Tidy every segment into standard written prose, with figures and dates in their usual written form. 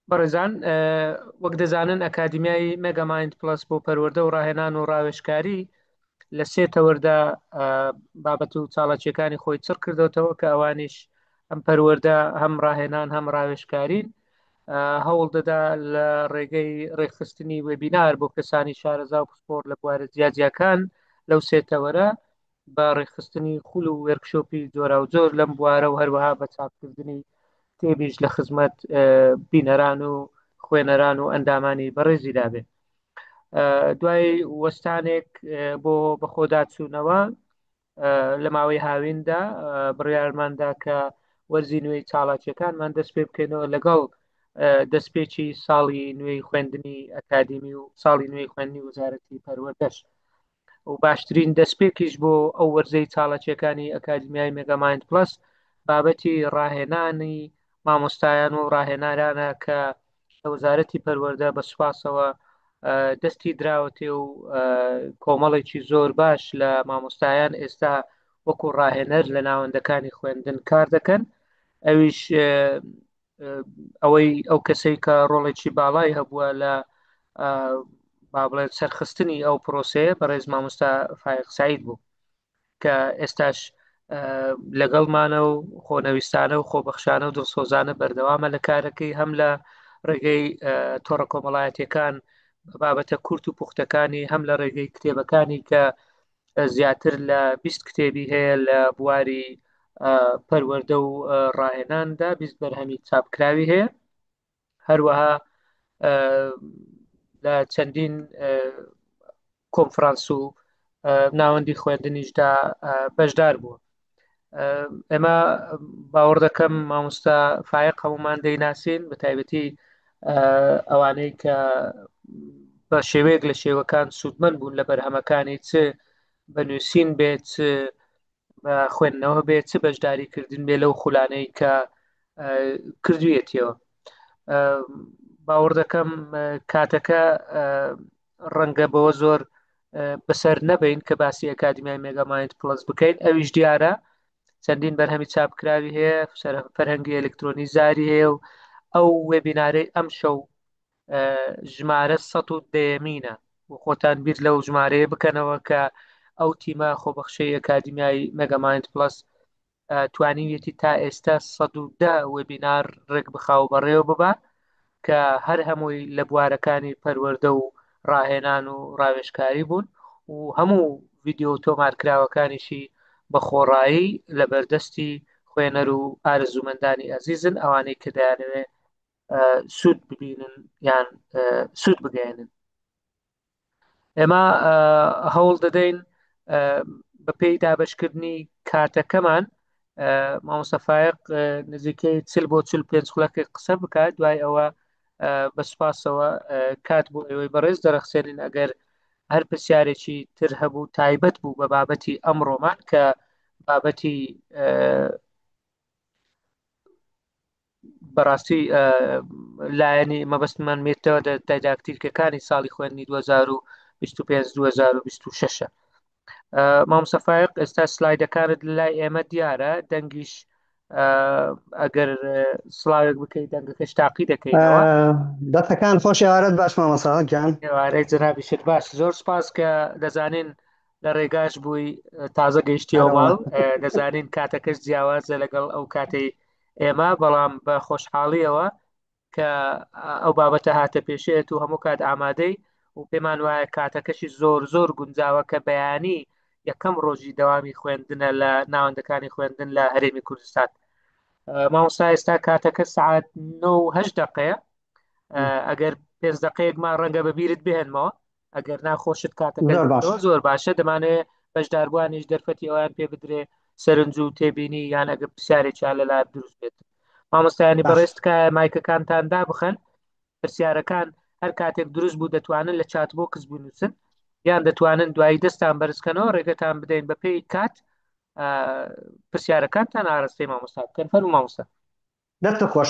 بەڕێزان وەک دەزانن ئەکادیمیای مێگامایند پڵەس بۆ پەروەردە و ڕاهێنان و ڕاوێژکاری لە سێ تەوەردا بابەت و چاڵاکیەکانی خۆی چڕ کردوتەوە کە ئەوانیش هەم پەروەردە هەم ڕاهێنان هەم ڕاوێژکارین. هەوڵ دەدا لە ڕێگەی ڕێکخستنی وێبینار بۆ کەسانی شارەزا و پسپۆر لە بوارە جیاجیاکان لەو سێ تەوەرە بە ڕێکخستنی خول و وێرکشۆپی جۆراوجۆر لەم بوارە و هەروەها بە چاپکردنی کتێبیش لە خزمەت بینەران و خوێنەران و ئەندامانی بەڕێزیدا بێ. دوای وەستانێک بۆ بەخۆداچوونەوە لە ماوەی هاویندا بڕیارماندا کە وەرزی نوێی چاڵاکیەکانمان دەست پێ بکەینەوە لەگەڵ دەستپێکی ساڵی نوێی خوێندنی ئەکادیمی و ساڵی نوێی خوێندنی وەزارەتی پەروەردەش و باشترین دەستپێکیش بۆ ئەو وەرزەی چاڵاکیەکانی ئەکادیمیای مێگامایند پڵەس بابەتی ڕاهێنانی مامۆستایان و ڕاهێنارانە کە لە وەزارەتی پەروەردە بە سوپاسەوە دەستی دراوەتێ و کۆمەڵێکی زۆر باش لە مامۆستایان ئێستا وەکو ڕاهێنەر لە ناوەندەکانی خوێندن کار دەکەن. ئەویش ئەوەی ئەو کەسەی کە ڕۆڵێکی باڵای هەبووە لە با بڵێن سەرخستنی ئەو پرۆسەیە بەڕێز مامۆستا فایق سعید بوو کە ئێستاش لەگەڵمانە و خۆنەویستانە و خۆبەخشانە و دڵسۆزانە بەردەوامە لە کارەکەی، هەم لە ڕێگەی تۆڕە کۆمەڵایەتیەکان بە بابەتە کورت و پوختەکانی، هەم لە ڕێگەی کتێبەکانی کە زیاتر لە 20 کتێبی هەیە لە بواری پەروەردە و ڕاهێناندا، 20 بەرهەمی چاپکراوی هەیە. هەروەها لە چەندین کۆنفرانس و ناوەندی خوێندنیشدا بەشدار بووە. ئێمە باوەڕ دەکەم مامۆستا فایق هەمومان دەیناسین، بە تایبەتی ئەوانەی کە بە شێوەیەک لە شێوەکان سوودمەند بوون لە بەرهەمەکانی، چ بە نووسین بێت، چ بە خوێندنەوە بێت، چ بەشداریکردن بێ لەو خولانەی کە کردوویەتیەوە. باوەڕ دەکەم کاتەکە ڕەنگە بەوە زۆر بەسەر نەبین کە باسی ئەکادیمیای مێگامایند پڵەس بکەین. ئەویش دیارە چەندین بەرهەمی چاپکراوی هەیە، فەرهەنگی ئەلکترۆنی زاری هەیە و ئەو وێبینارەی ئەم شەو ژمارە سەد و دەیەمینە و خۆتان بیر لەو ژمارەیە بکەنەوە کە ئەو تیمە خۆبەخشەی ئەکادیمیای مێگامایند پڵەس توانیویەتی تا ئێستا 110 وێبینار ڕێک بخا و بەڕێوە ببا کە هەر هەمووی لە بوارەکانی پەروەردە و ڕاهێنان و ڕاوێژکاری بوون و هەموو ڤیدیۆ تۆمارکراوەکانیشی بە خۆڕایی لە بەردەستی خوێنەر و ئارەزوومەندانی ئەزیزن، ئەوانەی کە دەیانەوێت سوود ببینن یان سوود بگەیەنن. ئێمە هەوڵ دەدەین بەپێی دابەشکردنی کاتەکەمان مامۆستا فایق نزیکەی 40 بۆ 45 خولەکێک قسە بکات، دوای ئەوە بە سوپاسەوە کات بۆ ئێوەی بەڕێز دەرەخسێنین. ئەگەر هەر پرسیارێکی تر هەبوو تایبەت بوو بە بابەتی ئەمڕۆمان کە بابەتی بەڕاستی لایەنی مەبەستمان مێتەوە دایداکتیرکەکانی ساڵی خوێندنی 2025 2026. مامۆستا فایق ئێستا سلایدەکانت لای ئێمە دیارە، دەنگیش ئەگەر سڵاوێک بکەیت دەنگەکەش تاقی دەکەینەوە. دەستەکان خۆش، ئێوارەت باش مامۆستا گیان. ئێوارەی جەنابیشت باش، زۆر سپاس کە دەزانین لە ڕێگاش بووی تازە گەیشتیەوە ئەرەوەڵا. ماڵ، دەزانین کاتەکەش جیاوازە لەگەڵ ئەو کاتەی ئێمە، بەڵام بە خۆشحاڵیەوە کە ئەو بابەتە هاتە پێشێت و هەموو کات ئامادەی و پێمان وایە کاتەکەشی زۆر زۆر گونجاوە کە بەیانی یەکەم ڕۆژی دەوامی خوێندنە لە ناوەندەکانی خوێندن لە هەرێمی کوردستان. مامۆستا ئێستا کاتەکە سعات 9:08 دقەیە، ئەگەر پێنج دقەیەک ما ڕەنگە بەبیرت بهێنمەوە، ئەگەر ناخۆشت کاتەکەت زۆر باش. گرتەوە زۆر باشە. دەمانەوێت بەشداربووانیش دەرفەتی ئەویان پێ بدرێ سەرنج و تێبینی یان ئەگەر پرسیارێکیان لەلا دروست بێت. مامۆستایانی باش. بەڕێز تکایە مایکەکانتان دابخەن، پرسیارەکان هەر کاتێک دروست بوو دەتوانن لە چات بۆکس بنووسن یان دەتوانن دوایی دەستان بەرزکەنەوە ڕێگەتان بدەین بە پێی کات پرسیارەکانتان ئاراستەی مامۆستا بکەن. فەرموو مامۆستا. دەستت خۆش.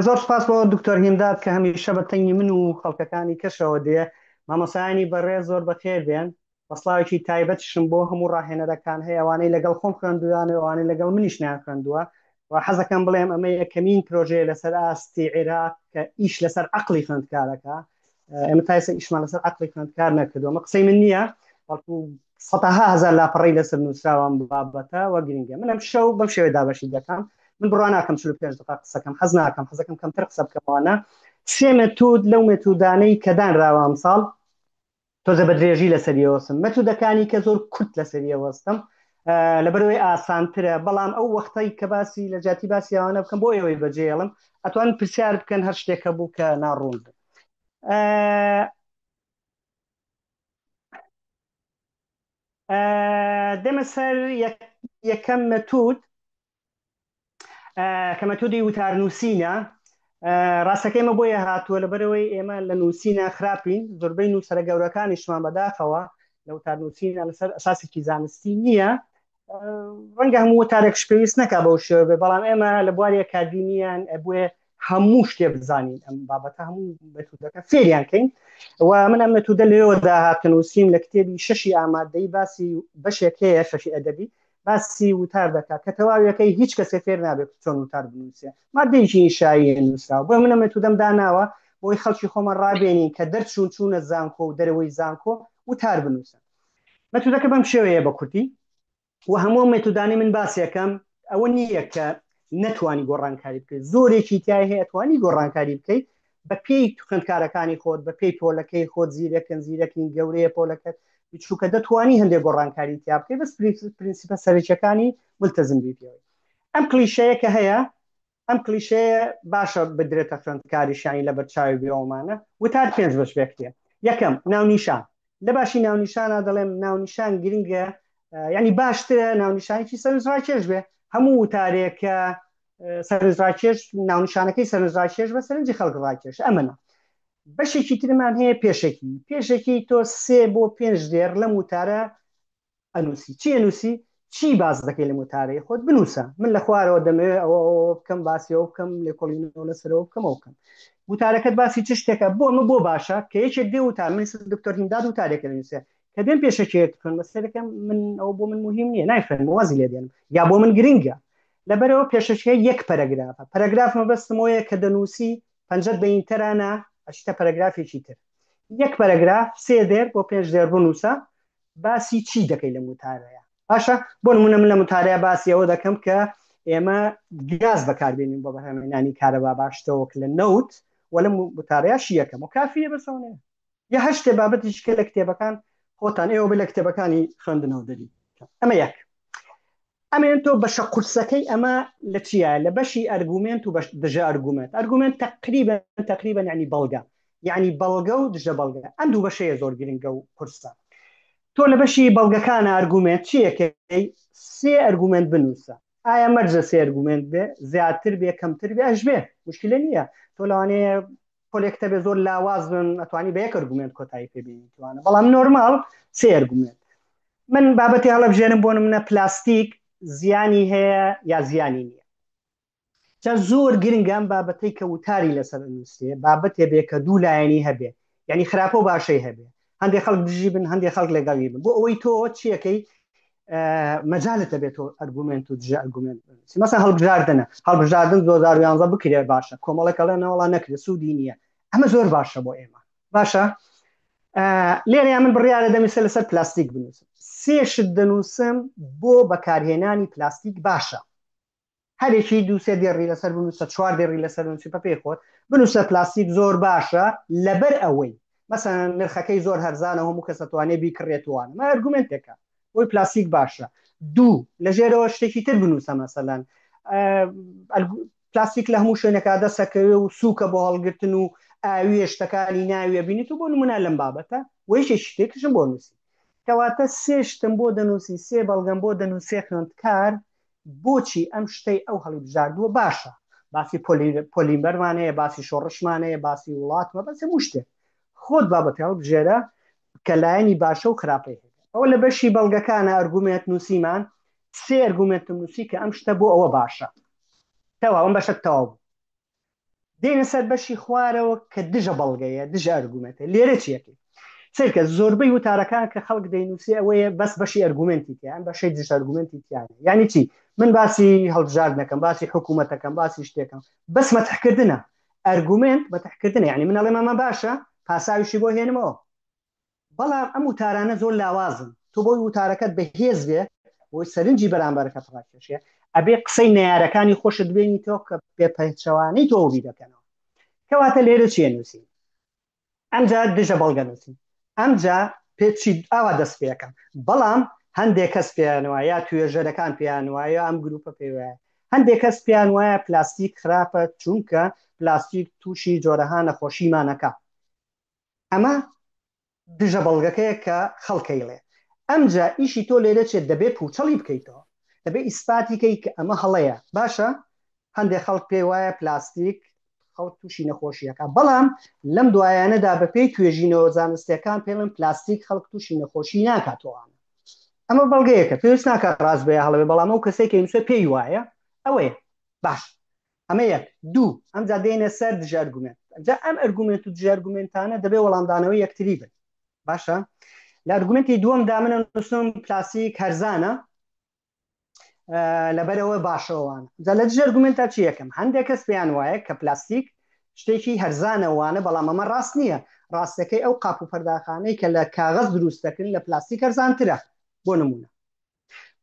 زۆر سوپاس بۆ دکتۆر هیمداد کە هەمیشە بە تەنگی من و خەڵکەکانی کەشەوە دێ. مامۆستایانی بەڕێز زۆر بەخێر بێن. بە سڵاوێکی تایبەتیشم بۆ هەموو ڕاهێنەرەکان هەیە، ئەوانەی لەگەڵ خۆم خوێندویان و ئەوانەی لەگەڵ منیش نەیان خوێندووە. و حەزەکەم بڵێم ئەمە یەکەمین پرۆژەیە لەسەر ئاستی عێراق کە ئیش لەسەر عەقڵی خوێندکارەکە. ئێمە تا ئێستا ئیشمان لەسەر عەقڵی خوێندکار نەکردووە. ئەمە قسەی من نییە، بەڵکو سەتەها هەزار لاپەڕەی لەسەر نووسراوە ئەم بابەتە و گرنگە. من ئەم شەو بەم شێوەیە دابەشی دەکەم. من بڕوا ناکەم 45 دقە قسەکەم، حەز ناکەم، حەزەکەم کەمتر قسە بکەمەوانە. سێ مێتود لەو مێتودانەی کە دانراوە ئەمساڵ تۆزە بە درێژی لەسەری ئەوەستم، مەتودەکانی کە زۆر کورت لەسەری ئەوەستم لەبەرەوەی ئاسانترە، بەڵام ئەو وەختەی کە باسی لە جیاتی باسی ئەوانە بکەم بۆ ئێوەی بەجێڵم، ئەتوان پرسیار بکەن هەر شتێک هەبوو کە ناڕوون بوو. دێمە سەر یەکەم مەتود کە مەتودی وتار نووسینە. ڕاستەکەی ئێمە بۆیە هاتووە لەبەرەوەی ئێمە لە نووسینە خراپین، زۆربەی نووسەرە گەورەکانیشمان بەداخەوە لە وتار نووسینە لەسەر ئەساسێکی زانستی نییە. ڕەنگە هەموو وتارێکش پێویست نەکا بەو شێوە بێ، بەڵام ئێمە لە بواری ئەکادیمیان ئەبوێ هەموو شتێ بزانین، ئەم بابەتە هەموو مەتودەکە فێریان کەین. و من ئەم مەتودە لەوێوە داهاتن نووسیم لە کتێبی شەشی ئامادەی باسی بەشێک هەیە شەشی ئەدەبی باسی وتار دەکات کە تەواویەکەی هیچ کەسێ فێر نابێت چۆن وتار بنووسێ، مادەیەکی ئینشاییە نووسراوە. بۆیە من ئەم مەتودەم داناوە بۆی خەڵکی خۆمان ڕابێنین کە دەرچوون چوونە زانکۆ و دەرەوەی زانکۆ وتار بنووسن. مەتودەکە بەم شێوەیە بە کورتی و هەموو مێتودانەی من باسیەکەم ئەوە نییە کە نەتوانی گۆڕانکاری بکەیت، زۆرێکی تای هەیە توانی گۆڕانکاری بکەیت بە پێی خوێندکارەکانی خۆت، بە پێی پۆلەکەی خۆت، زیرەکن زیرەکین گەورەیە پۆلەکەت بچووکە، دەتوانی هەندێک گۆڕانکاری تیا بکەیت، بەس پرینسیپە سەرەکیەکانی ملتەزم بی پێوەی. ئەم کلیشەیە کە هەیە، ئەم کلیشەیە باشە بدرێتە خوێندکاریش، یانی لەبەر چاوی بێوەمانە. وتار پێنج بەش پێک دێ. یەکەم ناونیشان. لە باشی ناونیشانە دەڵێم ناونیشان گرنگە، یعنی باشترە ناونیشانێکی سەرنجڕاکێش بێ. هەموو وتارێک کە سەرنجڕاکێش ناونیشانەکەی سەرنجڕاکێش بە سەرنجی خەڵک ڕاکێش. ئەمەە بەشێکی ترمان هەیە پێشەکی. پێشەکی تۆ سێ بۆ پێنج دێڕ لەم وتارە ئەنووسی. چی ئەنووسی؟ چی باس دەکەی لەم وتارەی خۆت بنووسە. من لە خوارەوە دەمەوێت ئەوە ئەوە بکەم، باسی ئەوە بکەم، لێکۆڵینەوە لەسەرەوە بکەم، ئەو بکەم. وتارەکەت باسی چ شتێکە؟ بۆ ئەمە بۆ باشە کە یەکێک دێ وتار، من دکتۆر هیمداد وتارێکە دەنووسێ کە دێم پێشەکیەک بخوێنمە سەرەکەم، من ئەوە بۆ من مهم نییە، نایخوێنم، وازی لێ دێنم، یا بۆ من گرنگە. لەبەرەوە پێشەکیە یەک پەرەگرافە. پەرەگراف مەبەستمەوەیە کە دەنووسی پەنجەت بە ئینتەرانە ئەچیتە پەرەگرافێکی تر. یەک پەرەگراف سێ دێر بۆ پێنج دێر بنووسە، باسی چی دەکەی لەم وتارەیە. باشە بۆ نمونە من لەم وتارەیە باسی ئەوە دەکەم کە ئێمە گاز بەکاربێنین بۆ بەرهەمهێنانی کارەبا باشترەوە لە نەوت، و لەم وتارەیە شیەکەم و کافیە بەسەونەیە. یا هەر شتێ بابەتیش کە لە کتێبەکان خۆتان ئێوە بە لە کتێبەکانی خوێندنەوە دەری. ئەمە یەک. ئەمێن تۆ بەشە قورسەکەی ئەمە لە چییە؟ لە بەشی ئەرگومنت و بەش دژە ئەرگومنت. ئەرگومنت تقریبا تقریبا یعنی بەڵگە، یعنی بەڵگە و دژە بەڵگە. ئەم دوو بەشەیە زۆر گرنگە و قورسە. تۆ لە بەشی بەڵگەکانە ئەرگومنت چیەکەی؟ سێ ئەرگومنت بنووسە. ئایا مەرجە سێ ئەرگومنت بێ؟ زیاتر بێ کەمتر بێ ئەش بێ مشکلە نییە. تۆ لەوانەیە پۆلێکتە بێ زۆر لاواز بن ئەتوانی بە یەک ئەرگومنت کۆتایی پێ بێنیتوانە، بەڵام نۆرمال سێ ئەرگومنت. من بابەتی هەڵەبژێرم بۆ نمونە پلاستیک زیانی هەیە یا زیانی نییە. جا زۆر گرنگە ئەم بابەتەی کە وتاری لەسەر ئەنووسرێ بابەتێ بێ کە دوو لایەنی هەبێ، یعنی خراپە و باشەی هەبێ، هەندێک خەڵک دژی بن هەندێک خەڵک لەگەڵی بن، بۆ ئەوەی تۆ چیەکەی مەجالت دەبێت تۆ ئەرگومنت و دژە ئەرگومنت بنووسی. مەسەن هەڵبژاردنە، هەڵبژاردن 2011 بکرێ باشە، کۆمەڵێک ئەڵێن نەوەڵا نەکرێ سوودی نییە، ئەمە زۆر باشە بۆ ئێمە. باشە لێرەیا من بڕیارە دەمیسە لەسەر پلاستیک بنووسم. سێ شت دەنووسم بۆ بەکارهێنانی پلاستیک باشە. هەرێکی دوو سێ دێڕی لەسەر بنووسە، چوار دێڕی لەسەر بنووسی بە پێی خۆت بنووسە. پلاستیک زۆر باشە لەبەر ئەوەی مەسەن نرخەکەی زۆر هەرزانە، هەموو کەس ئەتوانێ بیکڕێت وانە. مە ئەرگومنتێکە بۆی پلاستیک باشە. دوو لە ژێرەوە شتێکی تر بنووسە، مەسەلەن پلاستیک لە هەموو شوێنێکا دەسەکەوێ و سووکە بۆ هەڵگرتن و ئاویە شتەکانی ناویە بینیت و بۆ نمونە لەم بابەتە و یەکێکی شتێکیشم بۆ نووسی. کەواتە سێ شتم بۆ دەنووسی، سێ بەڵگەم بۆ دەنووسێ خوێندکار بۆچی ئەم شتەی ئەو هەڵیبژاردووە باشە. باسی پۆلیمەرمان هەیە، باسی شۆڕشمان هەیە، باسی وڵاتمە، باسی هەموو شتێک. خۆت بابەتی هەڵبژێرە کە لایەنی باشە و خراپەی هەیە. ئەوە لە بەشی بەڵگەکانە ئەرگومێنت نووسیمان، سێ ئەرگومێنتم نووسی کە ئەم شتە بۆ ئەوە باشە. تەواو ئەم بەشە تەواو بوو. دێنە سەر بەشی خوارەوە کە دژە بەڵگەیە، دژە ئەرگومێنتە. لێرە چیەکەی؟ سەیرکە زۆربەی وتارەکان کە خەڵک دەینووسێ ئەوەیە بەس بەشی ئەرگومنتی تیان بەشی دژ ئەرگومنتی تیان یعنی چی من باسی هەڵبژاردنەکەم باسی حکوومەتەکەم باسی شتێکم بەس مەتحکردنە ئەرگومنت مەتحکردنە یعنی من ئەڵێم ئەمە باشە پاساویشی بۆ هێنمەوە بەڵام ئەم وتارانە زۆر لاوازن تۆ بۆی وتارەکەت بەهێز بێ بۆی سەرنجی بەرامبەرەکەت ڕاکێشێ ئەبێ قسەی نەیارەکانی خۆشت بێنیتەوە کە پێپەچەوانەی تۆ بیرەکەنەوە کەواتە لێرە چیە نووسین ئەمجا دژە بەڵگە نووسین ئەمجا پێچی ئاوا دەست پێەکەم بەڵام هەندێک کەس پێیان وایە یا توێژەرەکان پێیان وایە ئەم گروپە پێ وایە هەندێک کەس پێیان وایە پلاستیک خراپە چونکە پلاستیک تووشی جۆرەها نەخۆشیمانەکە ئەمە دژە بەڵگەکەیە کە خەڵک ئەیڵێ. ئەمجا ئیشی تۆ لێرە چیە دەبێ پوچەڵی بکەیتەوە. دەبێ ئیسپاتی کەی کە ئەمە هەڵەیە. باشە هەندێ خەڵک پێی وایە پلاستیک خەڵک تووشی نەخۆشی ئەکا. بەڵام لەم دوایانەدا بە پێی توێژینەوە زانستیەکان پێڵێن پلاستیک خەڵک تووشی نەخۆشی ناکاتەوە. ئەمە بەڵگەیەکە پێویست ناکات ڕاست بێ یا هەڵە بێ بەڵام ئەو کەسەی کە ئینوسێ پێی وایە ئەوەیە. باش ئەمە یەک دوو ئەمجا دێنە سەر دژە ئەرگومێنت ئەمجا ئەم ئەرگومێنت و دژە ئەرگومێنتانە دەبێ وەڵامدانەوەی یەکتری بن باشە لە ئەرگومێنتی دووەمدا من نووسم پلاستیک هەرزانە لەبەرەوە باشەوانە جا لە دژە ئەرگومێنتا چی یەکەم هەندێک کەس پێیان وایە کە پلاستیک شتێکی هەرزانەوانە بەڵام ئەمە ڕاست نییە ڕاستەکەی ئەو قاپ و پەرداخانەی کە لە کاغەز دروست دەکرن لە پلاستیک هەرزانترە بۆ نمونە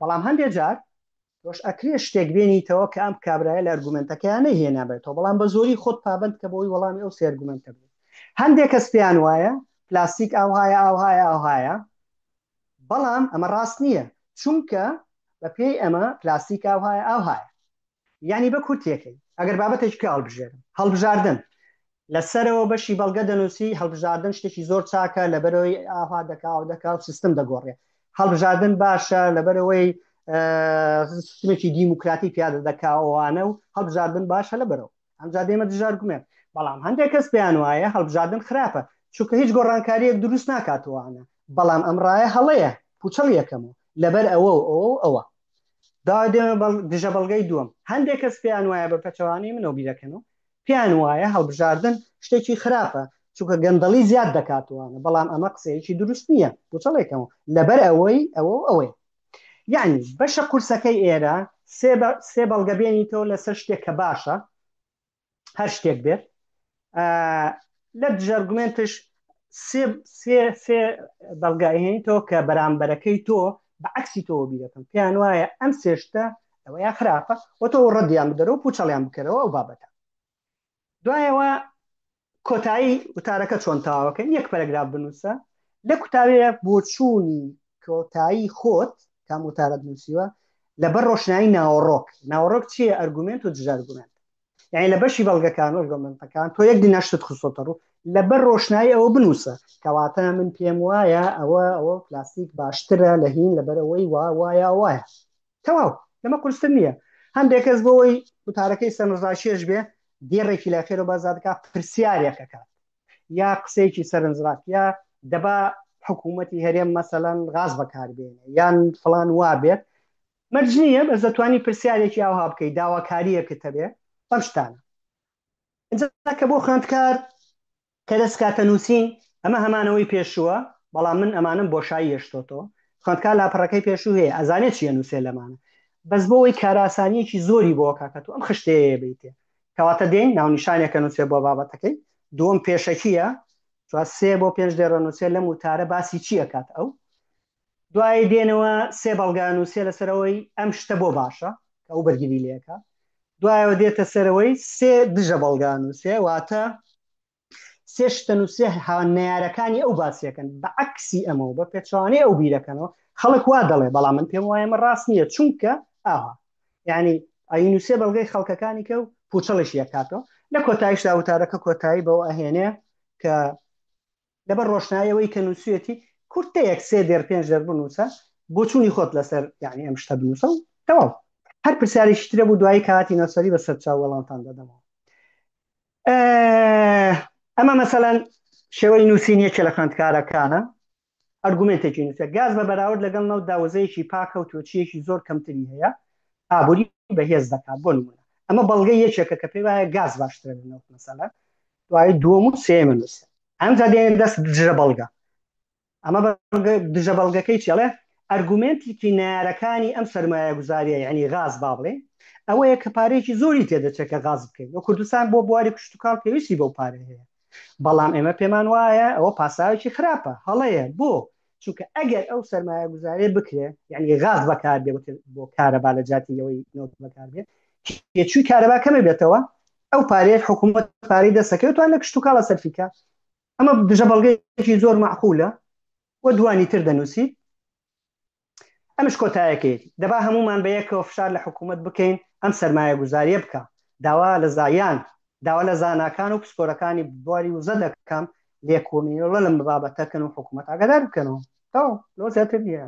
بەڵام هەندێک جار تۆش ئەکرێ شتێک بێنیتەوە کە ئەم کابرایە لە ئەرگومنتەکەیان نەیهێنابێتەوە بەڵام بە زۆری خۆت پابند کە بۆی وەڵامی ئەو سێ ئەرگومنتە بدەیت هەندێک کەس پێیان وایە پلاستیک ئاوهایە ئاوهایە ئاوهایە بەڵام ئەمە ڕاست نییە چونکە بە پێی ئەمە پلاستیک ئاوهایە ئاوهایە یانی بە کورتیەکەی ئەگەر بابەتێکی پێ هەڵبژێرم هەڵبژاردن لە سەرەوە بەشی بەڵگە دەنووسی هەڵبژاردن شتێکی زۆر چاکە لەبەرەوەی ئاها دەکا و دەکا و سیستم دەگۆڕێ هەڵبژاردن باشە لەبەرەوەی سیستمێکی دیموکراتی پیادە دەکا ئەوانە و هەڵبژاردن باشە لەبەرەوە ئەمجا دێمە دژارگومێن بەڵام هەندێک کەس پێیان وایە هەڵبژاردن خراپە چونکە هیچ گۆڕانکاریەک دروست ناکاتوانە بەڵام ئەم ڕایە هەڵەیە پوچەڵ یەکەمەوە لەبەر ئەوە و ئەوە و ئەوە دا دێمە دژە بەڵگەی دووەم هەندێک کەس پێیان وایە بە پێچەوانەی منەوە بیرەکەنەوە پێیان وایە هەڵبژاردن شتێکی خراپە چونکە گەندەڵی زیاد دەکاتوانە بەڵام ئەمە قسەیەکی دروست نییە پوچەڵێکەوە لەبەر ئەوەی ئەوە و ئەوەی یعنی بەشە قورسەکەی ئێرە سێ بەڵگە بێنیتەوە لەسەر شتێک کە باشە هەر شتێک بێت لە دژەرگومنتش سێ سێ سێ بەڵگە ئەهێنیتەوە کە بەرامبەرەکەی تۆ بە عەکسی تۆوە بیرەکەن پێیان وایە ئەم سێ شتە ئەوەیان خراپە و تۆ ڕەدیان بدەرەوە و پوچەڵیان بکەرەوە ئەو بابەتە دوایەوە کۆتایی وتارەکە چۆن تەواوەکەن یەک پەرەگراف بنووسە لە کوتاوەیە بۆچوونی کۆتایی خۆت کام وتارەت نووسیوە لەبەر ڕۆشنایی ناوەڕۆک ناوەڕۆک چییە ئەرگومنت و دژارگومنت یعنی لە بەشی بەڵگەکان و ئەرگۆمنتەکان تۆ یەک دینار شتت خستۆتە ڕوو لەبەر ڕۆشنایی ئەوە بنووسە کەواتە من پێم وایە ئەوە ئەوە پلاستیک باشترە لە هین لەبەرەوەی وا وایە وایە تەواو لەمە قورستر نییە هەندێک کەس بۆی وتارەکەی سەرنجڕاکێش بێ دێڕێکی لە خێرەوە بازار دەکات پرسیارێک ئەکات یا قسەیەکی سەرنجڕاک یا دەبا حکوومەتی هەرێم مەسەلەن غاز بەکاربێنێ یان فڵان وا بێت مەرج نییە بەس دەتوانی پرسیارێکی ئاوها بکەی داواکارییەکت هەبێ ئەم شتانە ئینجا کە بۆ خوێندکار کە دەست کاتە نووسین ئەمە هەمانەوەی پێشووە بەڵام من ئەمانم بۆشایی هێشتۆتەوە خوێندکار لاپەڕەکەی پێشوو هەیە ئەزانێت چیە نووسێ لەمانە بەس بۆ ئەوەی کاراسانیەکی زۆری بۆ کاکە تۆ ئەم خشتەیە بیتێ کەواتە دێن ناونیشانێکە نووسێ بۆ بابەتەکەی دووەم پێشەکیە چوار سێ بۆ پێنج دێڕە نووسێ لەم وتارە باسی چی ئەکات ئەو دوایی دێنەوە سێ بەڵگە نووسێ لەسەرەوەی ئەم شتە بۆ باشە کە ئەو بەرگری لێکە دوایەوە دێتە سەرەوەی سێ دژە بەڵگە نووسێ واتە سێ شتە نووسێ نەیارەکانی ئەو باسیەکەن بە عەکسی ئەمەوە بە پێچەوانەی ئەو بیرەکەنەوە خەڵک وا دەڵێ بەڵام من پێم وایە ئەمە ڕاست نییە چونکە ئاها یعنی ئەی نووسێ بەڵگەی خەڵکەکانی کە و پوچەڵیشی ئەکاتەوە لە کۆتاییشدا وتارەکە کۆتایی بەوە ئەهێنێ کە لەبەر ڕۆشنایی ئەوەی کە نووسویەتی کورتەیەک سێ دێر پێنج دێر بنووسە بۆچوونی خۆت لەسەر یعنی ئەم شتە بنووسە و تەواو هەر پرسیارێکی ترە بوو دوایی کاتی نەسەری بە سەرچاو وەڵامتان دەدەمەوە ئەمە مەسەلەن شێوەی نووسین یەکێ لە خوێندکارەکانە ئەرگومنتێکی نووسە گاز بە بەراورد لەگەڵ نەوتدا وزەیەکی پاکە و تۆچیەکی زۆر کەمتری هەیە ئابووری بەهێز دەکات بۆ نمونە ئەمە بەڵگەی یەکێکە کە پێی وایە گاز باشترە لە نەوت مەسەلەن دوای دووەم و سێیەمە نووسە ئەمجا دێنێ دەست دژە بەڵگە. ئەمە دژە بەڵگەکەی چی ئەڵێ؟ ئەرگومێنتێکی نەیارەکانی ئەم سەرمایەگوزاریە یعنی غاز با بڵێین ئەوەیە کە پارەیەکی زۆری تێدەچێت کە غاز بکەین و کوردستان بۆ بواری کشتوکاڵ پێویستی بەو پارە هەیە بەڵام ئێمە پێمان وایە ئەوە پاساوێکی خراپە هەڵەیە بۆ چونکە ئەگەر ئەو سەرمایەگوزارێ بکرێ یعنی غاز بەکاربێ بۆ کارەبا لە جاتی ئەوەی نەوت بەکاربێ تێچووی کارەبا کەمە بێتەوە ئەو پارەیە حکوومەت پارەی دەستەکەوێت توان لە کشتوکاڵە سەرفیکە ئەمە دژە بەڵگەیەکی زۆر معقولە و دوانی تر دەنووسیت ئەمش کۆتایەکەیەتی دەبا هەمومان بە یەکەوە فشار لە حکوومەت بکەین ئەم سەرمایە گوزاریە بکە داوا لە زایان داوا لە زاناکان و پسپۆرەکانی بواری وزە دەکەم لێکۆڵینەوە لەم بابەتەکەن و حکوومەت ئاگادار بکەنەوە تەواو لەوە زیاتر نییە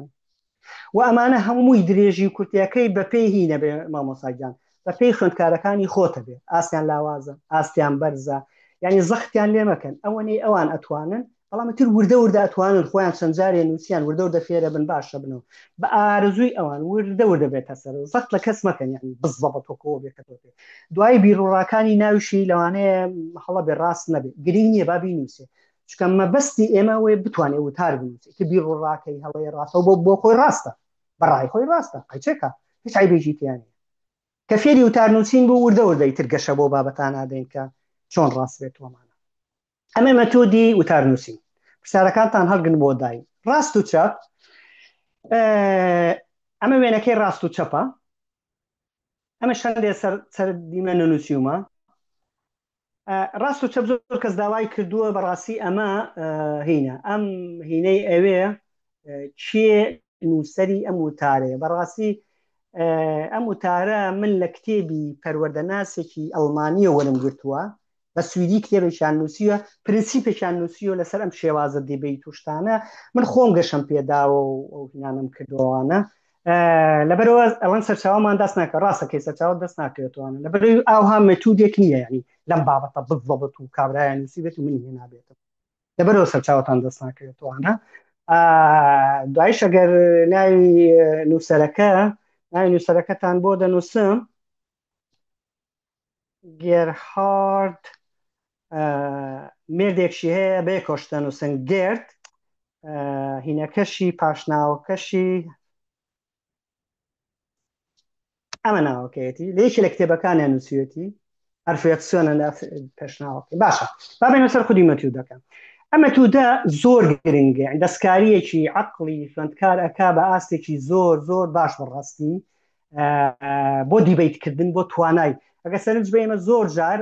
و ئەمانە هەمووی درێژی و کورتیەکەی بەپێی هی نەبێ مامۆستا گیان بەپێی خوێندکارەکانی خۆتە بێ ئاستیان لاوازە ئاستیان بەرزە یعنی زەختیان لێ مەکەن ئەوەنەی ئەوان ئەتوانن بەڵام تر وردە وردە ئەتوانن خۆیان چەند جارێ نووسیان وردە وردە فێرە بن باشە بنەوە بە ئارەزووی ئەوان وردە وردە بێتە سەر زەخت لە کەس مەکەن یعنی بزەبت وەکەوە بێ کە تۆ پێ دوای بیرڕاکانی ناویشی لەوانەیە هەڵە بێ ڕاست نەبێ گرنگ نییە با بینووسێ چونکە مەبەستی ئێمە ئەوەیە بتوانێت وتار بنووسێت کە بیر و ڕاکەی هەڵەیە ڕاستە بۆ بۆ خۆی ڕاستە بەڕای خۆی ڕاستە قەیچێکە هیچ عیبێکی تیا نییە کە فێری وتار نووسین بوو وردە وردە ئیتر گەشە بۆ بابەتان ئادەین کە چۆن ڕاست بێت وەمانە ئەمە مەتۆدی وتار نووسین پرسیارەکانتان هەڵگن بۆ دای ڕاست و چەپ ئەمە وێنەکەی ڕاست و چەپە ئەمە شەندێ سەر سەر دیمەن نووسیومە ڕاست و چەپ زۆر کەس داوای کردووە بەڕاستی ئەمە هینە ئەم هینەی ئەوێ کێ نووسەری ئەم وتارەیە بەڕاستی ئەم وتارە من لە کتێبی پەروەردەناسێکی ئەڵمانیە وەرم گرتووە بە سویدی کتێبێکیان نووسیوە پرنسیپێکیان نووسیوە لەسەر ئەم شێوازە debate و شتانە من خۆم گەشەم پێداوە و ئەو هینانم کردووانە لەبەرەوە ئەوەن سەرچاومان دەست ناکە ڕاستەکەی سەرچاوە دەست ناکەوێتوانە لەبەرەوەی ئاوها مێتودێک نییە ینی لەم بابەتە بزەبت و کابرایان نووسی بێت و منی هێنابێتم لەبەرەوە سەرچاوەتان دەست ناکەوێتوانە دوایش ئەگەر ناوی نووسەرەکە ناوی نووسەرەکەتان بۆ دەنووسم گێرهارد مێردێکشی هەیە بەیەکەوە شتە نووسن گێرد هینەکەشی پاشناوەکەشی ئەمە ناوەکەیەتی لە یەکێ لە کتێبەکانیان نووسیوێتی ئەرفێکسیۆنە لە پێشناوەکەی باشە با بێنە سەر خودی مەتودەکە ئەم مەتودە زۆر گرنگە دەستکاریەکی عەقڵی خوێندکار ئەکا بە ئاستێکی زۆر زۆر باش بەڕاستی بۆ debate کردن بۆ توانای ئەگە سەرنج بە ئێمە زۆر جار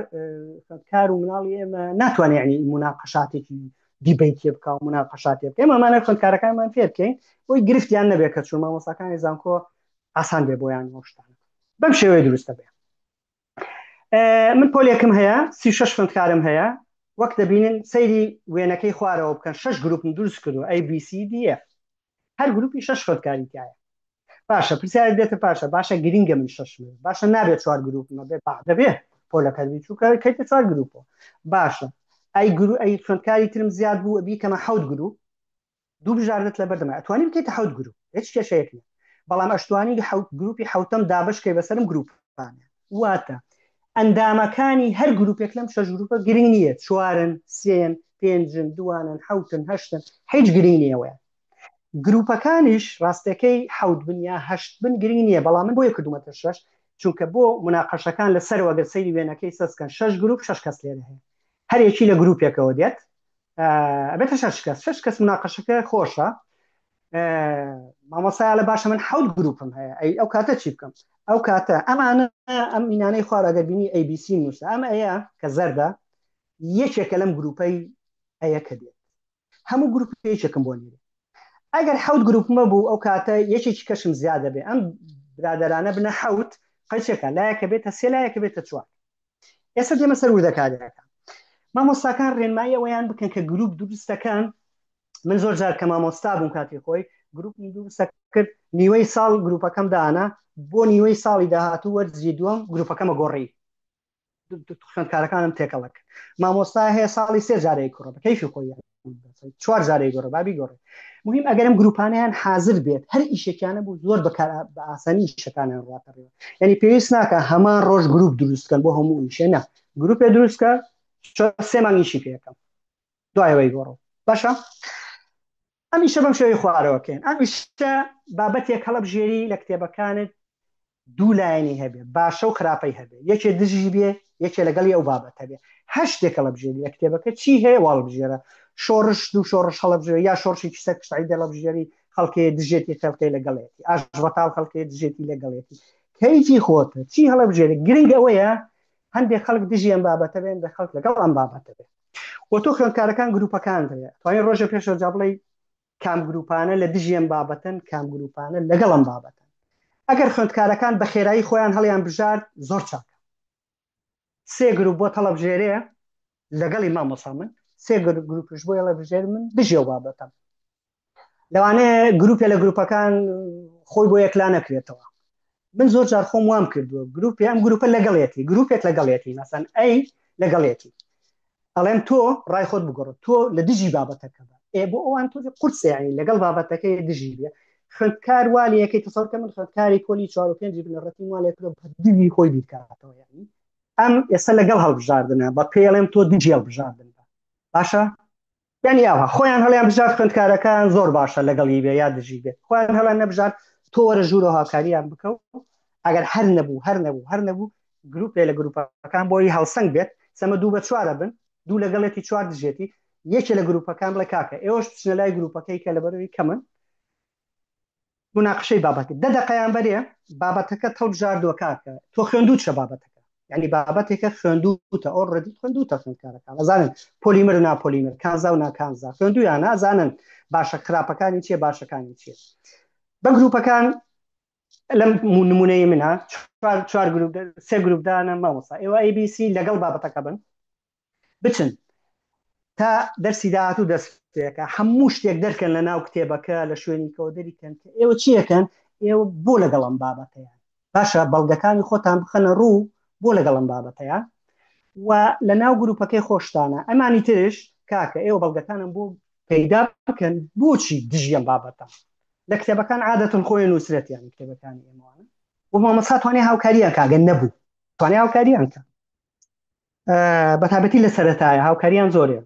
خوێندکار و مناڵی ئێمە ناتوانێت ینی مناقەشاتێکی debate ێ بکە و مناقەشاتێ بکە ئێمەمانە خوێندکارەکانمان فێر بکەین بۆی گرفتیان نەبێت کە چون مامۆستاکانی زانکۆ ئاسان بێ بۆیان شتانە بەم شێوەیە دروستە بێ من پۆلێکم هەیە 36 خوێندکارم هەیە وەک دەبینن سەیری وێنەکەی خوارەوە بکەن شش گروپم دروست کردو A B C D F هەر گروپی شش خوێندکاری تایە باشە پرسیارێک دێتە پاشە باشە گرنگە من شش باشە نابێت چوار گروپ مەبێ با دەبێ پۆلەکەت بی چووکە کەیتە چوار گروپەوە باشە ئەی گرو ئەی خوێندکاری ترم زیاد بوو ئەبی کەمە حەوت گروپ دوو بژاردەت لەبەردەمە ئەتوانی بکەیتە حەوت گروپ هیچ کێشەیەک نییە بەڵام ئەشتوانی حەوت گروپی حەوتەم دابەش کەی بەسەرم گروپانە واتە ئەندامەکانی هەر گروپێک لەم شەش گروپە گرنگ نییە چوارن سێن پێنجن دوانن حەوتن هەشتن هیچ گرنگ نییەوەیان گروپەکانیش ڕاستەکەی حەوت بن یا هەشت بن گرنگ نییە بەڵام من بۆیە کردومەتە شەش چونکە بۆ مناقەشەکان لەسەرەوە گەر سەیری وێنەکەی سەسکەن شەش گروپ شەش کەس لێرە هەیە هەر یەکی لە گروپێکەوە دێت ئەبێتە شەش کەس شەش کەس مناقەشەکە خۆشە مامۆسایە لە باشە من حەوت گروپم هەیە ئەی ئەو کاتە چی بکەم ئەو کاتە ئەمانە ئەم مینانەی خوار ئەگەر بینی ABC نووسە ئەم ئەیە کە زەردە یەکێکە لەم گروپەی ئەیە کە دێت هەموو گروپ یەکێکم بۆ نێرێ ئەگەر حەوت گروپمە بوو ئەو کاتە یەکێکی کەشم زیادە بێ ئەم برادەرانە بنە حەوت قەیچێکە لایەکە بێتە سێ لایەکە بێتە چوار ئێستا دێمە سەر وردەکاریەکان مامۆستاکان ڕێنمایی ئەوەیان بکەن کە گروپ دروستەکان من زۆر جار کە مامۆستا بووم کاتی خۆی گروپم دروستە کرد نیوەی ساڵ گروپەکەم دانا بۆ نیوەی ساڵی داهاتوو وەرزی دووەم گروپەکەمە گۆڕی خوێندکارەکانم تێکەڵە کرد مامۆستا هەیە ساڵی سێ جارەی کوڕە بە کەیفی خۆی چوار جارەی گۆڕە بابی گۆڕێ مهم ئەگەرم گروپانیان حاضر بێت هەر ئیشێکیانە بوو زۆر بەکار بە ئاسانی ئیشەکانیان ڕاتەڕێوە یعنی پێویست ناکە هەمان ڕۆژ گروپ دروستکەن بۆ هەموو ئیشێ نا گروپێ دروستکە سێ مانگ ئیشی پێەکەم دوایەوەی گۆڕۆ باشە. ئەم ئیشە بەم شێوەی خوارەوە بکەین. ئەم ئیشە بابەتێک هەڵبژێری لە کتێبەکانت دوو لایەنی هەبێ، باشە و خراپەی هەبێ، یەکێ دژی بێ یەکێ لەگەڵی ئەو بابەتە بێ. هەر شتێک هەڵبژێری لە کتێبەکە چی هەیە واڵبژێرە. شۆڕش دوو شۆڕش هەڵبژێری یا شۆڕشێکی سەر سعید هەڵبژێری، خەڵکێ دژێتی خەڵکێ لەگەڵێتی، ئاشبەتاڵ خەڵکێ دژێتی لەگەڵێتی، کەیفی خۆتە چی هەڵبژێری. گرنگ ئەوەیە هەندێک خەڵک دژی ئەم بابەتە بێن، هەندێک خەڵک لەگەڵ ئەم بابەتە بێ. و تۆ خوێندکارەکان گروپەکان هەیە توانین ڕۆژە پێشەوە جا بڵێی کام گروپانە لە دژی ئەم بابەتەن، کام گروپانە لەگەڵ ئەم بابەتەن. ئەگەر خوێندکارەکان بە خێرایی خۆیان هەڵیان بژارد زۆر چاکە. سێ گروپ بۆ هەڵەبژێرێ لەگەڵی مامۆسا من، سێ گروپش بۆ هەڵەبژێر من دژی ئەو بابەتەم. لەوانەیە گروپێ لە گروپەکان خۆی بۆ یەکلا نەکرێتەوە. من زۆر جار خۆم وام کردووە، گروپێ ئەم گروپە لەگەڵێتی، گروپێک لەگەڵێتی، مەسەن ئەی لەگەڵێتی، ئەڵێم تۆ ڕای خۆت بگۆڕە، تۆ لە دژی بابەتەکە بە. ئێ بۆ ئەوان تۆزێ قورسە، یعنی لەگەڵ بابەتەکەی دژی بێ. خوێندکار وا لەکەی تەسەور کە من خوێندکاری پۆلی چوار و پێنجی بنەڕەتیم وا لێکردووە بە دژی خۆی بیرکاتەوە. یعنی ئەم ئێستا لەگەڵ هەڵبژاردنە، بە پێڵێم تۆ دژی هەڵبژاردن بە. باشە یعنی ئاوا خۆیان هەڵیان بژارد خوێندکارەکان زۆر باشە لەگەڵی بێ یا دژی بێ، خۆیان هەڵیان نەبژارد تۆ وەرە ژوورەوە هاوکاریان بکە و ئەگەر هەر نەبوو هەر نەبوو هەر نەبوو گروپێ لە گروپەکان بۆی هاوسەنگ بێت، سەمە دوو بە چوارە بن، دوو لەگەڵێتی چوار دژێتی، یەکێ لە گروپەکان بڵێ کاکە ئێوەش بچنە لای گروپەکەی کە لەبەرەوەی کەمن مناقشەی بابەتی دە دەقەیان بەرێ، بابەتەکە هەڵبژاردووە کاکە تۆ خوێندووتە بابەتەکە، یعنی بابەتێکە خوێندووتە already خوێندووتە، خوێندکارەکان ئەزانن پۆلیمەر و ناپۆلیمەر، کانزا و ناکانزا خوێندویانە، ئەزانن باشە خراپەکانی چییە باشەکانی چییە. بە گروپەکان لەم نمونەی منە چوار چوار گروپ سێ گروپ دانە مامۆستا ئێوە ABC لەگەڵ بابەتەکە بن، بچن تا دەرسی داهاتوو دەست پێکە هەموو شتێک دەرکەن لە ناو کتێبەکە لە شوێنیکەوە دەریکەن کە ئێوە چیەکەن، ئێوە بۆ لەگەڵ ئەم بابەتەیان. باشە بەڵگەکانی خۆتان بخەنە ڕوو بۆ لەگەڵ ئەم بابەتەیان و لە ناو گروپەکەی خۆشتانە ئەمانی ترش کاکە ئێوە بەڵگەکانم بۆ پەیدا بکەن بۆچی دژی ئەم بابەتە. لە کتێبەکان عادەتەن خۆی نووسرێت، یان کتێبەکانی ئێمەوانە و مامۆستا توانێ هاوکاریان کاگە نەبوو توانێ هاوکاریان کە بەتابەتی لە سەرەتایە هاوکاریان زۆرێ.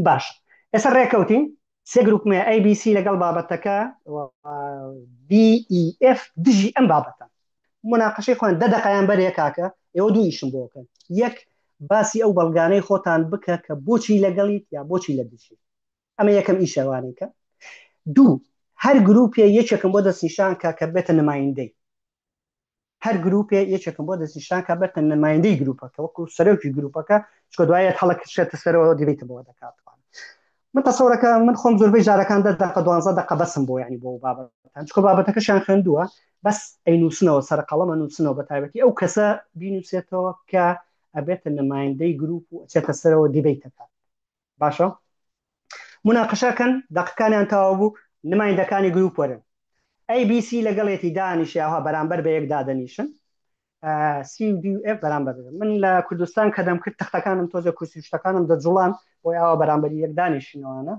باش ئێستا ڕێکەوتین سێ گروپمێ ABC لەگەڵ بابەتەکە D E F دژی ئەم بابەتە. مناقەشەی خۆیان دە دەقەیان بەرێ کاکە ئێوە دوو ئیشم بۆ بکەن، یەک باسی ئەو بەڵگانەی خۆتان بکە کە بۆچی لەگەڵیت یا بۆچی لە دژی، ئەمە یەکەم ئیشەوانەی کە. دوو هەر گروپێ یەکێکم بۆ دەستنیشان کە کە بێتە نمایندەی هەر گروپێ، یەکێکم بۆ دەستنیشان کە بێتە نمایندەی گروپەکە وەکو سەرۆکی گروپەکە، چکە دوایەت هەڵە کشێتە سەرەوە debate بۆ دەکات. من تەسەورەکە من خۆم زۆربەی جارەکان دە دەقە دوانزە دەقە بەسم بۆ، یعنی بۆ بابەتان چکە بابەتەکەشیان خوێندووە، بەس ئەی نووسنەوە سەر قەڵەمە نووسنەوە، بە تایبەتی ئەو کەسە بینووسێتەوە کە ئەبێتە نمایندەی گروپ و ئەچێتە سەرەوە debate ەکات. باشە مناقشەکەن دەقەکانیان تەواو بوو، نمایندەکانی گروپ وەرن ABC لەگەڵێتی دانیشیاوە بەرامبەر بە یەک دادەنیشن، C و D و F بەرامبەر بن. من لە کوردستان کە دەمکرد تەختەکانم تۆزێ کورسی شتەکانم دەجوڵان بۆی ئاوا بەرامبەری یەک دانیشینەوانە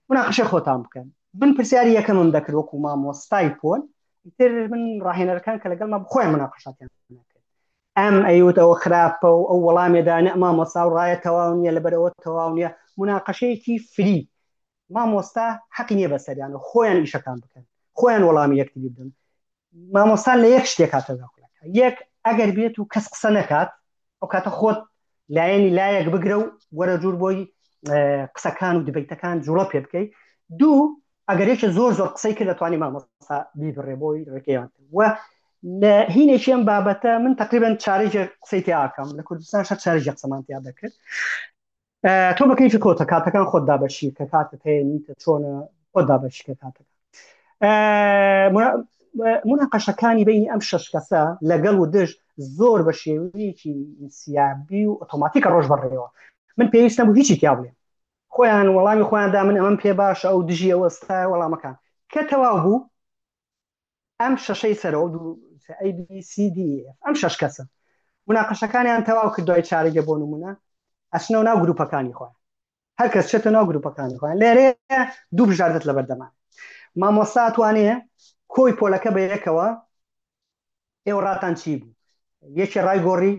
مناقشەی خۆتان بکەن. من پرسیاری یەکەمم دەکرد وەکو مامۆستای پۆل، ئیتر من ڕاهێنەرەکان کە لەگەڵما خۆیان مناقشاتیان کرد، ئەم ئەیوت ئەوە خراپە و ئەو وەڵامێدا نە مامۆستا و ڕایە تەواو نییە لەبەر ئەوە تەواو نییە. مناقەشەیەکی free، مامۆستا حەقی نییە بەسەریان و خۆیان ئیشەکان بکەن، خۆیان وەڵامی یەکتری بدەن. مامۆستا لە یەک شتێک کاتە داخلەکە، یەک ئەگەر بێت و کەس قسە نەکات ئەو کاتە خۆت لایەنی لایەک بگرە و وەرە جوور بۆی قسەکان و debate ەکان جوڵە پێ بکەیت. دوو ئەگەر یەکێ زۆر زۆر قسەی کرد دەتوانانی مامۆستا بیبڕێ بۆی ڕێکەیان و لە هینێکی ئەم بابەتە من تقریبا چارێکی قسەی تیاکەم لە کوردستان شەر چارێکی قسەمان تیا دەکرد. تۆ بە کەیفی خۆتە کاتەکان خۆت دابەشی کە کاتت هەیە نیتە چۆنە خۆت دابەشی کە کاتەکان. مناقەشەکانی بینی ئەم شەش کەسە لەگەڵ و دژ زۆر بە شێوەیەکی سیابی و ئۆتۆماتیکە ڕۆژ بەڕێوە. من پێویست نەبوو هیچی تیا بڵێم، خۆیان وەڵامی خۆیان دا من ئەمەم پێ باشە ئەو دژی ئەوە ستا وەڵامەکان کە تەواو بوو ئەم شەشەی سەرەوە دوو A B C D E F ئەم شەش کەسە مناقەشەکانیان تەواو کرد دوای چارەگە بۆ نمونە ئەچنەوە ناو گروپەکانی خۆیان، هەر کەس چێتە ناو گروپەکانی خۆیان. لێرەیە دوو بژاردەت لەبەردەمان، مامۆستا توانێ کۆی پۆلەکە بە یەکەوە ئێوە ڕاتان چی بوو، یەکێ ڕای گۆڕی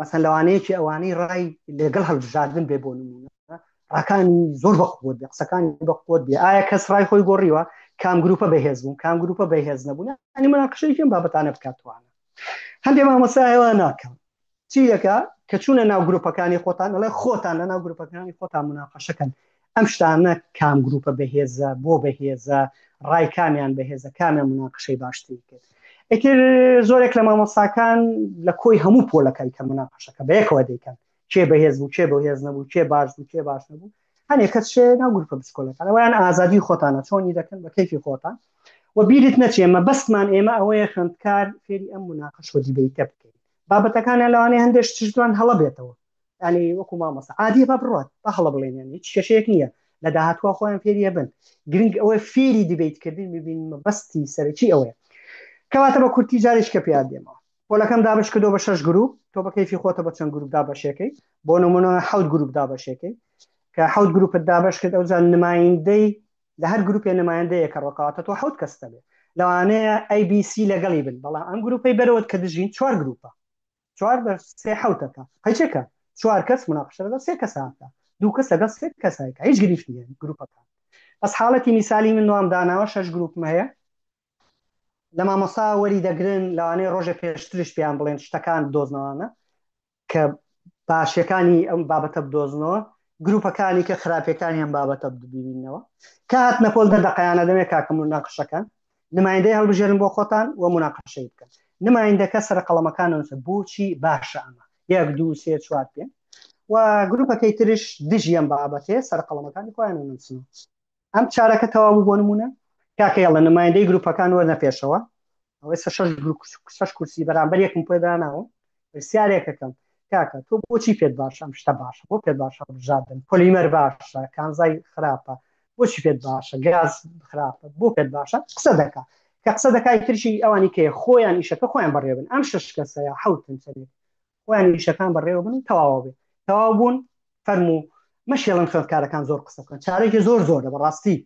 مەسەن لەوانەیەکی ئەوانەی ڕای لەگەڵ هەڵبژاردن بێ بۆ نمونە ڕاکانی زۆر بەقوت بێ، قسەکانی بەقوت بێ. ئایا کەس ڕای خۆی گۆڕیوە؟ کام گروپە بەهێز بوون، کام گروپە بەهێز نەبوون؟ ینی مناقشەیەکی ئەم بابەتانە بکاتوانە. هەندێک مامۆستا ئێوە ناکەم چی دەکا کە چوونە ناو گروپەکانی خۆتان، ئەڵێ خۆتان لە ناو گروپەکانی خۆتان مناقەشەکەن ئەم شتانە، کام گروپە بەهێزە، بۆ بەهێزە، ڕای کامیان بەهێزە، کامیان مناقشەی باشتری کرد. ئیتر زۆرێک لە مامۆستاکان لە کۆی هەموو پۆلەکەی کە مناقەشەکە بەیەکەوە دەیکەن، کێ بەهێز بوو، کێ بەهێز نەبوو، کێ باش بوو، کێ باش نەبوو. هەنێک کەس شێ ناو گروپە بچکۆلەکان، ئەویان ئازادی خۆتانە چۆنی دەکەن بە کەیفی خۆتان. و بیرت نەچێ مەبەستمان ئێمە ئەوەیە خوێندکار فێری ئەم مناقەشە و debate ە بکەین. بابەتەکانیان لەوانەیە هەندێک شتیان هەڵە بێتەوە، ینی وەکو مامۆستا عادیە با بڕات با هەڵە بڵێن، ینی هیچ کێشەیەک نییە، لە داهاتووە خۆیان فێریە بن. گرنگ ئەوەیە فێری debate کردن ببین، مەبەستی سەرەکی ئەوەیە. کەواتە بە کورتی جارێک کە پێیان دێمەوە، پۆلەکەم دابش کردو بە شەش گروپ، تۆ بە کەیفی خۆتە بە چەند گروپ دابەشێکەی، بۆ نمونە حەوت گروپ دابەشێکەی. کە حەوت گروپت دابەش کرد، ئەوجا نمایندەی لە هەر گروپێ نمایندەیەکە ڕۆکەواتە تۆ حەوت کەس دەبێت. لەوانەیە ABC لەگەڵی بن، بەڵام ئەم گروپەی بەرەوەت کە دژین چوار گروپە، چوار بە سێ حەوتەکە قەیچەکە، چوار کەس مناقشە لەگەڵ سێ کەساکە، دوو کەس لەگەڵ سێ کەسایکە، هیچ گرفت نییە گروپەکان. بەس حاڵەتی میسالی من وام داناوە شەش گروپم هەیە، لە مامۆستا وەری دەگرن، لەوانەیە ڕۆژێ پێشتریش پێیان بڵێن شتەکان بدۆزنەوانە کە باشەکانی ئەم بابەتە بدۆزنەوە، گروپەکانی کە خراپەکانی ئەم بابەتە ببیننەوە. کە هاتنە پۆل دە دەقەیانە دەمێ کاکە مناقشەکان نمایندەی هەڵبژێرن بۆ خۆتان و مناقەشەی بکەن. نمایندەکە سەر قەڵەمەکان نووسە بۆچی باشە ئەمە، یەک دوو سێ چوار پێ، و گروپەکەی ترش دژی ئەم بابەتەیە سەر قەڵەمەکانی خۆیان نووسنەوە. ئەم چارەکە تەواو بوو. بۆ نمونە کاکە یاڵە نمایندەی گروپەکان وەرنە پێشەوە، ئەوەی سە شەش گروپ شەش کورسی بەرامبەر یەکم پێ داناوە. پرسیارێکەکەم کاکە تۆ بۆچی پێت باشە ئەم شتە باشە، بۆ پێت باشە بژاردن پۆلیمەر باشە کانزای خراپە، بۆچی پێت باشە گاز خراپە، بۆ پێت باشە؟ قسە دەکا، کە قسە دەکای ترشی ئەوانی کێ خۆیان ئیشەکە خۆیان بەڕێوەبن، ئەم شەش کەسە یا حەوتن چەندێک خۆیان ئیشەکان بەڕێوە بن و تەواوە بێ. تەواو بوون فەرموو مەشێڵن خوێندکارەکان زۆر قسە بکەن، چارێکی زۆر زۆرە بەڕاستی.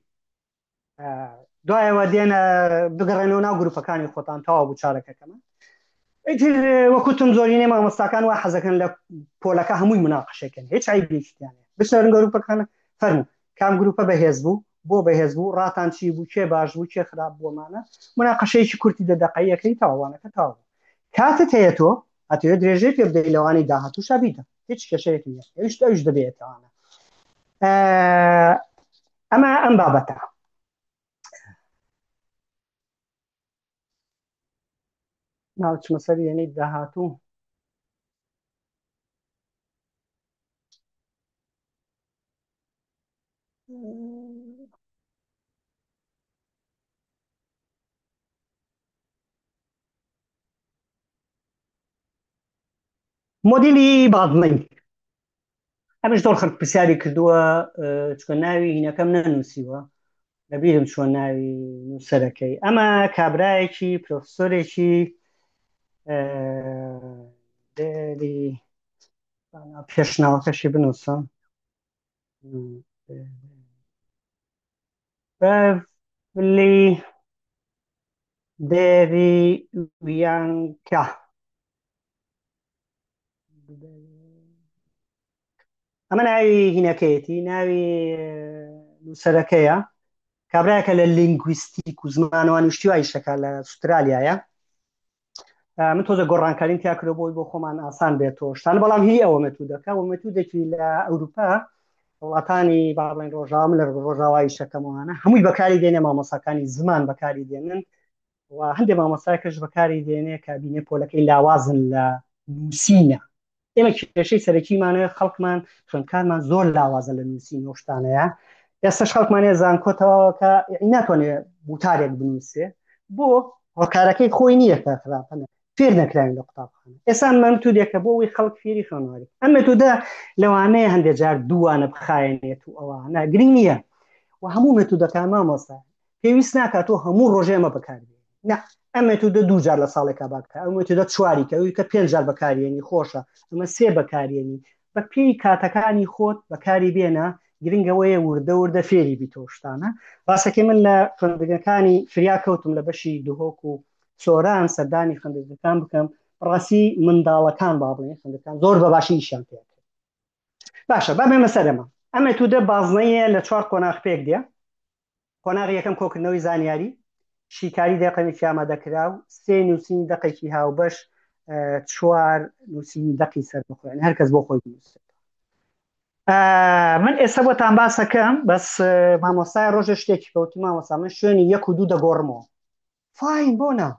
دوایەوە دێنە بگەڕێنەوە ناو گروپەکانی خۆتان، تەواو بوو چارەکەکەمە. ئیتر وەکوتم زۆرینەی مامۆستاکان وا حەزەکەن لە پۆلەکە هەمووی مناقەشەکەن، هیچ عیبێکیان بچنەرن گروپەکان. فەرموو کام گروپە بەهێز بوو، بۆ بەهێز بوو، ڕاتان چی بوو، کێ باش بوو، کێ خراپ بوومانە، مناقەشەیەکی کورتی دە دەقەیەکەی تاوانەکە تاو بوو. کاتت هەیە تۆ ئەتەوێت درێژەی پێ بدەیت لەوانەی داهاتووشا بیدە، هیچ کێشەیەک نییە، ئەویش ئەویش دەبێتەوانە. ئەمە ئەم بابەتە ناوچمە سەر یەنەی داهاتوو. مۆدیلی بازنەی ئەمش زۆر خەڵک پرسیاری کردووە، چکە ناوی هینەکەم نەنووسیوە، لەبیرم چۆن ناوی نووسەرەکەی. ئەمە کابرایەکی پرۆفسۆرێکی دێری پێشناوەکەشی بنووسم، بەلی دێری ویانکا. ئەمە ناوی هینەکەیەتی، ناوی نووسەرەکەیە، کابراایەکە لە لینگویستیک و زمانەوانی شتی وای شەکا لە ئوسترالیایە. من تۆزە گۆڕانکاریم تیا کردو بۆی بۆ خۆمان ئاسان بێت و شتان، بەڵام هی ئەوە مێتودەکە و مێتودێکی لە ئەوروپا وڵاتانی با بڵێن ڕۆژاوا، من لە ڕۆژاوای شەکەمەوانە هەمووی بەکاری دێنێ، مامۆساکانی زمان بەکاری دێنن و هەندێک مامۆستاکەش بەکاری دێنێ کە بینێ پۆلەکەی لاوازن لە نووسینە. ئێمە کێشەی سەرەکیمانە خەڵکمان خوێندکارمان زۆر لاوازە لە نووسین و شتانەیە. ئێستاش خەڵکمانەیە زانکۆ تەواوەکە ناتوانێت وتارێک بنووسێ، بۆ هۆکارەکەی خۆی نییە کە خراپە، فێر نەکراوین لە قوتابخانە. ئێستا مەمتودێکە بۆ ئەوەی خەڵک فێری خوێنەواری. ئەم مێتودە لەوانەیە هەندێک جار دووانە بخایەنێت و ئەوانە گرنگ نییە و هەموو مێتودەکان مامۆستا پێویست ناکات تۆ هەموو ڕۆژێ ئەمە بەکاربێنی. نا، ئەم مێتودە دوو جار لە ساڵێکا باکە، ئەو مێتودە چواری کە، ئەوی کە پێنج جار بەکارێنی خۆشە، ئەمە سێ بەکارێنی، بە پێی کاتەکانی خۆت بەکاری بێنە. گرنگەوەیە وردە وردە فێری بیتەوە شتانە. ڕاستەکەی من لە خوێندنگەکانی فریا کەوتم لە بەشی دهۆک و سۆران سەردانی خوێندنگەکان بکەم، بەڕاستی منداڵەکان با بڵێن خوێندەکان زۆر بە باشی ئیشیان پێ کرد. باشە با بێمە سەر ئەمە. ئەم مێتودە بازنەیە لە چوار قۆناغ پێک دێ. قۆناغی یەکەم کۆکردنەوەی زانیاری، شیکاری دەقێکی ئامادەکراو، سێ نووسینی دەقێکی هاوبەش، چوار نووسینی دەقی سەربەخۆ، یانی هەر کەس بۆ خۆی بنووسێت. من ئێستا بۆتان باسەکەم بەس مامۆستای ڕۆژە شتێکی کەوتی مامۆستا من شوێنی یەک و دوو دەگۆڕمەوە fine بۆ نا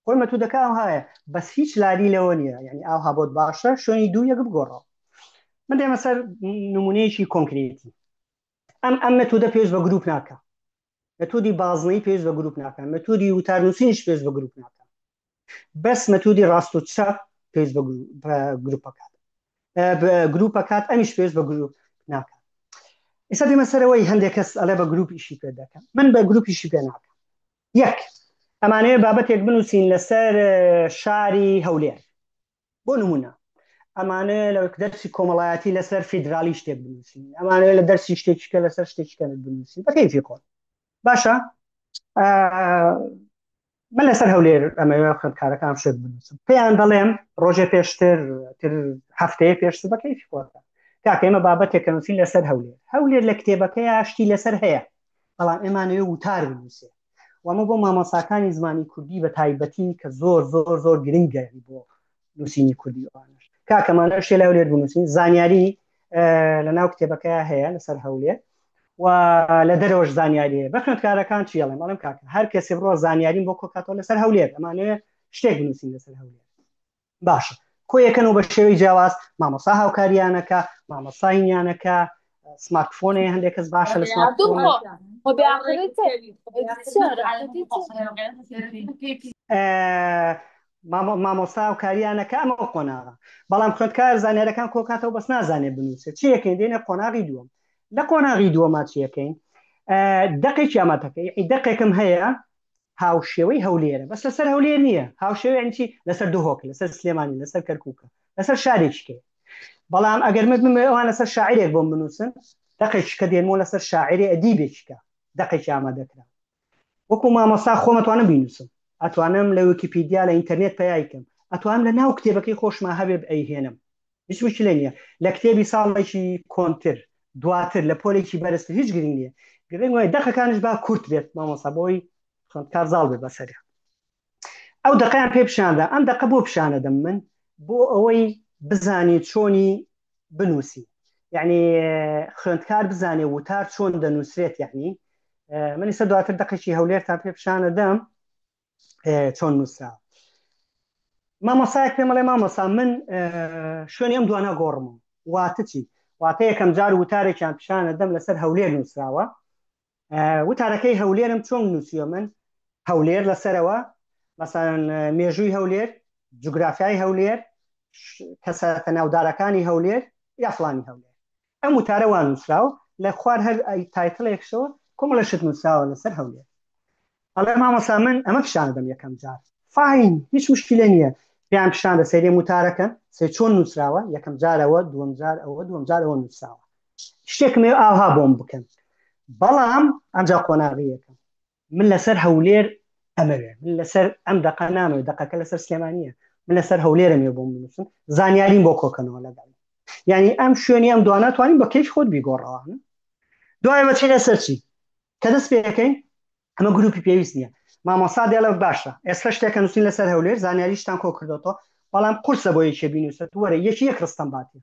خۆی مەتودەکە ئەوهایە بەس هیچ لاری لەوە نییە یعنی ئاوها بۆت باشە شوێنی دوو یەک بگۆڕەوە من دێمە سەر نمونەیەکی کۆنکرێتی ئەم ئەم مەتودە پێویست بە گروپ ناکە مەتودی بازنەی پێویست بە گروپ ناکە مەتودی وتار نووسینیش پێویست بە گروپ ناکە بەس مەتودی ڕاست و چەپ پێویست بە گروپەکات گروپەکات ئەمیش پێویست بە گروپ ناکات ئێستا دێمە سەرەوەی هەندێک کەس ئەڵێ بە گروپ ئیشی پێ دەکەم من بە گروپ ئیشی پێ ناکەم یەک ئەمانەیە بابەتێک بنووسین لەسەر شاری هەولێر بۆ نمونە ئەمانەیە لە دەرسی کۆمەڵایەتی لەسەر فیدرالی شتێک بنووسین ئەمانەیە لە دەرسی شتێکیکە لەسەر شتێکیکە بنووسین بە کەیفی خۆت باشە من لەسەر هەولێر ئەمەوێ خوێندکارەکان شت بنووسم پێیان دەڵێم ڕۆژێ پێشتر تر هەفتەیە پێشتر بە کەیفی خۆتان کاکە ئێمە بابەتێکە نووسین لەسەر هەولێر هەولێر لە کتێبەکەیا شتی لەسەر هەیە بەڵام ئێمانەوێ وتار بنووسێ و ئەمە بۆ مامۆساکانی زمانی کوردی بە تایبەتی کە زۆر زۆر زۆر گرنگە بۆ نووسینی کوردی ئەوانش کاکەمانە شتێ لە هەولێر بنووسین زانیاری لە ناو کتێبەکەیا هەیە لەسەر هەولێر و لە دەرەوەش زانیاری هەیە بە خوێندکارەکان چی ئەڵێم ئەڵێم کاکە هەر کەسێ بڕۆ زانیاریم بۆ کۆکاتەوە لەسەر هەولێر ئەمانەوێ شتێک بنووسین لەسەر هەولێر باشە کۆیەکەن و بە شێوەی جیاواز مامۆسا هاوکاریانەکە مامۆساینیانەکە سمارتفۆنێ هەندێک کەس باشە لە سمارتفۆن مامۆستا و کاریانەکە ئەمە قۆناغە بەڵام خوێندکار زانیارەکان کۆکاتەوە بەس نازانێت بنووسێت چی یەکەین دێنە قۆناغی دووەم لە قۆناغی دووەما چی یەکەین دەقێکی ئامادەکەی دەقێکم هەیە هاوشێوەی هەولێرە بەس لەسەر هەولێر نییە هاوشێوەی یعنی چی لەسەر دهۆک لەسەر سلێمانی لەسەر کەرکووکە لەسەر شارێکی کەیە بەڵام ئەگەر من بمەوێ ئەوان لەسەر شاعرێک بۆم بنووسن دەقێکی کە دێنمەوە لەسەر شاعرێ ئەدیبێکی کە دەقێکی ئامادەکرا وەکو مامۆستا خۆم ئەتوانم بینووسم ئەتوانم لە ویکیپیدیا لە ئینتەرنێت پەیای کەم ئەتوانم لە ناو کتێبەکەی خۆشما هەبێ ئەیهێنم هیچ مشکلە نییە لە کتێبی ساڵێکی کۆنتر دواتر لە پۆلێکی بەرزتر هیچ گرنگ نییە گرنگ وای دەقەکانش با کورت بێت مامۆستا بۆی خوێندکار زاڵ بێت بەسەریا ئەو دەقیان پێ پیشاندا ئەم دەقە بۆ پیشانەدەم من بۆ ئەوەی بزانی چۆنی بنووسی یعنی خوێندکار بزانێ وتار چۆن دەنووسرێت یعنی من ئێستا دواتر دەقێکی هەولێرتان پێ پیشانەدەم چۆن نووسرا مامۆسایەک پێم ئەڵێ مامۆسا من شوێنی ئەم دوانە گۆڕم واتە چی واتە یەکەم جار وتارێکیان پیشانە دەم لەسەر هەولێر نووسراوە وتارەکەی هەولێرم چۆن نووسیوە من هەولێر لەسەرەوە مەسەن مێژووی هەولێر جوگرافیای هەولێر کەسە ناودارەکانی هەولێر یافلانی هەولێر ئەم وتارە وا نووسراوە لە خوار هەر title ێکشەوە کۆمەڵە شت نووسراوە لەسەر هەولێر ئەڵێ مامۆسا من ئەمە پیشان دەم یەکەم جار fine هیچ مشکلە نییە پێیان پیشان دە سەیری وتارەکەن سێ چۆن نووسراوە یەکەم جارەوە دووەم جار ئەوە دووەم جار ئەوە نووسراوە شتێکم هەیە ئاها بۆم بکەن بەڵام ئەمجا قۆناغی یەکەم من لەسەر هەولێر ئەمەوێ من لەسەر ئەم دەقە نامەوێ دەقەکە لەسەر سلێمانیە من لەسەر هەولێرم بۆم بنووسن زانیاریم بۆ کۆکەنەوە لەگەڵ یعنی ئەم شوێنی ئەم دوانە توانین بە کەیف خۆت بیگۆڕەوە دوای بەچینە سەر چی کە دەست پێەکەین ئەمە گروپی پێویست نییە مامۆسا دێڵە باشە ئێستا شتێکە نووسین لەسەر هەولێر زانیاریشتان کۆ کردوەوە بەڵام قورسە بۆ یەکێ بینوسێت وەرە یەکی یەک ڕستەم باتێ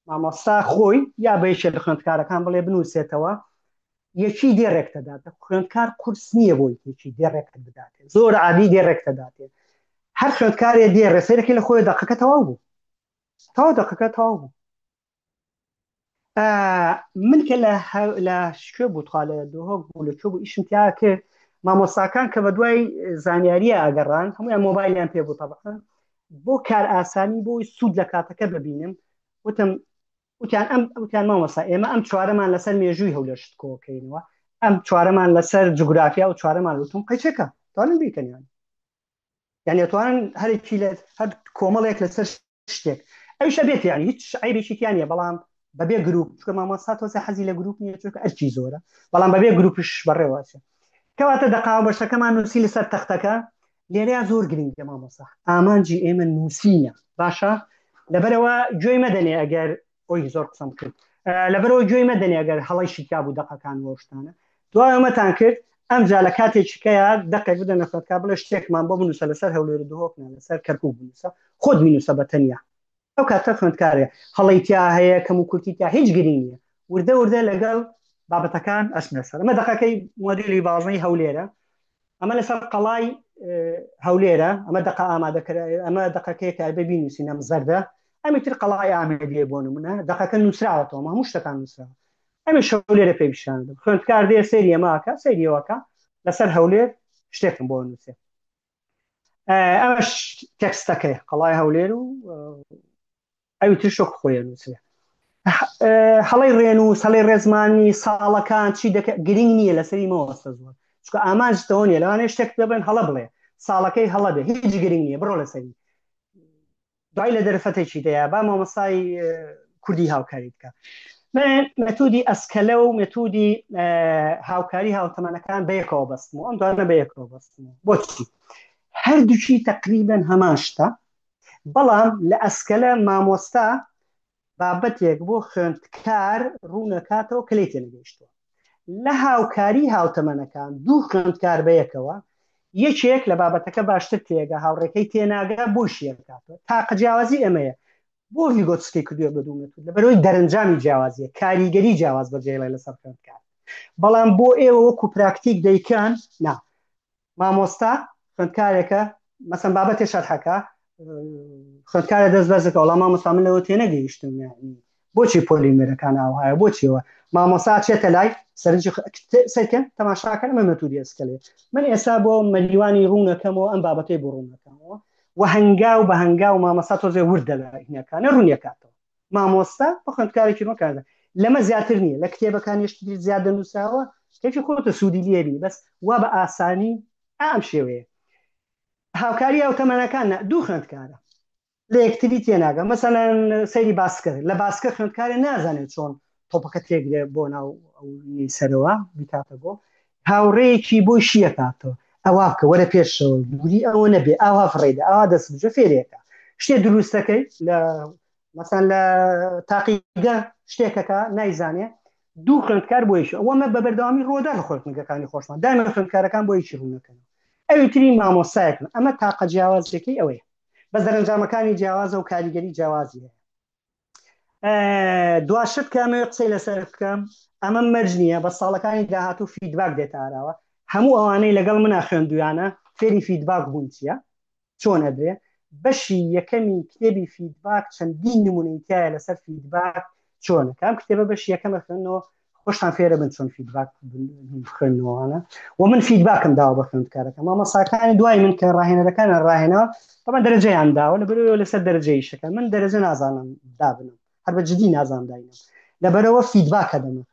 مامۆستا خۆی یا بە یەکێ لە خوێندکارەکان بڵێ بنووسێتەوە یەکی دێڕێک دەداتە خوێندکار قورس نییە بۆی یەکی دێڕێکت بداتێ زۆر عادی دێڕێک دەداتێ هەر خوێندکارێ دێڕێ سەیرەکەی لە خۆی دەقەکە تەواو بوو تەواو دەقەکە تەواو بوو من کە لە لە شوێ بوو تخوا لە دهۆک بوو لە کوێ بوو ئیشم تیا کرد مامۆستاکان کە بە دوای زانیاریە ئەگەڕان هەموویان مۆبایلیان پێ بوو تەبعەن بۆ کار ئاسانی بۆی سوود لە کاتەکە ببینم وتم وتیان ئەم وتیان مامۆستا ئێمە ئەم چوارەمان لەسەر مێژووی هەولێر شت کۆکەینەوە ئەم چوارەمان لەسەر جوگرافیا و چوارەمان وتم قەیچەکە توانن بیکەن یان یعنی ئەتوانن هەرێکی لە هەر کۆمەڵێک لەسەر شتێک ئەویش ئەبێت یعنی هیچ عیبێکی تیا نییە بەڵام بەبێ گروپ چونکە مامۆستا تۆزێ حەزی لە گروپ نییە چونکە ئەرکی زۆرە بەڵام بەبێ گروپش بەڕێوە ئەچێت کەواتە دەقاوە بەشەکەمان نووسی لەسەر تەختەکە لێرەیا زۆر گرنگە مامۆستا ئامانجی ئێمە نووسینە باشە لەبەرەوە گوێی مەدەنێ ئەگەر ئۆی زۆر قسەم کرد. لەبەرەوە گوێی مەدەنێ ئەگەر هەڵەی شیکا بوو دەقەکان و شتانە. دوای ئەمەتان کرد، ئەمجا لە کاتێکی کەیا دەقێک بدەنە خوێندکار بڵێ شتێکمان بۆ بنووسە لەسەر هەولێر و دهۆک نا، لەسەر کەرکووک بنووسە، خۆت بینووسە بە تەنیا. ئەو کاتە خوێندکارێ هەڵەی تیا هەیە، کەم و کورتی تیا هیچ گرنگ نییە، وردە وردە لەگەڵ بابەتەکان ئەچنە سەر. ئەمە دەقەکەی مۆدیلی بازنەی هەولێرە، ئەمە لەسەر قەڵای هەولێرە، ئەمە دەقە ئامادەکرا، ئەمە دەقەکەی کە ئەبێ بینووسین، ئەم زەردە، ئەمی تر قەڵای ئامێدیە بۆ نمونە، دەقەکە نووسراوەتەوە، هەموو شتەکان نووسراوە. ئەمی هەولێرە پێ پیشان دەدەم، خوێندکار دێ سەیری ئەمە ئەکا، سەیری ئەوەکە لەسەر هەولێر شتێکم بۆ نووسێ. ئەمەش تێکستەکەی قەڵای هەولێر و ئەوی تر شۆک خۆی نووسێ. هەڵەی ڕێنووس، هەڵەی ڕێزمانی، ساڵەکان چی دەکە گرنگ نییە، لەسەری مەوەستە زۆر، چونکە ئامانجتەوە نییە. لەوانەیە شتێک دەبن هەڵە بڵێ، ساڵەکەی هەڵە بێ، هیچ گرنگ نییە، بڕۆ لەسەری. دوای لە دەرفەتێکی دەیە با مامۆستای کوردی هاوکاری بکە. من مێتودی ئەسکەلە و مێتودی هاوکاری هاوتەمەنەکان بەیەکەوە بەستم و ئەم دوانە بەیەکەوە بەستم. بۆچی؟ هەردووکی تقریبا هەمان شتە، بەڵام لە ئەسکەلە مامۆستا بابەتێک بۆ خوێندکار ڕوونەکاتەوە کە لێی تێنەگەیشتووە. لە هاوکاری هاوتەمەنەکان دوو خوێندکار بەیەکەوە، یەکێک لە بابەتەکە باشتر تێگا، هاوڕێکەی تێناگا، بۆی شیەکاتەوە. تاقە جیاوازی ئەمەیە. بۆ ڤیگۆتسکی کردووە بە دوو مێتود؟ لەبەرەوەی دەرەنجامی جیاوازیە، کاریگەری جیاواز بەجێڵێ لەسەر خوێندکار. بەڵام بۆ ئێوە وەکو پراکتیک دەیکەن نا، مامۆستا خوێندکارێکە مەسەن بابەتێ شەرحەکە، خوێندکارە دەست بەرزەکە وەڵام مامۆستا من لەوە تێنەگەیشتم، یعنی بۆچی پۆلیمێرەکان ئاوهایە، بۆچیەوە؟ مامۆستا چێتە لای سەرنجی سەرکەن تەماشاکەن. ئەمە مەتوری ئەسکەلێ. من ئێستا بۆ مەریوانی ڕوونەکەمەوە ئەم بابەتەی بۆ ڕوونەکەمەوە و هەنگاو بە هەنگاو مامۆستا تۆزێ وردە لە هینەکانە ڕوونیەکاتەوە. مامۆستا بە خوێندکارێکی ڕوونکاتە لەمە زیاتر نییە. لە کتێبەکان شتی زیاد دەنووسراوە، کەفی خۆتە سوودی لێبی، بەس وا بە ئاسانی ئەم شێوەیە هاوکاری هاوتەمەنەکان دوو خوێندکارە لە یەکتری تێناگە. مەسەلەن سەیری باسکە، لە باسکە خوێندکارێ نازانێت چۆن تۆپەکە تێگرێ بۆ ناو ئەو سەرەوە بیکاتە گۆڵ، هاوڕێیەکی بۆی شیەکاتەوە، ئەوا بکە، وەرە پێشەوە، دووری ئەوە نەبێ، ئاوا فڕێدە، ئاوا دەست بجە، فێرێکە شتێ دروستەکەی. لە مەسەن لە تاقیگە شتێکەکە نایزانێ، دوو خوێندکار بۆ یەکی. ئەوەمە بە بەردەوامی ڕۆدا لە خوێندنگەکانی خۆشمان دایمە خوێندکارەکان بۆ یەکی ڕوونەکەن، ئەوی تری مامۆستایەکن. ئەمە تاقە جیاوازیەکەی ئەوەیە، بەس دەرەنجامەکانی جیاوازە و کاریگەری جیاوازی هەیە. دواشت کە ئەمەوێ قسەی لەسەر بکەم، ئەمە مەرج نییە، بە ساڵەکانی داهاتوو feedback دێتە ئاراوە. هەموو ئەوانەی لەگەڵ منا خوێندویانە فێری feedback بوون چییە، چۆن ئەدرێ. بەشی یەکەمی کتێبی feedback چەندین نمونەی تایە لەسەر feedback چۆنە. کام کتێبە بەشی یەکەمە خوێندنەوە، خۆشتان فێرە بن چۆن feedback بخوێندنەوەوانە. و من feedback م داوە بە خوێندکارەکە، مامۆستاکانی دوای من کە ڕاهێنەرەکان ڕاهێنەوە طبعا دەرەجەیان داوە، لەبەرەوە لەسەر دەرەجەی شەکە من دەرەجە نازانم دابنم، هەر بە جدی نازانم داینم، لەبەرەوە feedback ە دەمە.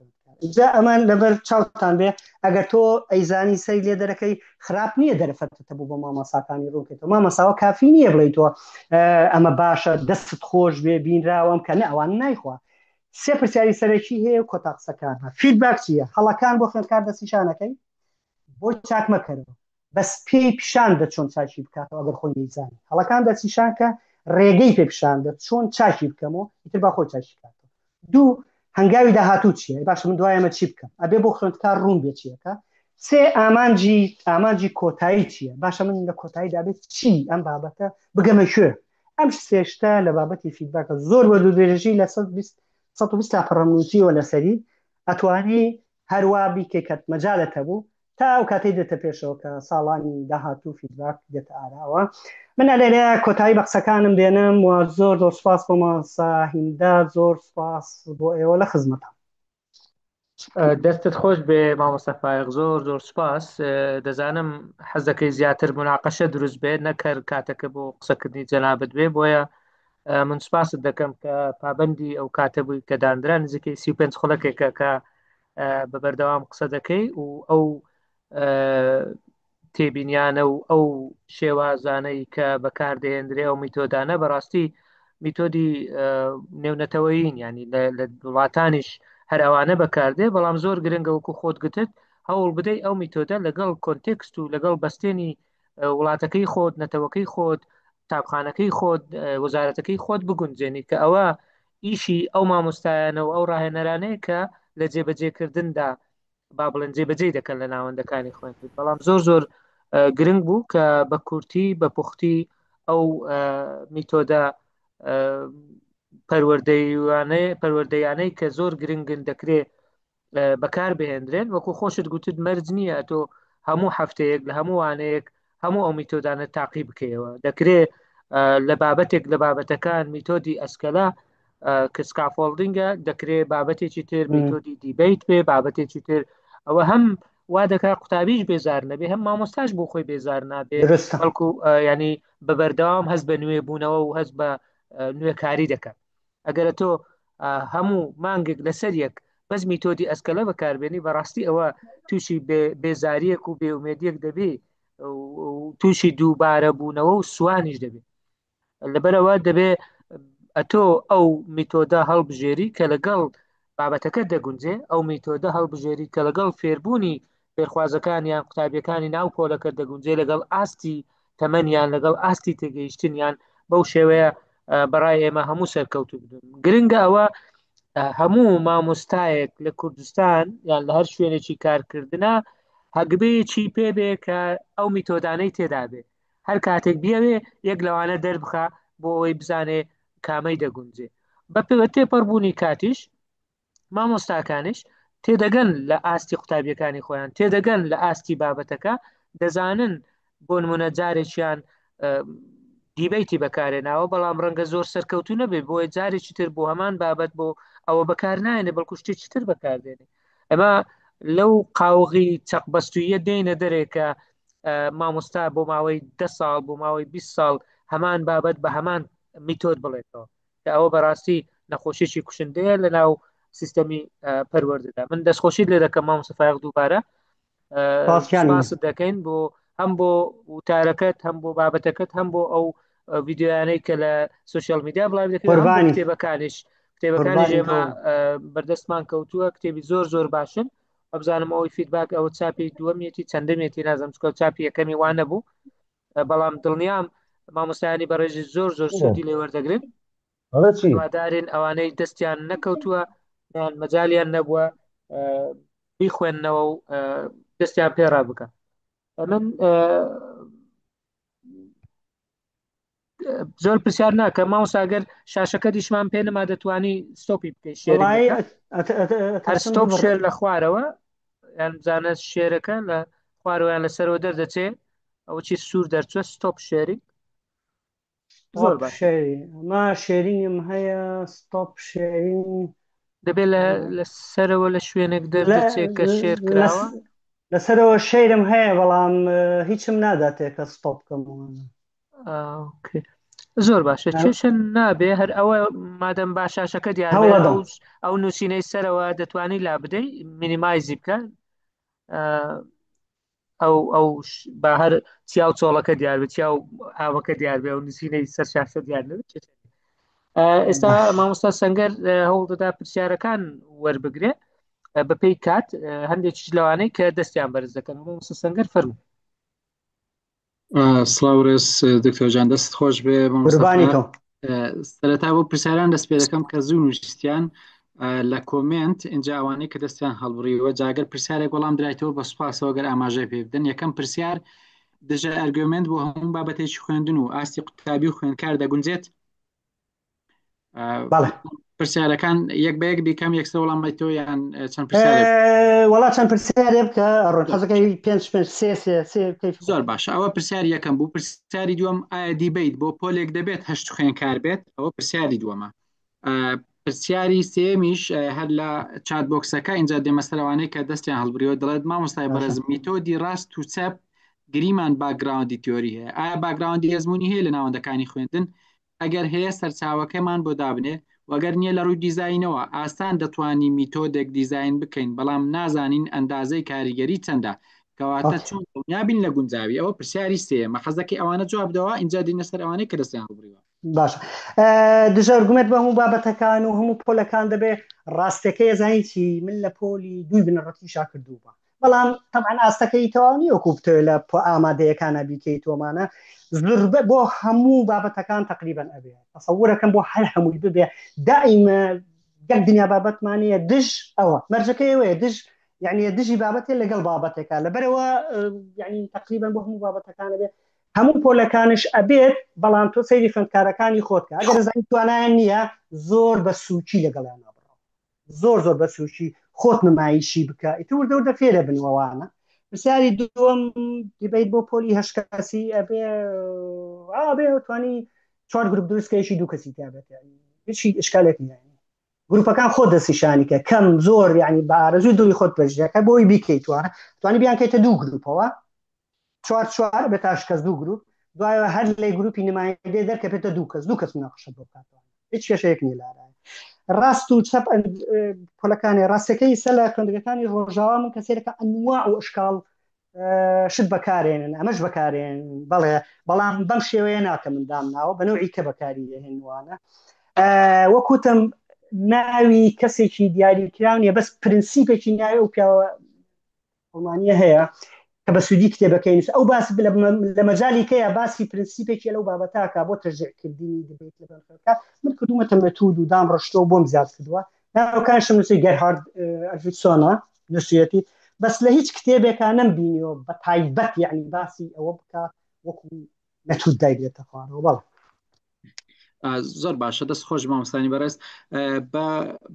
جا ئەمان لەبەر چاوتان بێ، ئەگەر تۆ ئەیزانی سەری لێ دەرەکەی خراپ نییە، دەرفەتە بوو بۆ مامۆساکانی ڕوونکەیتەوە. مامۆساوە کافی نییە بڵێ تۆ ئەمە باشە، دەستت خۆش بێ، بینراوەم کە نە، ئەوان نایخوا. سێ پرسیاری سەرەکی هەیە و کۆتا قسەکان. feedback چییە؟ هەڵەکان بۆ خوێندکار دەستنیشانەکەی، بۆ چاک مەکەرەوە، بەس پێی پیشان دە چۆن چاکی بکاتەوە. ئەگەر خۆی نەیزانی هەڵەکان دەستنیشان کە، ڕێگەی پێ پیشان دە چۆن چاکی بکەمەوە، ئیتر با خۆی چاکی بکاتەوە. دوو، هەنگاوی داهاتوو چییە؟ باشە من دوای ئەمە چی بکەم؟ ئەبێ بۆ خوێندکار ڕوون بێ چیەکە. سێ، ئامانجی کۆتایی چییە؟ باشە من لە کۆتاییدا بێت چی ئەم بابەتە بگەمە کوێ؟ ئەم سێ شتە لە بابەتی feedback ە زۆر بە دوودرێژی لە 120 لاپەڕەم نووسیوە لەسەری. ئەتوانی هەروا بیکەی کە مەجالت هەبوو تا ئەو کاتەی دێتە پێشەوە کە ساڵانی داهاتوو feedback دێتە ئاراوە. من لێرە کۆتایی بە قسەکانم دێنم و زۆر زۆر سپاس بۆ مامۆستا هیمدا، زۆر سپاس بۆ ئێوە لە خزمەتان. دەستت خۆش بێ مامۆستا فایق، زۆر زۆر سپاس. دەزانم حەز دەکەی زیاتر مناقەشە دروست بێت نەکەر کاتەکە بۆ قسەکردنی جەنابت بێ، بۆیە من سپاست دەکەم کە پابندی ئەو کاتە بووی کە دانرا. نزیکەی 35 خولەکێکە کە بە بەردەوام قسە دەکەی و ئەو تێبینیانە و ئەو شێوازانەی کە بەکاردەهێنرێ، ئەو میتۆدانە بەڕاستی میتۆدی نێونەتەوەیین، ینی لە وڵاتانیش هەر ئەوانە بەکاردێ. بەڵام زۆر گرنگە وەکو خۆت گوتت هەوڵ بدەیت ئەو میتۆدە لەگەڵ context و لەگەڵ بەستێنی وڵاتەکەی خۆت، نەتەوەکەی خۆت، قوتابخانەکەی خۆت، وەزارەتەکەی خۆت بگونجێنی کە ئەوە ئیشی ئەو مامۆستایانە و ئەو ڕاهێنەرانەیە کە لە جێبەجێکردندا با بڵێن جێبەجێی دەکەن لە ناوەندەکانی خوێندن. بەڵام زۆر زۆر گرنگ بوو کە بە کورتی بە پوختی ئەو میتۆدە پەروەردەیانەی کە زۆر گرنگن دەکرێ بەکار بهێندرێن. وەکو خۆشت گوتت مەرج نییە تۆ هەموو هەفتەیەک لە هەموو وانەیەک هەموو ئەو میتۆدانە تاقی بکەیەوە. دەکرێ لە بابەتێک لە بابەتەکان میتۆدی ئەسکەلا کە scaffolding ە، دەکرێ بابەتێکی تر میتۆدی debate بێ، بابەتێکی تر. ئەوە هەم وا دەکات قوتابیش بێزار نەبێ، هەم مامۆستاش بۆ خۆی بێزار نابێ، درستە. بەڵکو ینی بە بەردەوام هەست بە نوێ بوونەوە و هەست بە نوێکاری دەکات. ئەگەر تۆ هەموو مانگێک لەسەر یەک بەس میتۆدی ئەسکەلە بەکاربێنی، بەڕاستی ئەوە تووشی بێزاریەک و بێئومێدیەک دەبی و تووشی دووبارە بوونەوە و سوانیش دەبێت. لەبەرەوە دەبێ ئەتۆ ئەو میتۆدە هەڵبژێری کە لەگەڵ بابەتەکە دەگونجێ، ئەو میتۆدە هەڵبژێری کە لەگەڵ فێربوونی فێرخوازەکان یان قوتابیەکانی ناو پۆلەکە دەگونجێ، لەگەڵ ئاستی تەمەنیان، لەگەڵ ئاستی تێگەیشتنیان. بەو شێوەیە بەڕای ئێمە هەموو سەرکەوتوو بدون. گرنگە ئەوە هەموو مامۆستایەک لە کوردستان یان لە هەر شوێنێکی کارکردنە هەگبەیەکی پێبێ کە ئەو میتۆدانەی تێدا بێ، هەر کاتێک بیەوێ یەک لەوانە دەربخا بۆ ئەوەی بزانێ کامەی دەگونجێ. بە تێپەڕبوونی کاتیش مامۆستاکانیش تێدەگەن لە ئاستی قوتابیەکانی خۆیان، تێدەگەن لە ئاستی بابەتەکە، دەزانن بۆ نمونە جارێکیان debate ی بەکارێناوە بەڵام ڕەنگە زۆر سەرکەوتو نەبێ، بۆیە جارێکی تر بۆ هەمان بابەت بۆ ئەوە بەکار نایەنێ، بەڵکو شتێکی تر بەکاردێنێ. ئەمە لەو قاوغی چەقبەستوویە دێنە دەرێ کە مامۆستا بۆ ماوەی 10 ساڵ، بۆ ماوەی 20 ساڵ هەمان بابەت بە هەمان میتۆد بڵێتەوە، کە ئەوە بەڕاستی نەخۆشیێکی کوشندەیە لە ناو سیستەمی پەروەردەدا. من دەستخۆشیت لێ دەکەم مامۆستا فایەق، دووبارە سپاست دەکەین بۆ هەم بۆ وتارەکەت، هەم بۆ بابەتەکەت، هەم بۆ ئەو ڤیددیویانەی کە لە social media بڵاوی دەکەن، هەم بۆ کتێبەکانیش. کتێبەکانی ئێمە بەردەستمان کەوتووە، کتێبی زۆر زۆر باشن. ئەبزانم ئەوەی feedback ئەوە چاپی دووەمیەتی چەندەمێتی نازم، چکە چاپی یەکەمی وانە بوو، بەڵام دڵنیام مامۆستایانی بەڕێزی زۆر زۆر سوودی لێ وەردەگرن. هیوادارین ئەوانەی دەستیان نەکەوتووە یان مەجالیان نەبووە بیخوێندنەوە و دەستیان پێڕا بکە. من زۆر پرسیار ناکەم مامۆستا، گەر شاشەکە دیشمان پێ نەما دەتوانی stop ی بکەیت sharing ەکە، هەر stop share لە خوارەوە، یان بزانە share ەکە لە خوارەوەیان لەسەرەوە دەردەچێ، ئەوە چی سوور دەرچوە stop sharing. زۆر ستۆپ باشە. sharing ما sharing م هەیە stop sharing. دەبێت لە سەرەوە لە شوێنێک دەردەچێت کە share کراوە. لەسەرەوە share م هەیە بەڵام هیچم ناداتێ کە stop بکەم. okay. زۆر باشە، کێشە نابێ، هەر ئەوە مادەم با شاشەکە دیار بێ، هەوڵەدەم. ئەو نووسینەی سەرەوە دەتوانی لا بدەی، minimize ی بکە، ئەو با هەر چیا و چۆڵەکە دیار بێ، چیا و ئاوەکە دیار بێ، ئەو نووسینەی سەر شاشە دیار نەبێ. ئێستا باش. مامۆستا سەنگەر هەوڵ دەدا پرسیارەکان وەربگرێ بەپێی کات، هەندێکیش لەوانەی کە دەستیان بەرز دەکەن. مامۆستا سەنگەر فەرموو. سڵاو ڕێز دکتۆر جان، دەست خۆش بێ مامۆستا قوربانی فایەق. تۆ. سەرەتا بۆ پرسیاران دەست پێ دەکەم کە زوو نووسیان لە comment، اینجا ئەوانەی کە دەستیان هەڵبڕیوە، جاگەر پرسیارێک وەڵام درایتەوە بە سوپاسەوە گەر ئاماژەی پێ بدەن. یەکەم پرسیار، دژە ئەرگۆمێنت بۆ هەموو بابەتێکی خوێندن و ئاستی قوتابی و خوێندکار دەگونجێت؟ بەڵێ. پرسیارەکان یەک بە یەک بیکەم یەکسەر وەڵام بەیتەوە یان چەند پرسیارێک؟ وەڵا چەند پرسیارێ بکە ئەڕۆن، حەزەکەی پێنج پێنج سێ سێ سێ کەیف خۆت. زۆر باشە، ئەوە پرسیاری یەکەم بوو. پرسیاری دووەم، ئایا debate بۆ پۆلێک دەبێت هەشت خوێنکار بێت؟ ئەوە پرسیاری دووەمە. پرسیاری سێمیش هەر لە chat box ەکە، اینجا دێمە سەرەوانەی کە دەستیان هەڵبریەوە، دەڵێت مامۆستای باشە. بەڕێز میتۆدی ڕاست و چەپ گریمان background ی تیۆری هەیە، ئایا background ی ئەزمموونی هەیە لە ناوەندەکانی خوێندن؟ ئەگەر هەیە سەرچاوەکەمان بۆ دابنێ، وە گەر نیە لە ڕووی دیزاینەوە ئاسان دەتوانی میتۆدێک دیزاین بکەین بەڵام نازانین ئەندازەی کاریگەری چەندە، کەواتە okay. چۆن دڵنیابین لە گونجاوی؟ ئەوە پرسیاری سێیەمە، حەزدەکەی ئەوانە جواب بدەوە ئینجا دێینە سەر ئەوانەی کە دەستیان هەڵبڕیوە. باشە دژە ئەرگومێنت بە هەموو بابەتەکان و هەموو پۆلەکان دەبێ. ڕاستەکەی ئەزانی چی، من لە پۆلی دووی بنەڕەتیشا کردوومە. بەڵام تەبعەن ئاستەکەی تەواو نییە وەکو بتەوێت لە ئامادەیەکانە بیکەیت تۆمانە زوربە بۆ هەموو بابەتەکان تقریبا ئەبێ تەسەورەکەم بۆ هەر هەمووی ببێ دائیمە یەک دنیا بابەتمانەیە دژ ئەوە مەرجەکەی ئەوەیە دژ یعنی دژی بابەتێ لەگەڵ بابەتێکە لەبەرەوە یعنی تقریبا بۆ هەموو بابەتەکانە بێ هەموو پۆلەکانش ئەبێت بەڵام تۆ سەیری خوێندکارەکانی خۆت کە ئەگەر زانی توانایان نییە زۆر بە سوکی لەگەڵیان بڕۆ زۆر زۆر بە سوکی خۆت نمایشی بکە ئیتر وردە وردە فێرە بن وەوانە پرسیاری دووەم debate بۆ پۆلی هەشت کەسی ئەبێ ئابێ توانی چوار گروپ دروست کەیشی دوو کەسی تیا بێت یعنی هیچ ئشکالێک نییە گروپەکان خۆ دەستیشانی کە کەم زۆر یعنی بە ئارەزوی دڵی خۆت پەژەکە بۆی بیکەیتوانە توانی بیانکەیتە دوو گروپەوە چوار چوار بێت تا کەس دوو گروپ دوایەوە هەر لە گروپی نمایندەی دەرکەپێتە دوو کەس دوو کەس مناقشە بۆ بکاتەوە هیچ کێشەیەک نییە لارایە ڕاست و چەپ پۆلەکانی ڕاستەکەی سە لە خوێندگەکانی ڕۆژاوا من کەسێکە ئەنوا و ئەشکاڵ شت بەکارێنن ئەمەش بەکارێن بەڵێ بەڵام بەم شێوەیە ناکە من دامناوە بە نەوعی کە بەکاری دەهێنوانە وەکوتم ناوی کەسێکی دیاریکراو نیە بەس پرنسیپێکی ناوی ئەو پیاوە ئەڵمانیە هەیە کە بە سوودی کتێبەکەی نووس ئەو باس لە مەجالی کەیە باسی پرنسیپێکی لەو بابەتاکە بۆ تەشجیعکردنی debate لە بەنخەکە من کردومەتە مەتود و دام ڕشتۆ بۆم زیاد کردووە ناوەکانشم نووسی گەرهارد ئەلفیسۆنە نووسیەتی بەس لە هیچ کتێبێکا نەمبینیوە بە تایبەت یعنی باسی ئەوە بکات وەکو مەتود دایگرێتە خوارەوە بەڵێ زۆر باشە دەست خۆش مامۆستانی بەڕێز بە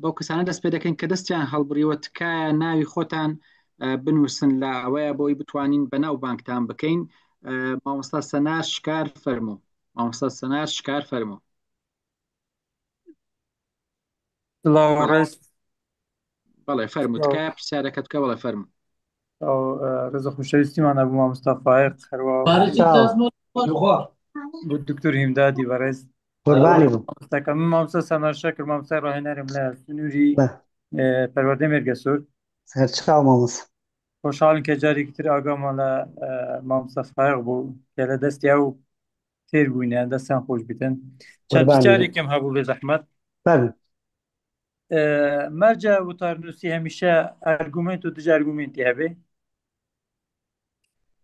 بەو کەسانە دەست پێ دەکەین کە دەستیان هەڵبڕیوە تکایە ناوی خۆتان بنووسن لە ئەوەیە بۆی بتوانین بە ناو بانکتان بکەین مامۆستا سەنار شکار فەرموو مامۆستا سەنار شکار فەرموو سڵاو ڕێز بەڵێ فەرموو سڵاو تکایە پرسیارەکەت بکە بەڵێ فەرموو ئەو ڕێز و خۆشەویستیمان هەبوو مامۆستا فایق هەروە چاو بۆ دکتۆر هیمدادی بەڕێز قوربانی بوو مامۆستاکە من مامۆستا سەمەر شەکر مامۆستای ڕاهێنەرم لە سنووری بە پەروەردەی مێرگەسوور سەرچاو مامۆستا خۆشحاڵین کە جارێکی تر ئاگامان لە مامۆستا فایق بوو کە لە دەستی ئەو فێر بووینە دەستیان خۆش بیتن چەند قوربانی بوو پرسیارێکم هەبوو بێ زەحمەت فەرموو مەرجە وتارنووسی هەمیشە ئەرگومنت و دژ ئەرگومنتی هەبێ؟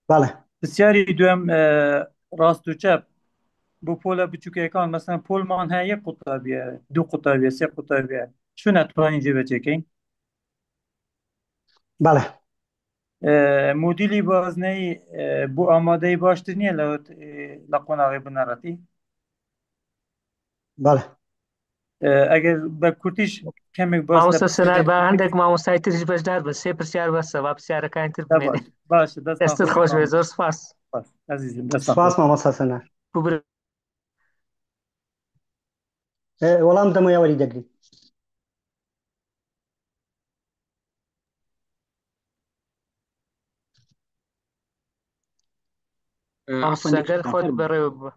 بەڵێ. پرسیاری دوێم ڕاست و چەپ بۆ پۆلە بچووکەکان مەسەن پۆلمان هەیە یەک قوتابیە دوو قوتابیە سێ قوتابیە چون ئەتوانین جێبەجێکەین؟ بەڵێ. مۆدیلی بازنەی بۆ ئامادەی باشتر نییە لە قۆناغی بنەڕەتی؟ بەڵێ. ئەگەر بە کورتیش کەمێک باس لە مامۆستا سنار با هەندێک مامۆستای تریش بەشدار بن سێ پرسیار بەسە با پرسیارەکانی تر بمێنێ باش باشە دەستان دەستت خۆش خۆش بێ زۆر سپاس سپاس ئەزیزم دەستان سپاس خۆش مامۆستا سنار. ببرە وەڵام دەمەوە یا وەری دەگری؟ مامۆستا عەفوەن سەنگەر دکتۆر خۆت فەرموو. بەڕێوە ببە.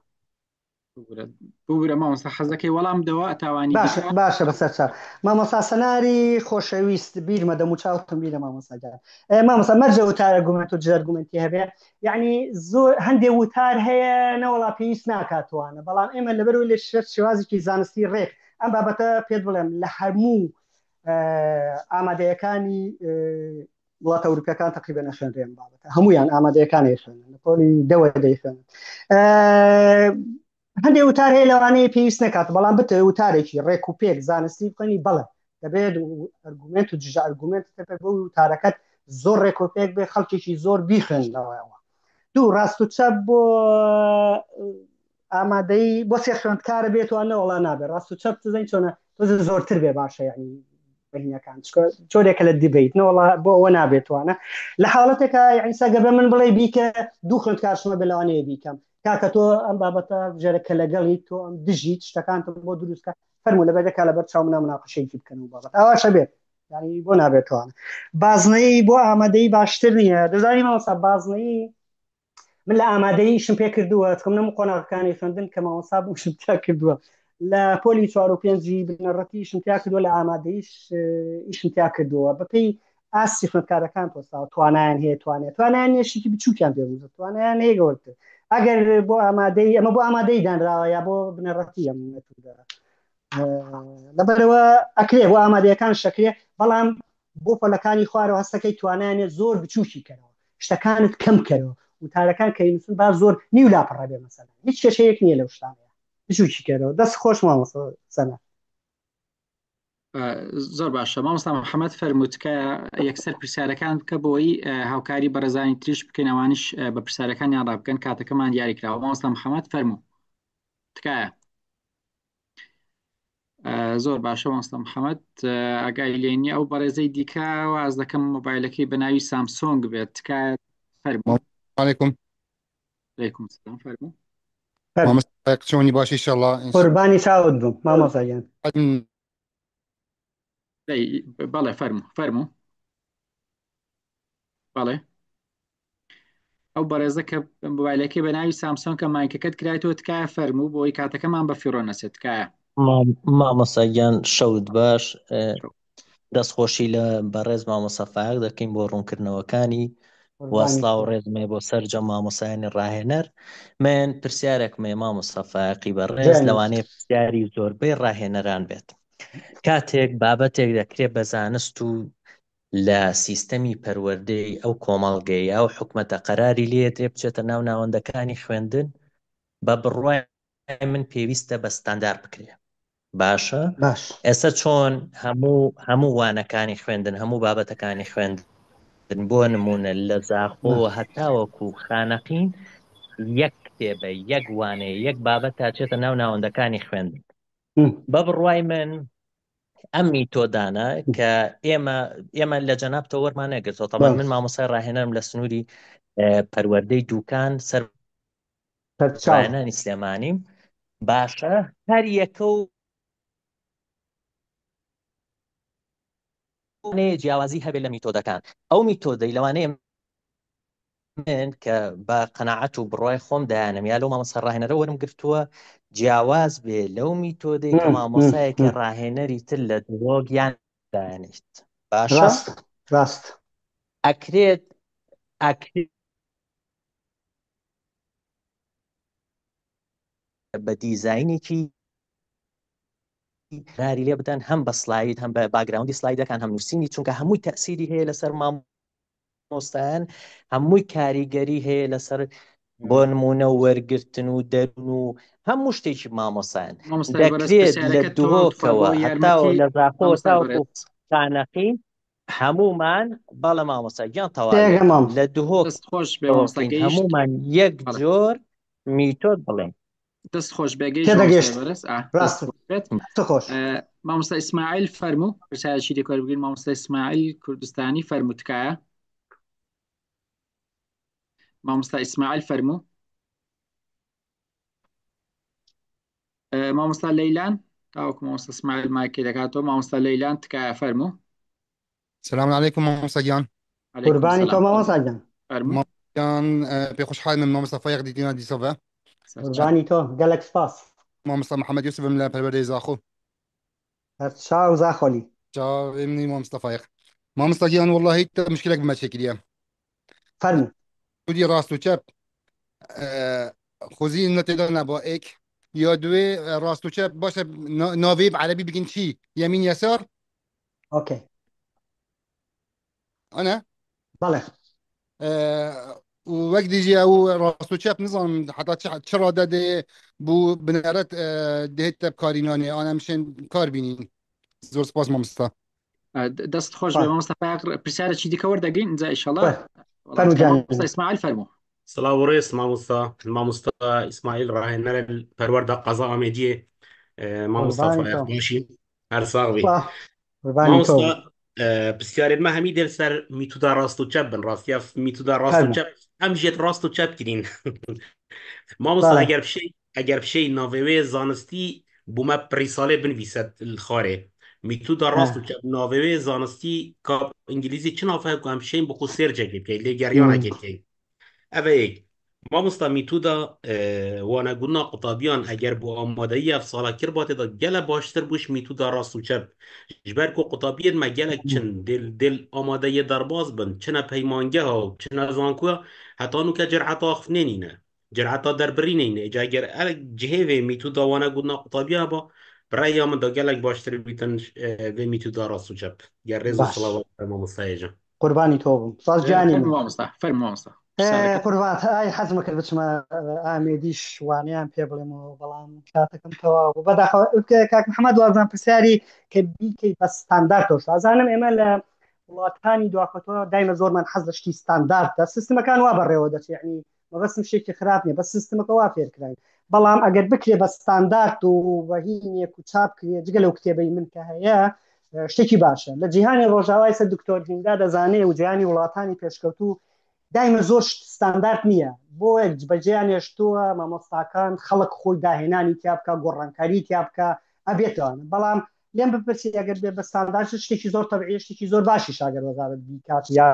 ببورە ببورە مامۆستا حەزەکەی وەڵام دەوە تاوانی باشە دیکە باشە بەسەر چاو مامۆستا سەناری خۆشەویست بیرمە دەموچاوتم بیرە مامۆستا گیان ئێ، مامۆستا مەرجە وتار ئەرگومێنت و دژ ئەرگومێنتی هەبێ یعنی زۆر هەندێ وتار هەیە نەوەڵا پێویست ناکاتوانە بەڵام ئێمە لەبەرەوەی لە شەر شێوازێکی زانستی ڕێک ئەم بابەتە پێت بڵێم لە هەموو ئامادەیەکانی وڵاتە ئەوروپیەکان تقریبا نەخوێنرێن ئەم بابەتە هەمویان ئامادەیەکان ئەیخوێنن لە پۆلی دەوە دەیخوێنن هەندێک وتار هەیە لەوانەیە پێویست نەکات بەڵام بتەوێ وتارێکی ڕێک و پێک زانستی بخوێنی بەڵێ دەبێت ئەرگومنت و دژە ئەرگومنت تەپێ بۆ وتارەکەت زۆر ڕێک و پێک بێ خەڵکێکی زۆر بیخوێنەوەەوە دوو ڕاست و چەپ بۆ ئامادەی بۆ سێ خوێندکارە بێت و نەوەڵا نابێت ڕاست و چەپ تزین چۆنە تۆزە زۆرتر بێ باشە یعنی بەهینەکان چۆرێکە لە debate نەوەڵا بۆ ئەوە نابێتوانە لە حاڵەتێکە یعنی سەگە بە من بڵێ بیکە دوو خوێندکار شمە بەلوانەیە بیکەم کاکە تۆ ئەم بابەتە بژێرە کە لەگەڵی تۆ ئەم دژیت شتەکانتم بۆ دروستکە فەرموو لەبەر دەکا لەبەر چاو منە مناقەشەیەکی بکەن و بابەت ئاواشە بێت یعنی بۆ نابێتوانە بازنەی بۆ ئامادەی باشتر نییە دەزانی مامۆستا بازنەی من لە ئامادەیی ئیشم پێ کردووە چکم نەم قۆناغەکانی خوێندن کە مامۆستا بووم ئیشم تیا کردووە لە پۆلی چوار و پێنجی بنەڕەتی ئیشم تیا کردووە لە ئامادەیش ئیشم تیا کردووە بەپێی ئاستی خوێندکارەکان پۆستاوە توانایان هەیە توانێت توانایان نیە شتێکی بچووکیان پێ بوو توانایان هەیە گەورەتر ئەگەر بۆ ئامادەی ئەمە بۆ ئامادەی دانراوە یا بۆ بنەڕەتی ئەم مەتوودە لەبەرەوە ئەکرێ بۆ ئامادەیەکان شەکرێ بەڵام بۆ پۆلەکانی خوارەوە هەستەکەی توانایانە زۆر بچووکی کەرەوە شتەکانت کەم کەرەوە وتارەکان کە نووسن با زۆر نیو لاپەڕە بێ مەسەلەن هیچ کێشەیەک نییە لەو شتانەیە بچووکی کەرەوە دەست خۆش مامۆستا سەنا. زۆر باشە مامۆستا محەممەد فەرموو تکایە یەکسەر پرسیارەکان بکە بۆی هاوکاری بەڕێزانی تریش بکەین ئەوانیش بە پرسیارەکانیان ڕابکەن کاتەکەمان دیاری کراوە مامۆستا محەممەد فەرموو تکایە. زۆر باشە مامۆستا محەممەد ئاگای لێ نییە ئەو بەڕێزەی دیکە واز دەکەم مۆبایلەکەی بە ناوی سامسۆنگ بێت تکایە فەرموو. علیکم. علیکم سلام فەرموو. فەرموو. مامۆستا چۆنی باشی ئینشاءاللە. قوربانی چاوت بم مامۆستا گیان. بەڵێ فەرموو فەرموو بەڵێ ئەو بەڕێزە کە مۆبایلەکەی بە ناوی سامسۆنگ کە مایکەکەت کرایتەوە تکایە فەرموو بۆی کاتەکەمان بە فیڕۆ نەچێت تکایە. مامۆستا گیان شەوت باش دەستخۆشی لە بەڕێز مامۆستا فایەق دەکەین بۆ ڕوونکردنەوەکانی و سڵاو و ڕێزمێ بۆ سەرجەم مامۆسایانی ڕاهێنەر من پرسیارێکم هەیە مامۆستا فایەقی بەڕێز لەوانەیە پرسیاری زۆربەی ڕاهێنەران بێت کاتێک بابەتێک دەکرێت بە زانست و لە سیستەمی پەروەردەی ئەو کۆمەڵگەیە ئەو حکومەتە قەراری لێدرێ بچێتە ناو ناوەندەکانی خوێندن بە بڕوای من پێویستە بە ستاندار بکرێ باشە باش ئێستا چۆن هەموو وانەکانی خوێندن هەموو بابەتەکانی خوێندن بۆ نمونە لە زاخۆ هەتاوەکو خانەقین یەک کتێبە یەک وانەیە یەک بابەت تا چێتە ناو ناوەندەکانی خوێندن بە بڕوای من ئەم میتۆدانە کە ئێمە لە جەنابتەوە وەرمان نەگرتەوە تەبعەن من مامۆستای ڕاهێنەرم لە سنووری پەروەردەی دوکان سەر ڕاهێنانی سلێمانیم باشە هەر یەکە و جیاوازی هەبێت لە میتۆدەکان ئەو میتۆدەی لەوانەیە من کە بە قەناعەت و بڕوای خۆم دایانم یا لەو مامۆستا ڕاهێنەرە وەرم گرتووە جیاواز بێ لەو میتۆدەی کە مامۆسایەکی ڕاهێنەری تر لە دهۆک یان دایانیت باشە ڕاست ڕاست ئەکرێت ئەکرێت بە دیزاینێکی راری لێ بدەن هەم بە سلاید هەم بە باگراوندی سلایدەکان هەم نووسینی چونکە هەمووی تەسیری هەیە لەسەر مام مامۆستایان هەمووی کاریگەری هەیە لەسەر بۆ نمونە وەرگرتن و دەروون و هەموو شتێکی مامۆسایان مامۆستای بەڕێز دەکرێت لە پرسیارەکەت تەواو تخوا بۆ دهۆکەوە هەتاوە یارمەتی لە زاخۆ مامۆستای تاوەکو بەڕێز خانەقین هەمومان بەڵێ مامۆستا گیان تەواوی تێگەم ئەکەم مام لە دهۆک دەست خۆش بێ مامۆستا کەین گەیشت هەمومان یەک بەڵێ جۆر میتۆد بڵێن دەست خۆش بێ گەیشت مامۆستای تێدەگەشت بەڕێز ئا دەست ڕاست خۆش بێت دەست خۆش مامۆستا ئیسماعیل فەرموو پرسیارێکی دیکە وەربگرین مامۆستا ئیسماعیل کوردستانی فەرموو تکایە مامۆستا ئیسماعیل فەرموو مامۆستا لەیلان تاوەکو مامۆستا ئیسماعیل مایکی دەکاتەوە مامۆستا لەیلان تکایە فەرموو. سلام علیکم مامۆستا گیان. علیکم قوربانی تۆ سلام فەرموو مامۆستا گیان. فەرموو. مامۆستا گیان پێ خوشحال من مامۆستا فایق دیتینا دیسەڤە. سەرچاو. قوربانی تۆ گەلەک سپاس. مامۆستا محەممەد یوسفم لە پەروەردەی زاخۆ. سەرچاو زاخۆلی. چاوێ منی مامۆستا فایق. مامۆستا گیان وەڵڵاهی تە مشکلێک بمە چێکریە. فەرموو. سودی ڕاست و چەپ خوزی نەتێدا نەبا ئێک یا دوێ ڕاست و چەپ باشە ناوێ بە عەرەبی بگین چی یەمین یەسار. ئۆکەی. ئەنا؟ بەڵێ. وەک دیژی ئەو ڕاست و چەپ نزانم حتا چ ڕادە دێ بوو بنەرەت دێت بکارینانێ ئانە مشێن کار بینین. زۆر سپاس مامۆستا. دەست خۆش بێ مامۆستا فایەق پرسیارێکی دیکە وەردەگرین ئینجا ئیشەڵا وەڵام فەرموو تکایە گیان. مامۆستا ئیسماعیل فەرموو. سڵاو و ڕێز مامۆستا مامۆستا ئیسماعیل ڕاهێنەرە پەروەردە قەزا ئامێدیێ مامۆستا قوربانی فایەق تۆ. باشی هەر ساغ بی سپاس قوربانی تۆ مامۆستا بم. پرسیارێ مە هەمی دێل سەر میتودا ڕاست و چەپ بن ڕاستیا میتودا ڕاست و فەرموو. چەپ ئەم ژێت ڕاست و چەپ کرین مامۆستا بەڵێ. ئەگەر بشەی ئەگەر بشەی ناڤێوێ زانستی بوومە پریسالێ بنویسەت الخارێ میتودا ڕاست و چەپ ناڤێوێ زانستی کا ئینگلیزی چ ناف هەیە کو ئەم بشەین بخو سێرجێکی بکەی لێ گەریانەکێ بکەی ئەڤە یەک مامۆستا میتودا وانەگونا قوتابیان ئەگەر بۆ ئامادەیی ئەف ساڵە کرباتێدا گەلە باشتر بووش میتودا ڕاست و چەپ ژبەر کو قوتابیێن مە گەلەک چن دێل دێل ئامادەیە دەرباز بن چنە پەیمانگەها و چنە زانکۆیا هەتانوکە جرعەتا ئاخفنێ نینە جرعەتا دەربڕینێ نینە ئیجا ئەگەر ئەر جهێ وێ میتودا وانەگونا قوتابیا با ڕێیا من دا گەلەک باشتر بیتن ڤێ میتودا ڕاست و چەپ گەر ڕێز و باش سڵاو مامۆستایە جان. قوربانی تۆ بم سپاس گیانی فەرموو من. مامۆستا فەرموو مامۆستا پرسیارەکەت. قوربانت ئای حەزمە کرد بچمە ئامێدیش وانەیان پێ بڵێمەوە بەڵام کاتەکەم تەواو بوو بەداخەوە کاک محەممەد وازان پرسیاری کە بیکەی بە ستاندارتەوە ئەزانم ئێمە لە وڵاتانی دواکەوتووە دایمە زۆرمان حەز لە شتی ستاندارتە سیستمەکان وا بەڕێوە دەچێت یعنی مەبەستم شتێکی خراپ نییە بەس سیستمەکە وا فێرکراین بەڵام ئەگەر بکرێ بە ستاندارت و بەهینێک و چاپ کرێ جگە لەو کتێبەی من کە هەیە شتێکی باشە لە جیهانی ڕۆژاوای سەر دکتۆر هیندا دەزانێ و جیهانی وڵاتانی پێشکەوتوو دایمە زۆر ستاندارت نییە بۆ بەجێیان هێشتووە مامۆستاکان خەڵک خۆی داهێنانی تیا بکە گۆڕانکاری تیا بکە ئەبێتەوە بەڵام لێم بپرسی ئەگەر بێ بە ستاندارد شتێکی زۆر تەبعیە شتێکی زۆر باشی شاگەر وەزارەت بیکات یا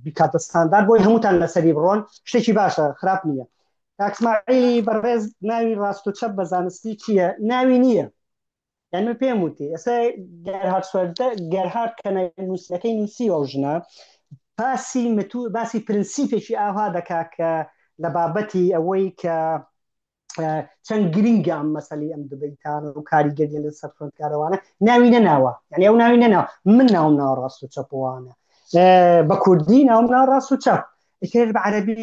بیکاتە ستاندارد بۆی هەمووتان لەسەری بڕۆن شتێکی باشە خراپ نییە کاک اسماعیلی بەڕێز ناوی ڕاست و چەپ بە زانستی چییە ناوی نییە یعنی من پێم وتی ئێستا گەرهارد سوەردە گەرهارد کە نووسەکەی نووسیوە ئەو ژنە باسی متو باسی پرنسیپێکی ئاوا دەکا کە لە بابەتی ئەوەی کە چەند گرنگە ئەم مەسەلی ئەم دبەیتانە و کاریگەریە لە سەر خوێندکارەوانە ناوی نەناوە یعنی ئەو ناوی نەناوە من ناوم ناوە ڕاست و چەپوانە بە کوردی ناوم ناوە ڕاست و چەپ ئیتر بە عەرەبی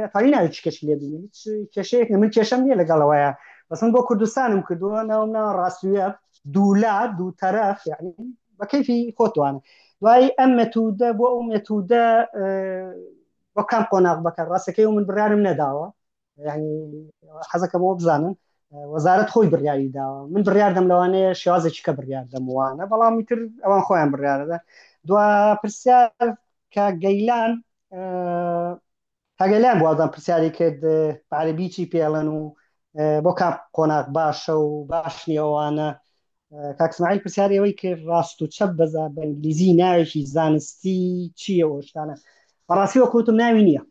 ئەتوانی ناوی چ کەسی لێ بینی هیچ کێشەیەک من کێشەم نییە لەگەڵەوەیە بەس من بۆ کوردستانم کردووە ناوم ناوە ڕاستویە دوولا دوو تەرەف یعنی بە کەیفی خۆتوانە دوای ئەم مێتودە بۆ ئەو مێتودە بۆ کام قۆناغ بەکار ڕاستەکەی و من بڕیارم نەداوە یعنی حەزەکەم ئەوە بزانن وەزارەت خۆی بڕیاری داوە من بڕیار دەم لەوانەیە شێوازێکی کە بڕیار دەموانە بەڵام ئیتر ئەوان خۆیان بڕیارەدە دوا پرسیار کە گەیلان کاگەلان بوازان پرسیاری کرد بە عەرەبی چی پێڵێن و بۆ کام قۆناغ باشە و باش نییە ئەوانە کاک سماعیل پرسیاری ئەوەی کرد ڕاست و چەپ بەزا بە ئینگلیزی ناوێکی زانستی چییە ئەو شتانە بەڕاستی وەکو وتم ناوی نییە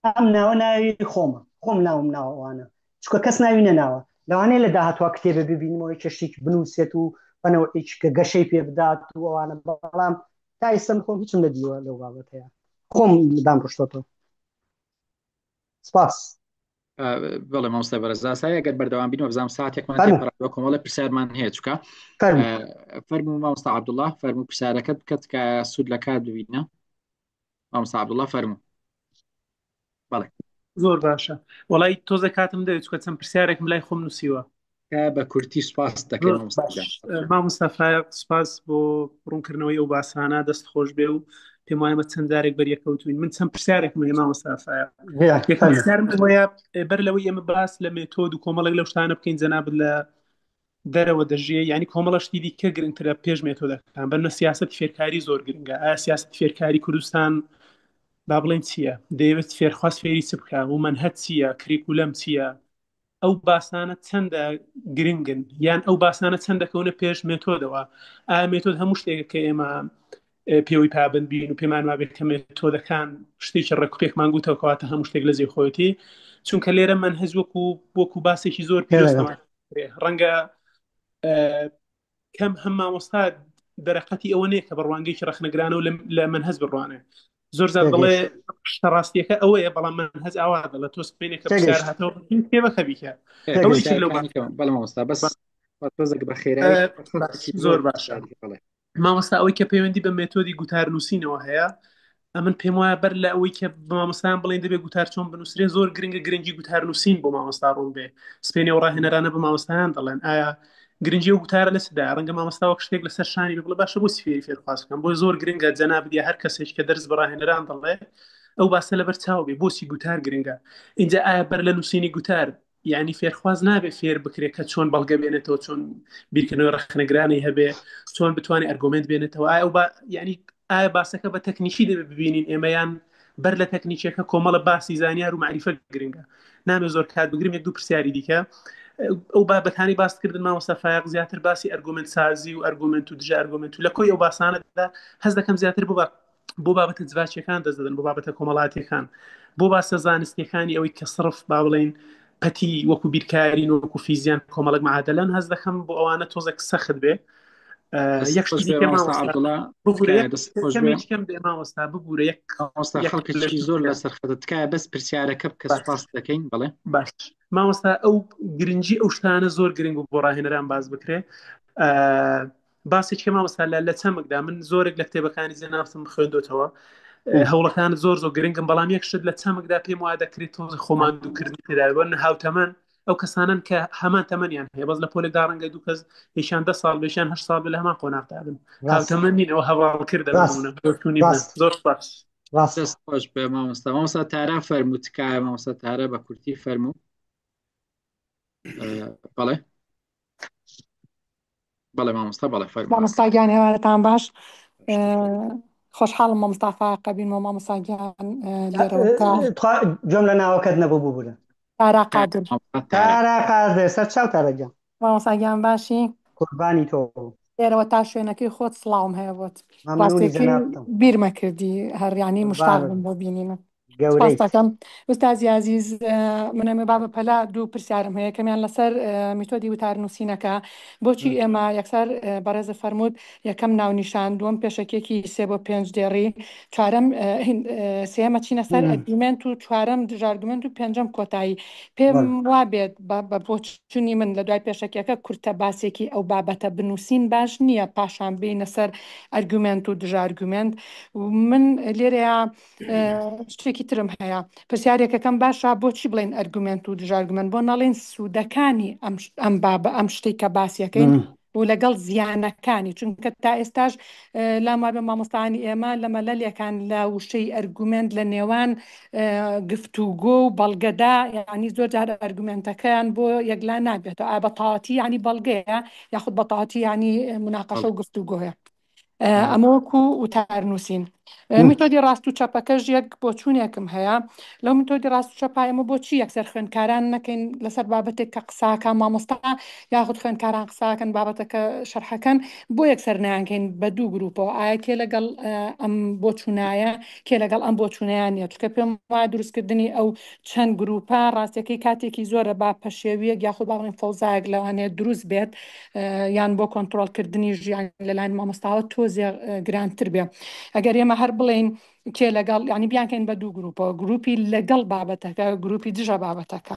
ئەم ناوە ناوی خۆمە خۆم ناوم ناوە ئەوانە چونکە کەس ناوی نەناوە لەوانەیە لە داهاتوە کتێبە ببینمەوەی کەشتێکی بنووسێت و بەنەوەیک کە گەشەی پێ بدات و ئەوانە بەڵام تا ئێستا من خۆم هیچم نەدیوە لەو بابەتەیە خۆم دام ڕشتۆتەوە سپاس. بەڵێ مامۆستا بەڕێز ئاسایی ئەگەر بەردەوام بین و بزانم ساتێکمان فەرموو. تێپەڕاندووە کۆمەڵە پرسیارمان هەیە چکە فەرموو. فەرموو مامۆستا عەبدوڵڵا فەرموو پرسیارەکەت بکە تکایە سوود لە کات ببینە مامۆستا عەبدوڵڵا فەرموو بەڵێ. زۆر باشە وەڵای تۆزە کاتم دەوێت چونکە چەند پرسیارێکم لای خۆم نووسیوە. تکایە بە کورتی سوپاست دەکەین زۆر مامۆستا باش گیان. مامۆستا فایەق سوپاس بۆ ڕوونکردنەوەی ئەو باسانە دەست خۆش بێ و پێم وایە ئێمە چەند جارێک بەریەکەوتوین من چەند پرسیارێکم هەیە مامۆستا فایەق گیان یەکەم فەرموو. پرسیارم ئەوەیە بەر لەوەی ئێمە باس لە مێتۆد و کۆمەڵێک لەو شتانە بکەین جەنابت لە دەرەوە دەژیێ یعنی کۆمەڵە شتی دیکە گرنگترە پێش مێتۆدەکان بەرنە سیاسەتی فێرکاری زۆر گرنگە ئایا سیاسەتی فێرکاری کوردستان با بڵێن چییە دەیەوێت فێرخواز فێری چ بکە و مەنهەج چییە curriculum چییە ئەو باسانە چەندە گرنگن یان ئەو باسانە چەند دەکەونە پێش مێتۆدەوە ئایا مێتۆد هەموو شتێکە کە ئێمە پێوەی پابند بین و پێمان وابێت کە مێتۆدەکان شتێکی ڕێکوپێکمان گوتەوە کەواتە هەموو شتێک لە جێی خۆیەتی چونکە لێرە مەنهەج وەکو وەکو باسێکی زۆر پیرۆز تێدەگەم. تەماشا دەکرێ ڕەنگە کەم هەم مامۆستا دەرەقەتی ئەوە نییە کە بە ڕوانگەیەکی ڕەخنەگرانە و لە مەنهەج بڕوانێ زۆر زار دەڵێ تێگەیشت. شتە ڕاستیەکە ئەوەیە بەڵام مەنهەج ئاوا دەڵێ تۆ سپێنێکە پرسیار تێگەیشت. هاتەوە کتێبەکە بیکە ئەوە یەکێک لەو پرسیارەکانی کەم بەڵێ مامۆستا بەس تۆزێک بە خێرایی باش خەڵکێکی زۆر زۆر باشە پرسیاری هەیە. بەڵێ مامۆستا ئەوەی کە پەیوەندی بە مێتۆدی گوتار نووسینەوە هەیە ئەمن پێم وایە بەر لە ئەوەی کە بە مامۆستایان بڵێن دەبێت گوتار چۆن بنووسرێ زۆر گرنگە گرنگی گوتار نووسین بۆ مامۆستا ڕوون بێ سپێنێ و ڕاهێنەرانە بە مامۆستایان دەڵێن ئایا گرنگی ئەو گوتارە لە چدا ڕەنگە مامۆستا وەک شتێک لەسەر شانی بێ بڵێ باشە بۆچی فێری فێرخواز بکەم بۆ زۆر گرنگە جەنابت یا هەر کەسێک کە دەرس بە ڕاهێنەران دەڵێ ئەو باسە لەبەر چاو بێ بۆچی گوتار گرنگە اینجا ئایا بەر لە نووسینی گوتار یعنی فێرخواز نابێ فێر بکرێت کە چۆن بەڵگە بێنێتەوە چۆن بیرکردنەوەی ڕەخنەگرانەی هەبێ چۆن بتوانێت ئەرگۆمنت بێنێتەوە ئایا با یعنی ئایا باسەکە بە تەکنیکی دەبێ ببینین ئێمەیان بەر لە تەکنیکیەکە کۆمەڵە باسی زانیار و معریفە گرنگە نامێ زۆر کات بگرم یەک دوو پرسیاری دیکە ئەو بابەتانی باستکردن مامۆستا فایەق زیاتر باسی ئەرگومنت سازی و ئەرگومنت و دژە ئەرگومنت و لە کۆی ئەو باسانەدا هەست دەکەم زیاتر بۆ بۆ بابەتە جڤاکیەکان دەست دەدەن بۆ بابەتە کۆمەڵاتیەکان بۆ باسە زانستیەکانی ئەوەی کە سڕف با بڵین پەتی وەکو بیرکارین وەکو فیزیان کۆمەڵک معادلەن هەست دەکەم بۆ ئەوانە تۆزێک سەخت بێ دەست یەک خۆش شتی بێ دیکە مامۆستا مامۆستا عەبدوڵا ببورە تکایە یەک دەست خۆش بێ کەمێکی کەم بێ مامۆستا ببورە یەک مامۆستا یەک خەڵکێکی زۆر لەسەر خەتە تکایە بەس پرسیارەکە بکە باش سوپاس دەکەین بەڵێ باش. مامۆستا ئەو گرنگی ئەو شتانە زۆر گرنگ و بۆ ڕاهێنەران باس بکرێ باسێکی مامۆستا لە لە چەمکدا من زۆرێک لە کتێبەکانی جەنابتم خوێندۆتەوە هەوڵەکان زۆر زۆر گرنگم بەڵام یەک شت لە چەمکدا پێم وا دەکرێت تۆزی خۆمان دووکردنی تێدا بن هاوتەمەن ئەو کەسانن کە هەمان تەمەنیان هەیە بەس لە پۆلێکدا ڕەنگە دوو کەس یشان ده ساڵ بێشان هە ساڵ لە هەمان قۆناغدا بن هاوتەمەن نین ئەو هەواڵ کردە زۆر سپاس ڕاست دەست خۆش بێ مامۆستا مامۆستا تارا فەرموو تکایە مامۆستا تارا بە کورتی فەرموو بەڵێ بەڵێ مامۆستا بەڵێ فەرموو مامۆستا گیان هێوارەتان باش خۆشحاڵم مامۆستا فایەق بینمەوە مامۆستا گیان لێرەوە تا گوێم لە ناوەکەت نەبوو ببورە تارا قادر تارا قادر سەرچاو تارا گیان مامۆستا گیان باشی قوربانی تۆ لێرەوە تا شوێنەکەی خۆت سڵاوم هەیە بۆت مەمنونی ڕاستەکەی جەنابتم بیرمە کردی هەر یانی مشتاق قوربانت بووم بۆ بینینت گەورەیت. سپاستەکەم ئوستازی ئازیز من ئەمێ با بە پەلە دوو پرسیارم هەیە یەکەمیان لەسەر میتۆدی وتار نووسینەکە بۆچی ئێمە یەکسەر بەڕێزت فەرمووت یەکەم ناونیشان دووەم پێشەکیەکی سێ بۆ پێنج دێڕی چوارەم سێیەمە چینە سەر ئەرگومێنت و چوارەم دژارگومێنت و پێنجەم کۆتایی پێم وابێت بە بۆچونی من لە دوای پێشەکیەکە کورتە باسێکی ئەو بابەتە بنووسین باش نییە پاشان بێینە سەر ئەرگومێنت و دژارگومێنت من لێرەیە شتێکی ترم هەیە پرسیارێکەکەم باشە بۆچی بڵێن ئەرگومێنت و دژارگومێنت بۆ نەڵێن سوودەکانی ئەم ئەم بابە ئەم شتێک کە باسیەکەین و لەگەڵ زیانەکانی چونکە تا ئێستاش لام وابێ مامۆستایانی ئێمە لە مەلەلێکان لە وشەی ئەرگومێنت لە نێوان گفتوگۆ و بەڵگەدا یعنی زۆر جار ئەرگومێنتەکەیان بۆ یەکلا نابێتەوە ئا بەتەواوەتی یعنی بەڵگەیە یاخود بەتەواوەتی یعنی مناقەشە و گفتوگۆیە ئەمە وەکو وتار نووسین میتۆدی ڕاست و چەپەکەش یەک بۆچوونێکم هەیە لەو میتۆدی ڕاست و چەپا ئێمە بۆچی یەکسەر خوێندکاران نەکەین لەسەر بابەتێک کە قساکە مامۆستا یاخود خوێندکاران قساکەن بابەتەکە شەرحەکەن بۆ یەکسەر نانکەین بە دوو گروپەوە ئایا کێ لەگەڵ ئەم بۆچوونایە کێ لەگەڵ ئەم بۆچوونیان نیە چونکە پێم وایە دروستکردنی ئەو چەند گروپە ڕاستیەکەی کاتێکی زۆرە با پەشێویەک یاخود با بڵێین فەوزایەک لەوانەیە دروست بێت یان بۆ کۆنتڕۆڵکردنی ژیان لەلایەن مامۆستاوە تۆزێ گرانتر بێ ئەگەر ئێمە هەر بڵێین کێ لەگەڵ ینی بیانکەین بە دوو گروپەوە گروپی لەگەڵ بابەتەکە گروپی دژە بابەتەکە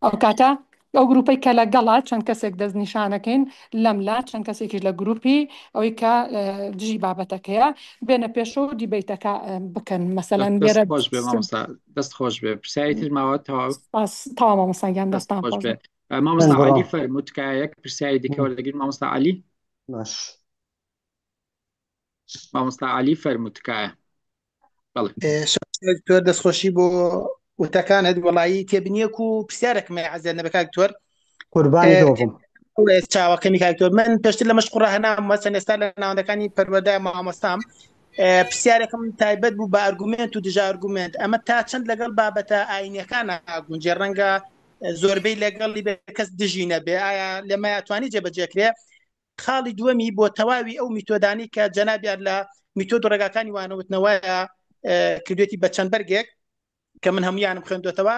ئەو کاتە ئەو گروپەی کە لەگەڵە چەند کەسێک دەستنیشانەکەین لەملا چەند کەسێکیش لە گروپی ئەوەی کە دژی بابەتەکەیە بێنە پێشەوە و دیبەیتەکە بکەن مەسەلەن دەست لێرە خۆش بێ مامۆستا دەست خۆش بێ پرسیاری تر ماوە تەواو سپاس تەواو مامۆستا گیان دەست دەستان خۆش خۆش بێ بێ مامۆستا بڕۆ عەلی فەرموو تکایە یەک پرسیاری دیکە وەردەگرین مامۆستا عەلی باش مامۆستا عەلی فەرموو تکایە بەڵێ دکتۆر دەستخۆشی بۆ وتەکانت وەڵایی تێبینیەک و پرسیارێکم هەیە عەزیەت نەبێ کاک دکتۆر قوربانی تۆ بم چاوەکەمی کاک دکتۆر من پێشتر لە مەشق ڕاهێنام مەسەن ئێستا لە ناوەندەکانی پەروەردە مامۆستام پرسیارێکم تایبەت بوو بە ئەرگومێنت و دژە ئەرگومێنت ئەمە تا چەند لەگەڵ بابەتە ئاینیەکان ناگونجێ ڕەنگە زۆربەی لەگەڵی بێ کەس دژی نەبێ ئایا لەمە توانی جێبەجێکرێ خاڵی دووەمی بۆ تەواوی ئەو میتۆدانی کە جەنابیان لە میتۆد و ڕێگاکانی وانەوتنەوەیە کردوێتی بە چەند بەرگێک کە من هەمویانم خوێندوێتەوە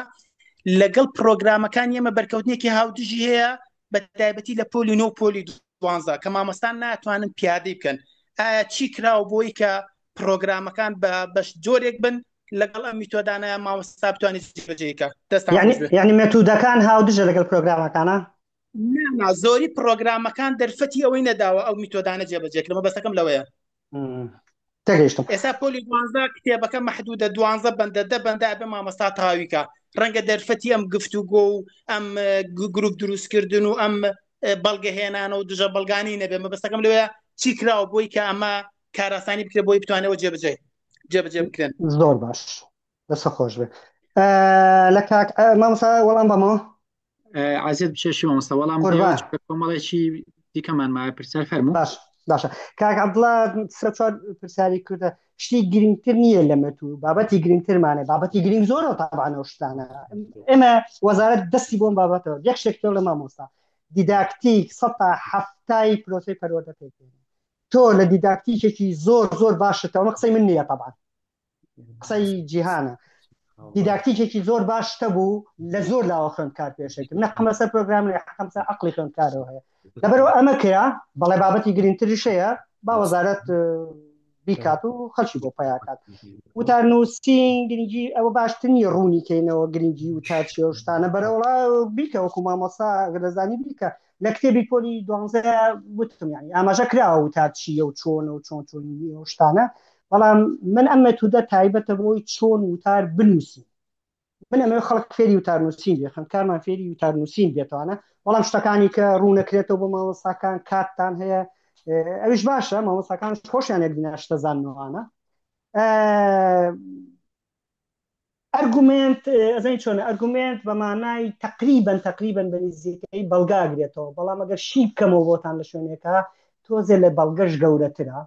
لەگەڵ پرۆگرامەکان ئێمە بەرکەوتنێکی هاودژی هەیە بە تایبەتی لە پۆلی نۆ پۆلی دوانزە کە مامۆستان ناتوانن پیادەی بکەن ئایا چی کراوە بۆی کە پرۆگرامەکان بە بەش جۆرێک بن لەگەڵ ئەم میتۆدانە مامۆستا بتوانێت جێبەجێی کە دەستان یعنی یعنی مێتودەکان هاودژە لەگەڵ پرۆگرامەکانە نا زۆری پرۆگرامەکان دەرفەتی ئەوەی نەداوە ئەو میتۆدانە جێبەجێکرێ مەبەستەکەم لەوەیە تێگەیشتم ئێستا پۆلی دوانزە کتێبەکە مەحدودە دوانزە بەندە دە بەندە ئەبێ مامۆستا تەواویکە ڕەنگە دەرفەتی ئەم گفتوگۆ و ئەم گروپ دروستکردن و ئەم بەڵگەهێنانە و دژە بەڵگانی نەبێ مەبەستەکەم لەوەیە چی کراوە بۆی کە ئەمە کاراسانی بکرێ بۆی بتوانێەوە جێبەجێ جێبەجێ بکرێن زۆر باش دەستە خۆش بێ لە کاک مامۆستا وەڵام بەمەوە عزیز بچێشی مامۆستا وەڵام قوربان کۆمەڵێکی دیکەمان مایە پرسیار فەرموو باش باشە کاک عەبدوڵا سێ چوار پرسیاری کوردە شتی گرنگتر نییە لەمە تو بابەتی گرنگترمانە بابەتی گرنگ زۆرە تابعەن ئەو شتانە ئێمە وەزارەت دەستی بۆم بابەتەوە یەک شتێک پێ بڵێ مامۆستا دیداکتیک 170 پرۆسەی پەروەردە پێک دێنێ تۆ لە دیداکتیکێکی زۆر زۆر باشتەوە ئەمە قسەی من نییە تەبعەن قسەی جیهانە دیداکتیکێکی زۆر باش هەبوو لە زۆر لاوە خوێندکار پێشێکم نە قەمە سەر پرۆگرام لە حەقم سەر عقلی خوێندکارەوە هەیە لەبەرەوە ئەمە کرا بەڵێ بابەتی گرنگتریش هەیە با وەزارەت. بیکات و خەڵکی بۆ پیاکات وتار نووسین گرنگی ئەوە باشتر نییە ڕوونی کەینەوە گرنگی وتار چیە و شتانە بەرەوڵا بیکە وەکو مامۆستا دەزانی بیکە لە کتێبی پۆلی دوانزە وتم یعنی ئاماژە کراوە وتار چییە و چۆنە و چۆن چۆنی و شتانە بەڵام من ئەم مێتودە تایبەتە بۆی چۆن وتار بنووسین من ئەمەوێ خەڵک فێری وتار نووسین بێ خوێندکارمان فێری وتار نووسین بێتوانە بەڵام شتەکانی کە ڕوونەکرێتەوە بۆ مامۆستاکان کاتتان هەیە ئەویش باشە مامۆستاکان خۆشیان یەک دینا شتە زاننەوانە ئەرگومێنت ئەزانی چۆنە ئەرگومێنت بە مانای تقریبا تقریبا بە نزیکەی بەڵگا گرێتەوە بەڵام ئەگەر شی بکەمەوە بۆتان لە شوێنێکە تۆزێ لە بەڵگەش گەورەترە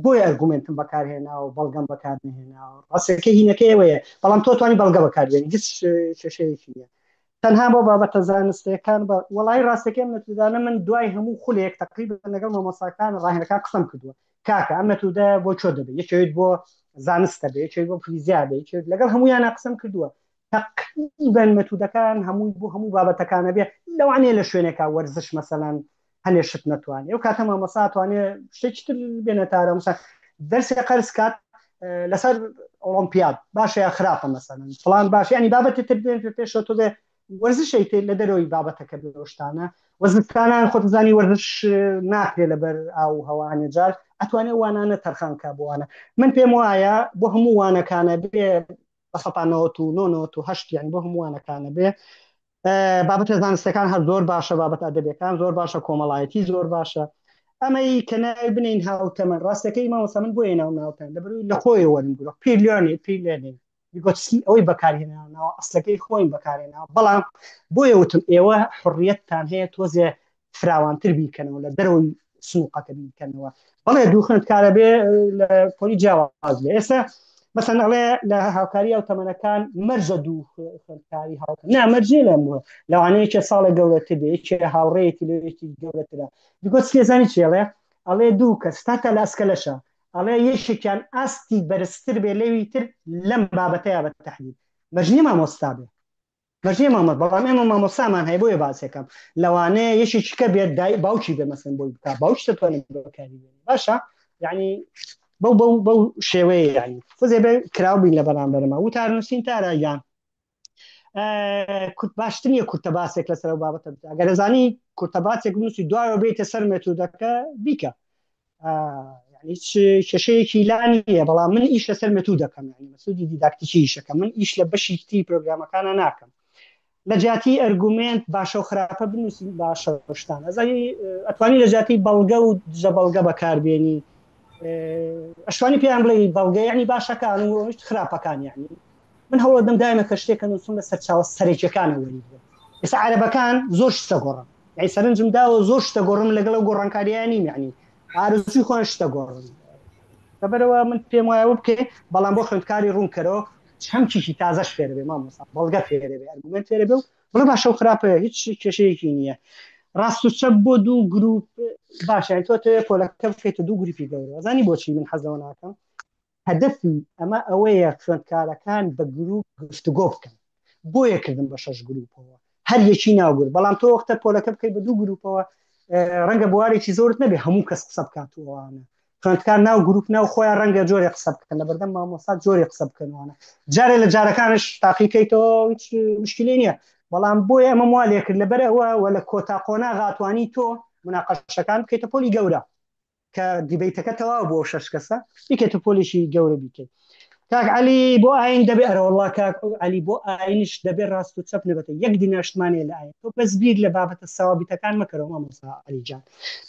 بۆیە ئەرگومێنتم بەکارهێناوە بەڵگەم بەکارنەهێناوە ڕاستەکەی هینەکەی ئەوەیە بەڵام تۆ توانی بەڵگە بەکاربێنی هیچ کێشەیەکی نییە تەنها بۆ بابەتە زانستەکان بە وەڵی ڕاستەکەی ئەم مێتودانە من دوای هەموو خولێک تقریبا لەگەڵ مامۆستاکان ڕاهێنەکان قسەم کردووە کاکە ئەم مێتودە بۆ چۆ دەبێت یەکێک بۆ زانستە بێ یەکێک بۆ فیزیا بێ یەکێک لەگەڵ هەمویانە قسەم کردووە تقریبا مێتودەکان هەمووی بۆ هەموو بابەتەکانە بێ لەوانەیە لە شوێنێکا وەرزش مەسەلەن هەنێ شت نەتوانێ ئەو کاتە مامۆستا توانێ شتێکی تر بێنە تارە مەسەلەن دەرسێ قەرز کات لەسەر ئۆڵۆمپیاد باشە یا خراپە مەسەلەن فڵان باش ینی بابەتی تر بێن پێشەوە تۆزێ وەرزشەی تر لە دەرەوەی بابەتەکە بێ شتانە وەزستانان خۆتزانی وەرزش ناکرێ لەبەر ئاو و هەوانێ جار ئەتوانێ وانانە تەرخان کا بۆوانە من پێم وایە بۆ هەموو وانەکانە بێ بە 99 98 یعنی بۆ هەموو وانەکانە بێ بابەتە زانستەکان هەر زۆر باشە بابەت ئەدەبیەکان زۆر باشە کۆمەڵایەتی زۆر باشە ئەمەی کە ناوی بنین هاوتەمەن ڕاستەکەی مامۆستا من بۆیە ناو ناوتەن لەبەرئەوەی لە خۆی وەرم گرۆ پیرلێنی پیرلێنی ڤیگۆتسکی ئەوەی بەکارهێناوە ئەسلەکەی خۆیم بەکارهێناوە بەڵام بۆیە وتم ئێوە حڕیەتتان هەیە تۆزێ فراوانتر بیکەنەوە لە دەرەوەی سنوقەکە بیکەنەوە بەڵێ دوو خوێندکارە بێ لە پۆلی جیاواز بێ ئێستا مەسەن ئەڵێ لە هاوکاری ئەو تەمەنەکان مەرجە دوو خوێندکاری هاوکە نا مەرجێ لە لەوانەیە یەکێ ساڵێک گەورەتر بێ یەکێ هاوڕێیەتی لە یەکی گەورەترە ڤیگۆتسکی زانی چێڵێ ئەڵێ دوو کەس تاتا لە ئەسکەلەشە ئەڵێ یەکێکیان ئاستی بەرزتر بێ لەوی تر لەم بابەتەیە بە تەحدید مەرج نییە مامۆستا بێ مەرجێ مامە بەڵام ئێمە مامۆستامان هەیە بۆیە باسێکەم لەوانەیە یەکێکی کە بێت دای باوکی بێ مەسەن بۆی بکات باوکی دەتوانێت بەکاری بێنێ باشە یعنی بەو بەو بەو شێوەیە یعنی خۆزێ بێ کراو بین لە بەرامبەرمە وتار نووسین تارا گیان کورت باشتر نییە کورتە باسێک لەسەر ئەو بابەتە بکە ئەگەر ئەزانی کورتە باسێک بنووسی دوایەوە بێتە سەر مێتودەکە بیکە هیچ کێشەیەکی لا نییە بەڵام من ئیش لەسەر مێتود دەکەم یعنی مەسودی دیداکتیکی ئیشەکەم من ئیش لە بەشی تری پرۆگرامەکانە ناکەم لە جیاتی ئەرگومێنت باشە و خراپە بنووسین باشە و شتان ئەزانی ئەتوانی لە جیاتی بەڵگە و دژە بەڵگە بەکاربێنی ئەشوانی پێیان بڵێ بەڵگە یعنی باشەکان و خراپەکان یعنی من هەوڵەدەم دایمە کە شتێکە نووسم لە سەرچاوە سەرەکیەکانە وەریگرم ئێستا عەرەبەکان زۆر شتە گۆڕن یعنی سەرنجم داوە زۆر شتە گۆڕم لەگەڵ ئەو گۆڕانکارییە نیم یعنی ئارەزووی خۆیان شتە گۆڕن لەبەرەوە من پێم وایە بکەی بەڵام بۆ خوێندکاری ڕوونکەرەوە چەمکێکی تازەش فێرە بێ مامۆستا بەڵگە فێرە بێ ئەرگومێنت فێرە بێ و بڵێ باشە و خراپە هیچ کێشەیەکی نییە ڕاست و چەپ بۆ دوو گروپ باشە تۆ تەوێ پۆلەکە بکەیتە دوو گروپی گەورە زانی بۆچی من حەز لەوە ناکەم هەدەفی ئەمە ئەوەیە خوێندکارەکان بە گروپ گفتوگۆ بکەن بۆیە کردم بە شەش گروپەوە هەر یەکی ناوگر بەڵام تۆ وەختە پۆلەکە بکەیت بە دوو گروپەوە ڕەنگە بوارێکی زۆرت نەبێ هەموو کەس قسە بکات و ئەوانە خوێندکار ناو گروپ ناو خۆیان ڕەنگە جۆرێ قسە بکەن لە بەردەم مامۆستا جۆرێ قسە بکەنوانە جارێ لە جارەکانش تاقیکەیتەوە هیچ مشکلی نییە بەڵام بۆیە ئەمە وا لێکرد لەبەر ئەوە وە لە کۆتا قۆناغاتوانی تۆ مناقەشەکان بکەیتە پۆلی گەورە کە دیبەیتەکە تەواو بۆ شەش کەسە بیکەیتە پۆلێکی گەورە بیکەیت کاک علی بۆ ئاین دەبێ ئەرەوەڵا کاک علی بۆ ئاینش دەبێ ڕاست و چەپ نەبێتە یەک دیناشتمانەیە لە ئاین تۆ بەس بیر لە بابەتە سەوابیتەکان مەکەرەوە مامۆستا علی جان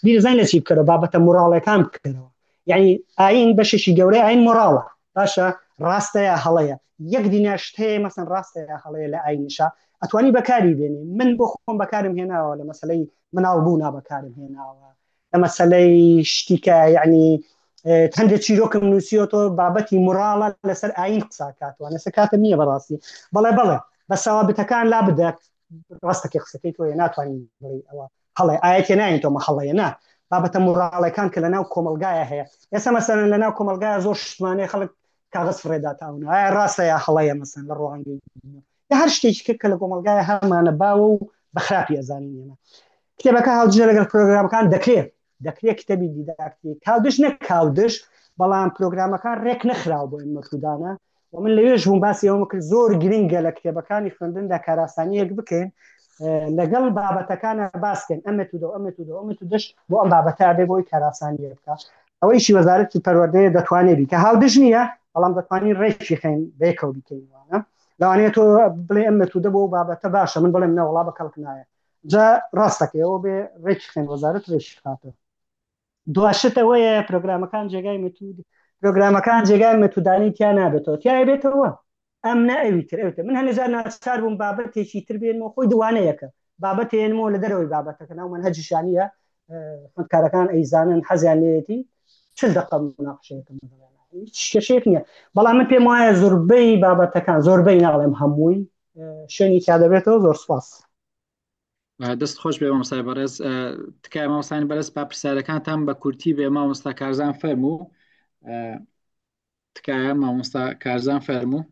بیر زین لە چی بکەرەوە بابەتە مۆراڵەکان بکەرەوە یعنی ئاین بەشێکی گەورەی ئاین مۆراڵە باشە ڕاستە یا هەڵەیە یەک دیناشت هەیە مەسەن ڕاستە یا هەڵەیە لە ئاینیشا ئەتوانی بەکاری بێنی من بۆ خۆم بەکارم هێناوە لە مەسلەی مناڵ بوونا بەکارم هێناوە لە مەسەلەی شتی کە یعنی هەندێک چیرۆکم نووسیوەتەوە بابەتی موراڵە لەسەر ئاین قسا کاتوە لەسەر کاتم نییە بەڕاستی بەڵێ بەڵێ بە سەوابتەکان لا بدە ڕاستەکەی قسەکەی تۆیە ناتوانین بڵێ ئەوە هەڵێ ئاەتێ ناین تۆمە هەڵەیە نا بابەتە موراڵەکان کە لەناو کۆمەلگایە هەیە ئێستا مەسەلەن لەناو کۆمەلگایە زۆر شتمانەیە خەڵک کاغەز فڕێداتە ئەو ئایا ڕاستە یا هەڵەیە مەسەن لە ڕوانگەی لە هەر شتێکی کە کە لە کۆمەلگایە هەمانە باوە و بە خراپی ئەزانین ئێمە کتێبەکە هاودژە لەگەڵ پرۆگرامەکان دەکرێت دەکرێت کتێبی دیداکتیک هاودژ نەک هاودژ بەڵام پرۆگرامەکان ڕێک نەخراوە بۆ ئەم مەتودانە و من لەوێش بووم باسی ئەوەم کرد زۆر گرنگە لە کتێبەکانی خوێندندا کاراسانیەک بکەین لەگەڵ بابەتەکانە باسکەن ئەم مەتودە و ئەم مەتودە و ئەم مەتودەش بۆ ئەم بابەتە بێ بۆی کاراسانیە بکە ئەوەیشی وەزارەتی پەروەردەیە دەتوانێت بیکە هاودژ نییە بەڵام دەتوانین ڕێکی خەین بەیەکەوە بیکەین وانە لەوانەیە تۆ بڵێ ئەم مەتودە بۆ بابەتە باشە من بڵێم نەوەڵا بە کەڵک نایە جا ڕاستەکەیەوە بێ ڕێکی خەین وەزارەت ڕێکی خاتەوە دواشت ئەوەیە پرۆگرامەکان جێگای متود پرۆگرامەکان جێگای متودانی تیا نابێتەوە تیا بێتەوە ئەم نە ئەوی تر ئەوی تر من هەنێ جار ناچار بووم بابەتێکی تر بێنمەوە خۆی دوانەیەکە بابەتێنمەوە لە دەرەوەی بابەتەکە ناو مەنهەجیشانیە خوندکارەکان ئەیزانن حەزیان لێیەتی چل دقە مناقشەیەکم هیچ کێشەیەک نییە بەڵام من پێم وایە زۆربەی بابەتەکان زۆربەی ناڵێم هەمووی شوێنی تیا دەبێتەوە زۆر سپاس دەست خۆش بێ مامۆستای بەڕێز تکایە مامۆستانی بەرز با پرسیارەکانتان بە کورتی بێ مامۆستا کارزان فەرموو تکایە مامۆستا کارزان فەرموو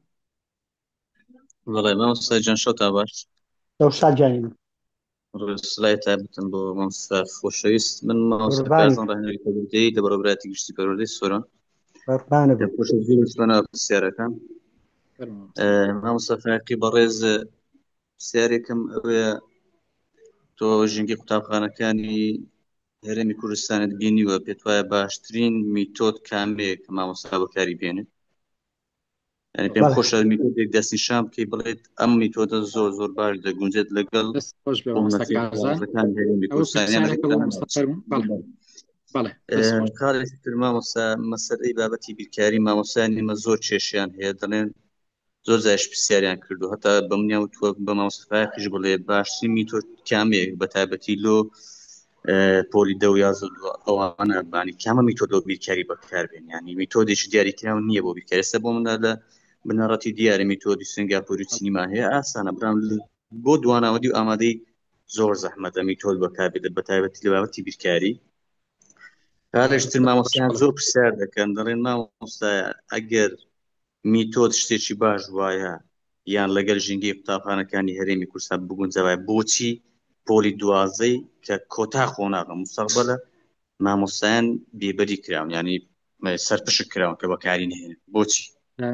بەڵێ مامۆستا گیان شەوتان باش دەوشا گیانی من سلای تایبەتم بۆ مامۆستا خۆشەویست من مامۆستا قوربانی کارزان ڕاهێنەری پەروەردەیی لە بەڕێوەبەرایەتی گشتی پەروەردەی سۆران قوربانە پێم بم خۆشە زۆر بچمە ناو پرسیارەکان فەرموو مامۆستا. مامۆستا فایقی بەڕێز پرسیارێکم ئەوەیە تۆ ژینگەی قوتابخانەکانی هەرێمی کوردستانت بینیوە پێت وایە باشترین میتۆد کامەیە کە مامۆستا بەکاری بێنێت یعنی پێم بەڵێ خۆشە میتۆدێک دەستنیشان بکەی بڵێت ئەم میتۆدە زۆر زۆر باش دەگونجێت لەگەڵ دەست خۆش بێ مامۆستا قومەتی کارزان قوتابخانەکانی هەرێمی ئەوە کوردستان یان پرسیارێکە لەگەڵ بۆ تەنها مامۆستا فەرموو بەڵێ بەڵێ دەست خۆش خاڵێکی تر مامۆستا مەسەلەی بابەتی بیرکاری مامۆستایانی ئێمە زۆر کێشیان هەیە دەڵێن زۆر جاریش پرسیاریان کردو هەتا بە منیان وتووە بە مامۆستا فایەقیش بڵێ باشترین میتۆد کامەیە بە تایبەتی لۆ پۆلی دە و 11 و ئەوانە بانی کامە میتۆد بۆ بیرکاری بەکاربێن ینی میتۆدێکی دیاریکراو نییە بۆ بیرکاری ئێستا بۆ منە لە بنەڕەتی دیارە میتۆدی سنگاپوری و چینیمان هەیە ئاسانە برام بۆ دواناوەندی و ئامادەی زۆر زەحمەتە میتۆد بەکاربێت بە تایبەتی لە بابەتی بیرکاری کارێکتر دەست خۆش مامۆستایان بەڵێ زۆر پرسیار دەکەن دەڵێن مامۆستایە ئەگەر میتۆد شتێکی باش وایە یان لەگەل ژینگەی قوتابخانەکانی هەرێمی کوردستان بگونجاوایە بۆچی پۆلی دوازدەی کە کۆتا قۆناغە مستەقبەلە مامۆستایان بێبەری کراون ینی سەرپشک کراون کە بەکاری نهێنن بۆچی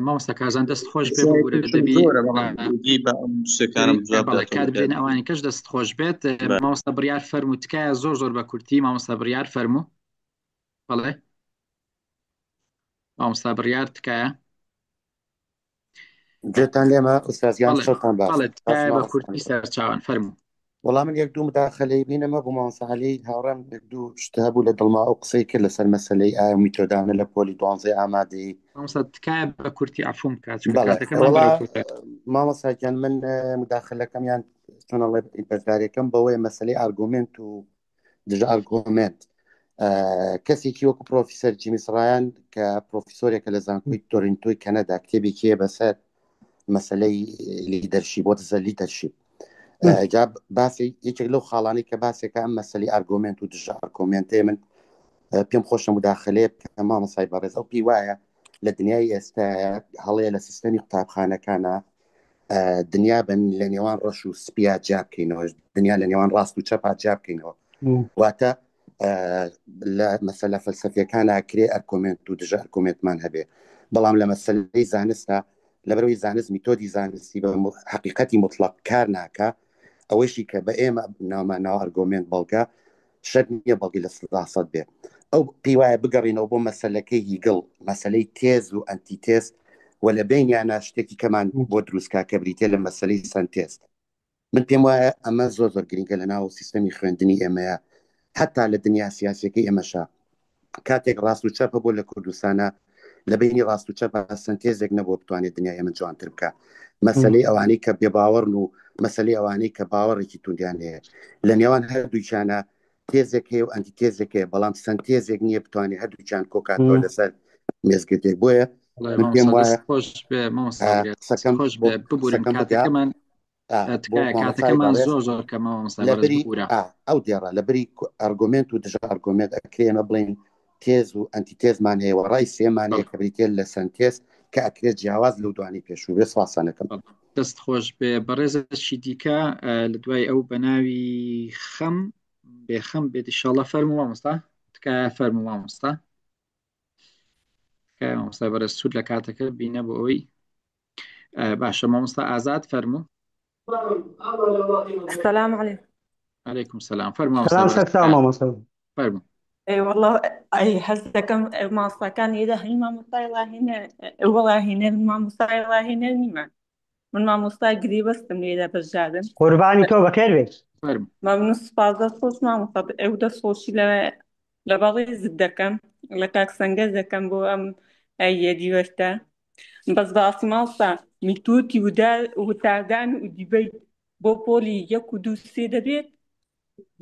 مامۆستا کارزان دەست خۆش بێ ببورە دەبی زۆرە بەڵام ئیدی بە ئەم شتەکانم جواب بەڵێ داتەوە کات بکات بدەین ئەوانی کەش دەست خۆش بێت مامۆستا بڕیار فەرموو تکایە زۆر زۆر بە کورتی مامۆستا بڕیار فەرموو بەڵێ مامۆستا بڕیار تکایە گوێتان لێمە ئوستاز گیان بەڵێ شەوتان باش بەڵێ باش تکایە بە مامۆستا کورتی سەرچاوان فەرموو وەڵام من یەک دوو مداخلەی بینەمە بۆ مامۆستا عەلی هاوڕێم یەک دوو شت هەبوو لە دڵما ئەو قسەی کرد لەسەر مەسەلەی ئایا میتۆدانە لە پۆلی دوانزەی ئامادەیی مامۆستا تکایە بە کورتی عەفوم بکات چونکە بەڵێ کاتەکەمان وەڵا بەرەو کۆتایی مامۆستا گیان من مداخلەکەم یان چۆن ئەڵێ بەشداریەکەم بەوەیە مەسەلەی ئارگۆمێنت و دژە ئارگۆمێنت کەسێکی وەکو پرۆفیسەر جیمیس ڕایان کە پرۆفیسۆرێکە لە زانکۆی تۆرنتۆی کەنەدا کتێبێکی هەیە بەسەر مەسلەی leadership what is leadership جا باسی یەکێک لەو خاڵانی کە باسێکە ئەم مەسلی ئارگۆمنت و دژە ئارگۆمنتێ من پێم خۆشە مداخلەیە بکەم مامۆستای بەڕێز ئەو پێی وایە لە دنیای ئێستا هەڵەیە لە سیستەمی قوتابخانەکانە دنیا بن لە نێوان ڕەش و سپیا جیا بکەینەوە دنیا لە نێوان ڕاست و چەپا جیا بکەینەوە واتە لە مەسەلە فەلسەفیەکان کرێ ئەرکۆمنت و دژە ئەرکۆمنتمان هەبێ بەڵام لە مەسلەی زانستا لەبەرەوەی زانست میتۆدی زانستی بە حقیقەتی مطلق کار ناکە ئەوەیشی کە بە ئێمە ناومان ناوە ئەرگۆمێنت بەڵگە شەرت نییە بەڵگەی 100% بێ. ئەو پێی وایە بگەڕینەوە بۆ مەسەلەکەی هیگڵ، مەسەلەی تێز و ئەنتی تێز و لە بەینیانا شتێکی کەمان بۆ دروست کا کە بریتیە لە مەسەلەی سەنتێز. من پێم وایە ئەمە زۆر زۆر گرینگە لە ناو سیستەمی خوێندنی ئێمەیە حەتا لە دنیا سیاسیەکەی ئێمەشا. کاتێک ڕاست و چەپ هەبوو لە کوردستانە لە بینی ڕاست و چەپ سنتێزێک نەبووە بتوانێت دنیای ئێمە جوانتر بکە مەسلەی ئەوانەی کە بێباوەڕن و مەسلەی ئەوانەی کە باوەڕێکی توندیان هەیە لە نێوان هەردووکیانە تێزێک هەیە و ئەنتی تێزێک هەیە بەڵام سنتێزێک نییە بتوانێت هەردووکیان کۆکاتەوە لەسەر مێزگرتێک بۆیە من پێم وایە خۆش بێ مامۆستا خۆش بێ ببورن کاتەکەمان بۆ تکایە مامۆستای کاتەکەمان بەڕێز زۆر زۆر کەمە مامۆستای لە بەڕێز بری ببورە ئا ئەو دێڕە لە بری ئەرگۆمێنت و دژە ئەرگۆمێنت ئەکرێ ئێمە بڵێین تێز و ئەنتی تێزمان هەیە و ڕای سێمان هەیە بەڵێ کە بریتیە لە سەنتێز کە ئەکرێت جیاواز لەو دوانەی پێشوو بێ سپاسانەکەم. بەڵێ دەست خۆش بێ بەڕێزەکی دیکە لە دوای ئەو بە ناوی خەم بێخەم بێت ئیشاڵڵا فەرموو مامۆستا تکایە فەرموو مامۆستا. تکایە مامۆستا بەرە سوود لە کاتەکە بینە بۆ ئەوەی باشە مامۆستا ئازاد فەرموو السلام عليكم عليكم السلام فەرموو سلام مامۆستا سەر چاو مامۆستا فەرموو ئەی والله ئەی حەز دەکەم مامۆستاکان ئێرە هەی مامۆستای ڕاهێنەر وەڵا هێنەر مامۆستای ڕاهێنەر نیمە من مامۆستای گریبەستم لێرە بەشدارم قوربانی تۆ بەخێر بێیت فەرموو مەمنون سوپاس دەست خۆش مامۆستا ئەو دەست خۆشی لە لە بەڕێزت دەکەم لە کاک سەنگەر دەکەم بۆ ئەم ئەیە دیوەشتە بەس بەڕاستی مامۆستا میتۆدی وتاردان و دیبەیت بۆ پۆلی یەک و دوو سێ دەبێت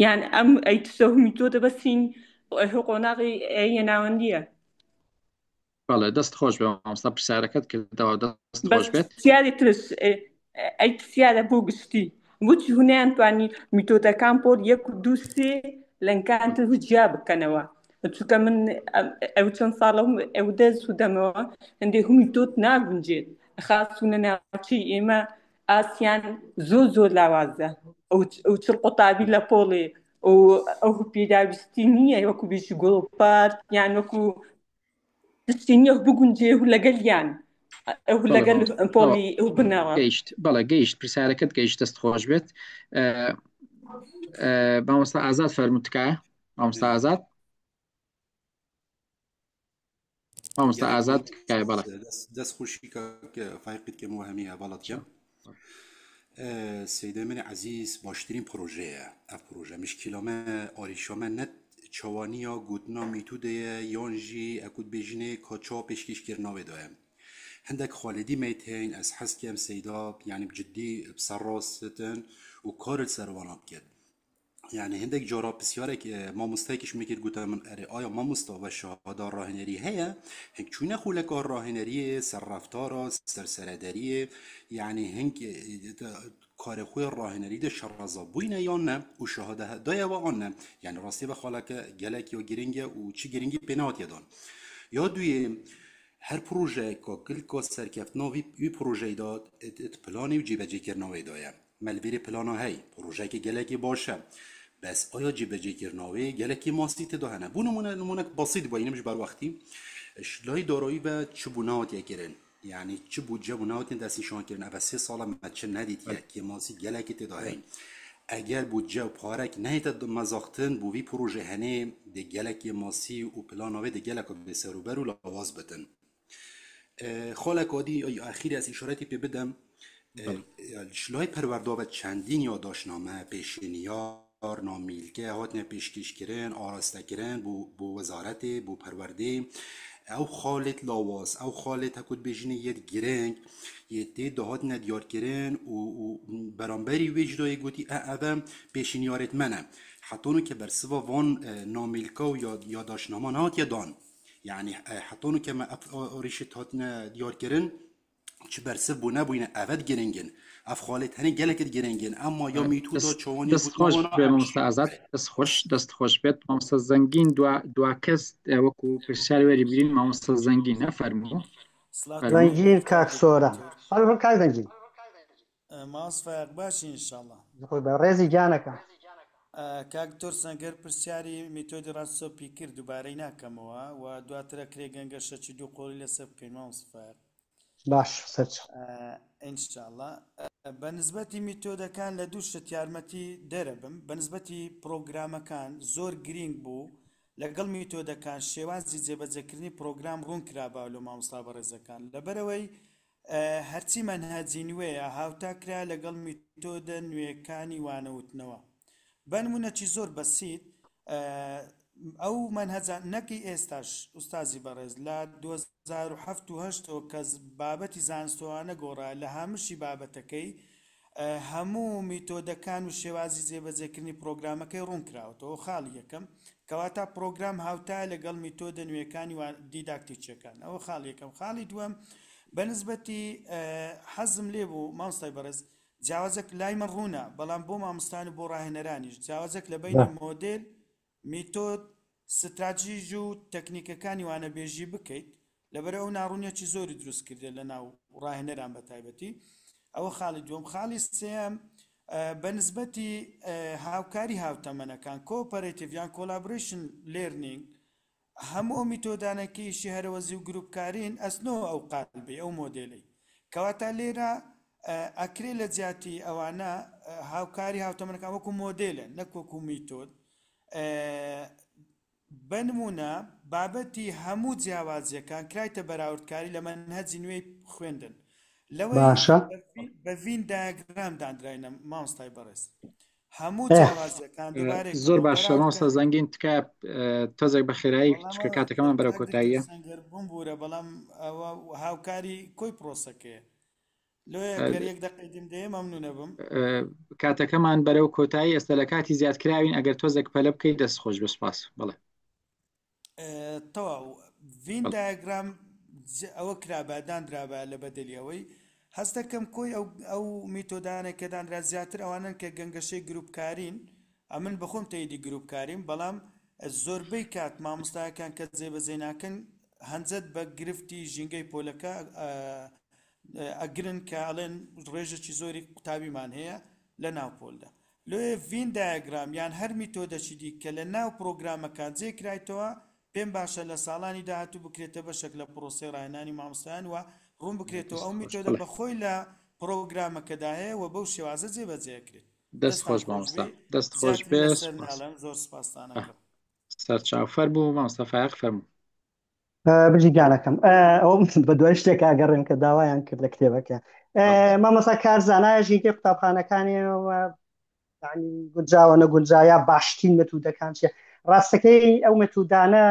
یان ئەم ئەی تسە میتۆدە بەسین قۆناغی ئەیە ناوەندیە بەڵێ دەست خۆش بێ مامۆستا پرسیارەکەت کردەوە دەست بەس خۆش بێت پرسیاری ترش ئەی پرسیارە بۆ گشتی بۆچی هونیان توانی میتۆدەکان پۆل یەک و دوو سێ لەنکان تر جیا بکەنەوە چونکە من ئەو چەند ساڵە ئەو دەست و دەمەوە هەندێک میتۆد ناگونجێت خاصونە ناوچەی ئێمە ئاسیان زۆر زۆر لاوازە ئەو چل قوتابی لە پۆڵێ ئەو پێداویستی نییە وەکو بێژی گۆڵپارک یان وەکو شتی نییە بگونجێ و لەگەلیان ئەو بەڵێ لەگەل مامۆستا پۆڵی ئەو بنەوە گەیشت بەڵێ گەیشت پرسیارەکەت گەیشت دەست خۆش بێت مامۆستا ئازاد فەرموو تکایە مامۆستا ئازاد مامۆستا گەلەک ئازاد تکایە بەڵێ دەست خۆشی کاک فایقت کەم و هەمی هەڤاڵت کەم سەیدای من عەزیز باشترین پرۆژەیە ئەف پرۆژە مشکیلامە ئاریشامە نەت چاوانیا گوتنا میتودەیە یان ژی ئەکوت بێژینێ کا چاوا پێشکێش کرناوێ دایە هەندێک خالدی مەیت هەین ئەس حەز کەم سەیدا یعنی بجدی بسەر ڕاستن و کارت سەروانا بکەت یعنی هەندێک جارا پرسیارێک مامۆستایەکیش میکرد گوتە من ئەرێ ئایا مامۆستا وە شەهادا ڕاهێنەری هەیە هەنگ چوینە خولەکە ڕاهێنەریە سەر ڕەفتارە سەر سەرەدەریە یعنی هەنگ کارێ خۆی ڕاهێنەری دە شەڕەزا بووینە یان نە و شەهادە دایەوە ئان نە یعنی ڕاستی بە خاڵەکە گەلێک یا گرنگە و چی گرنگی پێ نهاتیە دان یا دوێ هەر پرۆژەیەک کە کلکا سەرکەفتنا وی پرۆژەی داد پلانی و جێبەجێکردنەوەی دایە مەلڤێرێ پلانا هەی پرۆژەیەکی گەلەکی باشە بەس ئایا جێبەجێکردنەوەی گەلەکی ماسی تێدا هەنە بۆ نمونە نمونەک بەسیت بووە ئینمش بەروەختی لای دارایی بە چ بوو نهاتیە کردن یعنی چ بودجە بوو نهاتین دەستنیشان کردن ئەvە سێ ساڵە مە چ نەدیتیە کێماسی گەلەکی تێدا هەین ئەگەر بودجە و پارەک نهێتە مەزاختن بۆ وی پرۆژە هەنێ دێ گەلەکی ماسی و پلاناوێ دێ گەلەکە بێسەروبەر و لاواز بتن خاڵە کادی ئەخیر ئەس ئیشارەتی پێ بدەم شلای پەروەردا بە چەندین یاداشنامە پێشنیار نامیلکە هاتنە پێشکێشکردن ئاراستەکردن بۆ بۆ وەزارەتێ بۆ پەروەردەی ئەو خاڵێت لاواز ئەو خاڵێت هەکوت بێژینە یەت گرنگ یە تێ دەهاتنە دیارکردن و بەرامبەری وێژ دایە گوتی ئە ئەvە پێشنیارێت منە حتۆنو کە بەرسڤا وان نامیلکە و یاداشنامە نهاتیە دان یعنی حتۆنو کە مە ئەف ریشت هاتنە دیارکردن چ بەرسڤ بوو نەبووینە ئەڤەت گرنگن ئەف خاڵێت هەنێ گەلەکت گرنگن ئەمما یا میتودا دەست چاوانی دەست خۆش گوتنەوەنا بێ ئەم مامۆستا ئازاد دەست خۆش دەست خۆش بێت مامۆستا زەنگین دوا دوا کەس وەکو پرسیار وەری بگرین مامۆستا زەنگین نەفەرموو سڵاوتان فەرموو لێبێ زەنگین کاک کاک سۆران دکتۆر هەر کاک زەنگین ماوس فایەق باشی انشاءاللە. خۆی بە ڕێزی گیانەکەم. کاک دکتۆر سەنگەر پرسیاری میتۆدی ڕاستۆپی کرد دووبارەی ناکەمەوە و دواتر ئەکرێ گەنگەشەکی دوو قۆڵی لەسەر بکەین مامۆستا فایەق. باش سەرچاو. ان شاء اللە بە نسبەتی میتۆدەکان لە دوو شت یارمەتی دەرەبم بە نسبەتی پرۆگرامەکان زۆر گرینگ بوو لەگەڵ میتۆدەکان شێوازی جێبەجێکردنی پرۆگرام ڕوون کرابا لۆ مامۆستا بەڕێزەکان لەبەرئەوەی هەرچی مەنهەجی نوێیە هاوتا کرا لەگەڵ میتۆدە نوێکانی وانەوتنەوە. بەنمونەکی زۆر بەسیت ئەو مەنهەجە نەک ئی ئێستاش ئوستازی بەڕێز لە 2007 و هەشت ەوە کە بابەتی زانستەوانە گۆڕا لە هامشی بابەتەکەی هەموو میتۆدەکان و شێوازی جێبەجێکردنی پرۆگرامەکەی ڕوون کراوەتەوە خاڵی یەکەم کەواتە پرۆگرام هاوتایە لەگەڵ میتۆدە نوێکانی دیداکتیکیەکان ئەوە خاڵی یەکەم خاڵی دووەم بە نسبەتی حەزم لێ بوو مامۆستای بەڕێز جیاوازەک لای من ڕوونە بەڵام بۆ مامۆستان و بۆ ڕاهێنەرانیش جیاوازەک لە بەینی مۆدێل میتۆد، ستراتژیژ و تەکنیکەکانی وانەبێژی بکەیت، لەبەر ئەو ناڕوونیەکی زۆری دروست کردیە لە ناو ڕاهێنەران بە تایبەتی، ئەوە خاڵی دووەم، خاڵی سێیەم بە نسبەتی هاوکاری هاوتەمەنەکان، cooperative یان collaboration learning، هەموو ئەو میتۆدانە کە ئیشی هەرەوەزی و گروپکارین ئەچنەوە ئەو قالبەی ئەو مۆدێلەی کەواتە لێرە ئەکرێ لە جیاتی ئەوانە هاوکاری هاوتەمەنەکان وەکو مۆدێلە نەک وەکو میتۆد بەنمونە بابەتی هەموو جیاوازیەکان کرایتە بەراوردکاری لە مەنهەجی نوێی خوێندن لەوەی باشە بە Venn diagram دانراینە مامۆستای بەڕێز هەموو ئێ جیاوازیەکان دووبارەی زۆر کەمەوە باشە بەراورد مامۆستا کە زەنگین تکایە تۆزێک بە خێرایی بەڵام چکە کاتەکەمان بەرەو کاک دکتۆر کۆتاییە سەنگەر بمبوورە بەڵام ئەوە هاوکاری کۆی پرۆسەکەیە لۆیە گەر یەک دەقەی دیم دەیە مەمنونە بم. کاتەکەمان بەرەو کۆتایی ئێستا لە کاتی زیاد کراوین ئەگەر تۆزێک پەلە بکەیت دەست خۆش بێ سوپاس بەڵێ. تەواو ڤین بەڵێ. دایەگرام ئەوە کرابا دانرابا لە بەدەلی ئەوەی هەستەکەم کۆی ئەو ئەو میتۆدانە کە دانرا زیاتر ئەوانەن کە گەنگەشەی گروپکارین ئەمن بەخۆم تەیدی گروپکاریم بەڵام زۆربەی کات مامۆستایەکان کە جێبەجێ ناکەن هەنجەت بە گرفتی ژینگەی پۆلەکە ئەگرن کە ئەڵێن ڕێژەکی زۆری قوتابیمان هەیە لە ناو پۆلدا لۆیە Venn diagram یان هەر میتۆدەکی دی کە لە ناو پرۆگرامەکان جێ کرایتەوە پێم باشە لە ساڵانی داهاتوو بکرێتە بەشێک لە پرۆسەی ڕاهێنانی مامۆستایان و ڕوون بکرێتەوە دەست ئەو خۆش میتۆدە بەڵێ. بە خۆی لە پرۆگرامەکەدا هەیە و بەو شێوازە جێبەجێ ئەکرێت. دەست دەستان خۆش خۆش مامۆستا بێ دەست خۆش زیاتری بێ لەسەر سوپاس. ناڵێم زۆر سپاستان ئه ئەکەم. سەرچاو فەرموو مامۆستا فایەق فەرموو. بژی گیانەکەم ئەوە بە دوای شتێک ئاگەڕێم کە داوایان کرد لە کتێبەکە بەڵێ. مامۆستا کارزان ئایا ژینگەی قوتابخانەکانی یعنی گونجاوە نەگونجا یا باشترین مەتودەکان چیە ڕاستەکەی ئەو مەتودانە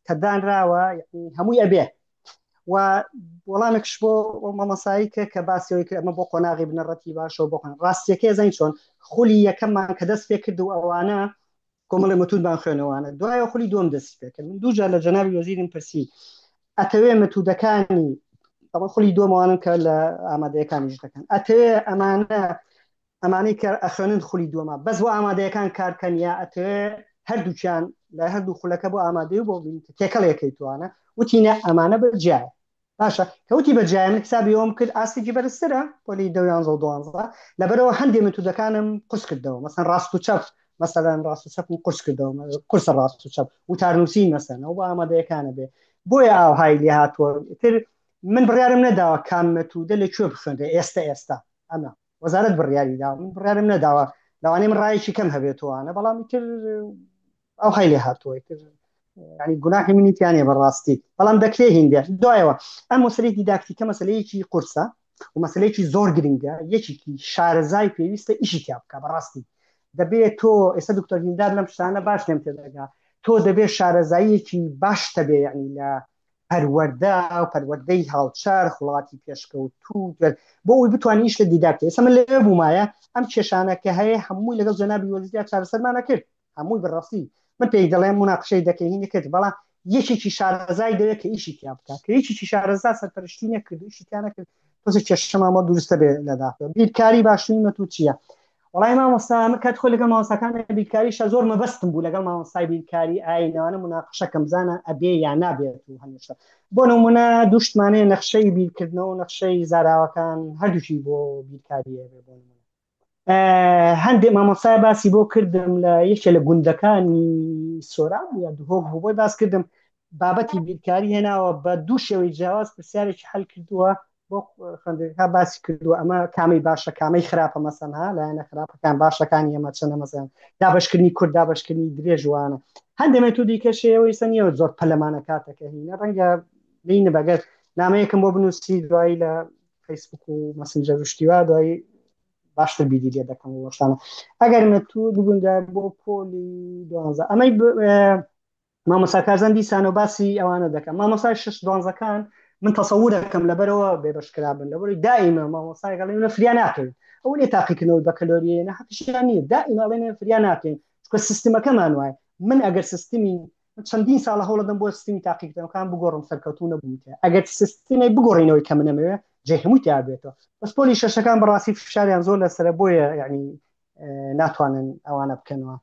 کە دانراوە یعنی هەمووی ئەبێ و وەڵامێکش بۆ مامۆسایی کە کە باسیەوەی کرد ئەمە بۆ قۆناغی بنەڕەتی باشەوە بۆ قۆناغ ڕاستیەکەی زانین چۆن خولی یەکەممان کە دەست پێ کرد و ئەوانە کۆمەڵی متودمان خوێنەوانە دوایەوە خولی دووەم دەستی پێ کرد من دوو جار لە جەنابی وەزیرم پرسی ئەتەوێ متودەکانی ئەمە خولی دووەمەوانن کە لە ئامادەیەکانیش دەکەن ئەتەوێ ئەمانە ئەمانەی کە ئەخوێنن خولی دووەمە بەس بۆ ئامادەیەکان کارکەن یا ئەتەوێ هەردووکیان لە هەردوو خولەکە بۆ ئامادەی و بۆ تێکەڵێکەی توانە وتی نە ئەمانە بە جیایە باشە کەوتی بە جیایە من حسابی ئەوم کرد ئاستێکی بەرزترە پۆلی دە و یانزە و دوانزە لەبەرەوە هەندێ متودەکانم قورس کردەوە مەسەن ڕاست و چەپ مەسەلەن ڕاست و چەپم قورس کردەوە قورسە ڕاست و چەپ وتارنووسین مەسەن ئەو بۆ ئامادەیەکانە بێ بۆیە ئاوهای لێ هاتووە تر من بڕیارم نەداوە کام متودە لە کوێ بخوێنرێ ئێستا ئێستا ئەمە وەزارەت بڕیاری داوە من بڕیارم نەداوە لەوانەیە من ڕایەکی کەم هەبێتوانە بەڵام ئیتر ئەو هەی لێ هاتووە ئیتر ینی گوناحی منی تیانە بەڕاستی بەڵام دەکرێ هیندێ دوایەوە ئەم مەسلەی دیداکتیکە مەسلەیەکی قورسە و مەسلەیەکی زۆر گرنگە یەکێکی شارەزای پێویستە ئیشی تیا بکە بەڕاستی دەبێت تۆ ئێستا دکتۆر هیندار لەم شتانە باش لێم تێدەگا تۆ دەبێت شارەزاییەکی باش تەبێ یعنی لە پەروەردە و پەروەردەی هاوچەرخ وڵاتی پێشکەوتوو بۆ ئەوەی بتوانین ئیش لە دیداکتیک ئێستا من لەوێ بوومایە ئەم کێشانە کە هەیە هەمووی لەگەڵ جەنابی وەزیرا چارەسەرمان ئەکرد هەمووی بەڕاستی من پێی دەڵێم مناقشەی دەکەین هینی کرد بەڵام یەکێکی شارەزای دەوێت کە ئیشی تیا بکات کە یەکێکی شارەزا سەرپەرشتی نەکرد و ئیشی تیا نەکرد تۆزێک کێشەمان بۆ دروستە بێ لە داخەوە بیرکاری باشترین مەتوو چییە وەڵای مامۆستا من کات خۆی لەگەڵ مامۆستاکان بیرکاریشە زۆر مەبەستم بوو لەگەڵ مامۆستای بیرکاری ئاینەوانە مناقشەکەم بزانە ئەبێ یا نابێت و هەمیشە بۆ نمونە دوو شتمانەیە نەخشەی بیرکردنەوە و نەخشەی زاراوەکان هەردووکی بۆ بیرکاری ئەبێ بۆ نمونە هەندێک مامۆستای باسی بۆ کردم لە یەکێ لە گوندەکانی سۆران بوو یا دهۆک بوو بۆی باس کردم بابەتی بیرکاری هێناوە بە دوو شێوەی جیاواز پرسیارێکی حل کردووە بۆ خوێندنگا باسی کردووە ئەمە کامی باشە کامی خراپە مەسەن ها لایەنە خراپەکان باشەکانی ئەمە چەنە مەسەن دابشکردنی کورد دابشکردنی درێژوانە هەندێک مێتودی کەشەوەی سەنیەوە زۆر پەلەمانە کاتەکە هینە ڕەنگە لینە بەگەر نامەیەکم بۆ بنووسی دوایی لە فەیسبوک و مەسنجەر و شتیوا دوایی باشتر بیری لێ دەکەم وەشانە ئەگەر مەتود بگونجا بۆ پۆلی دوانزە ئەمەی مامۆستا کارزان دیسانەوە باسی ئەوانە دەکەم مامۆستای شش دوانزەکان من تەسەورەکەم لەبەرەوە بێبەشکرابن لەبەرەوەی دائیمە مامۆستای گەڵێن نە فریا ناکەین ئەو نیە تاقیکردنەوەی بەکەلۆریە نە حەقیشیان نییە دائیمە ئەڵێن فریا ناکەین چونکە سیستمەکەمان وایە من ئەگەر سیستمی من چەندین ساڵە هەوڵەدەم بۆ سیستمی تاقیکردنەوەکان بگۆڕم سەرکەوتوو نەبووم تیا ئەگەر سیستمی بگۆڕینەوەی کە منەمەوێ جێ هەمووی تیا بێتەوە بەس پۆلی شەشەکان بەڕاستی فشاریان زۆر لەسەرە بۆیە یعنی ناتوانن ئەوانە بکەنەوە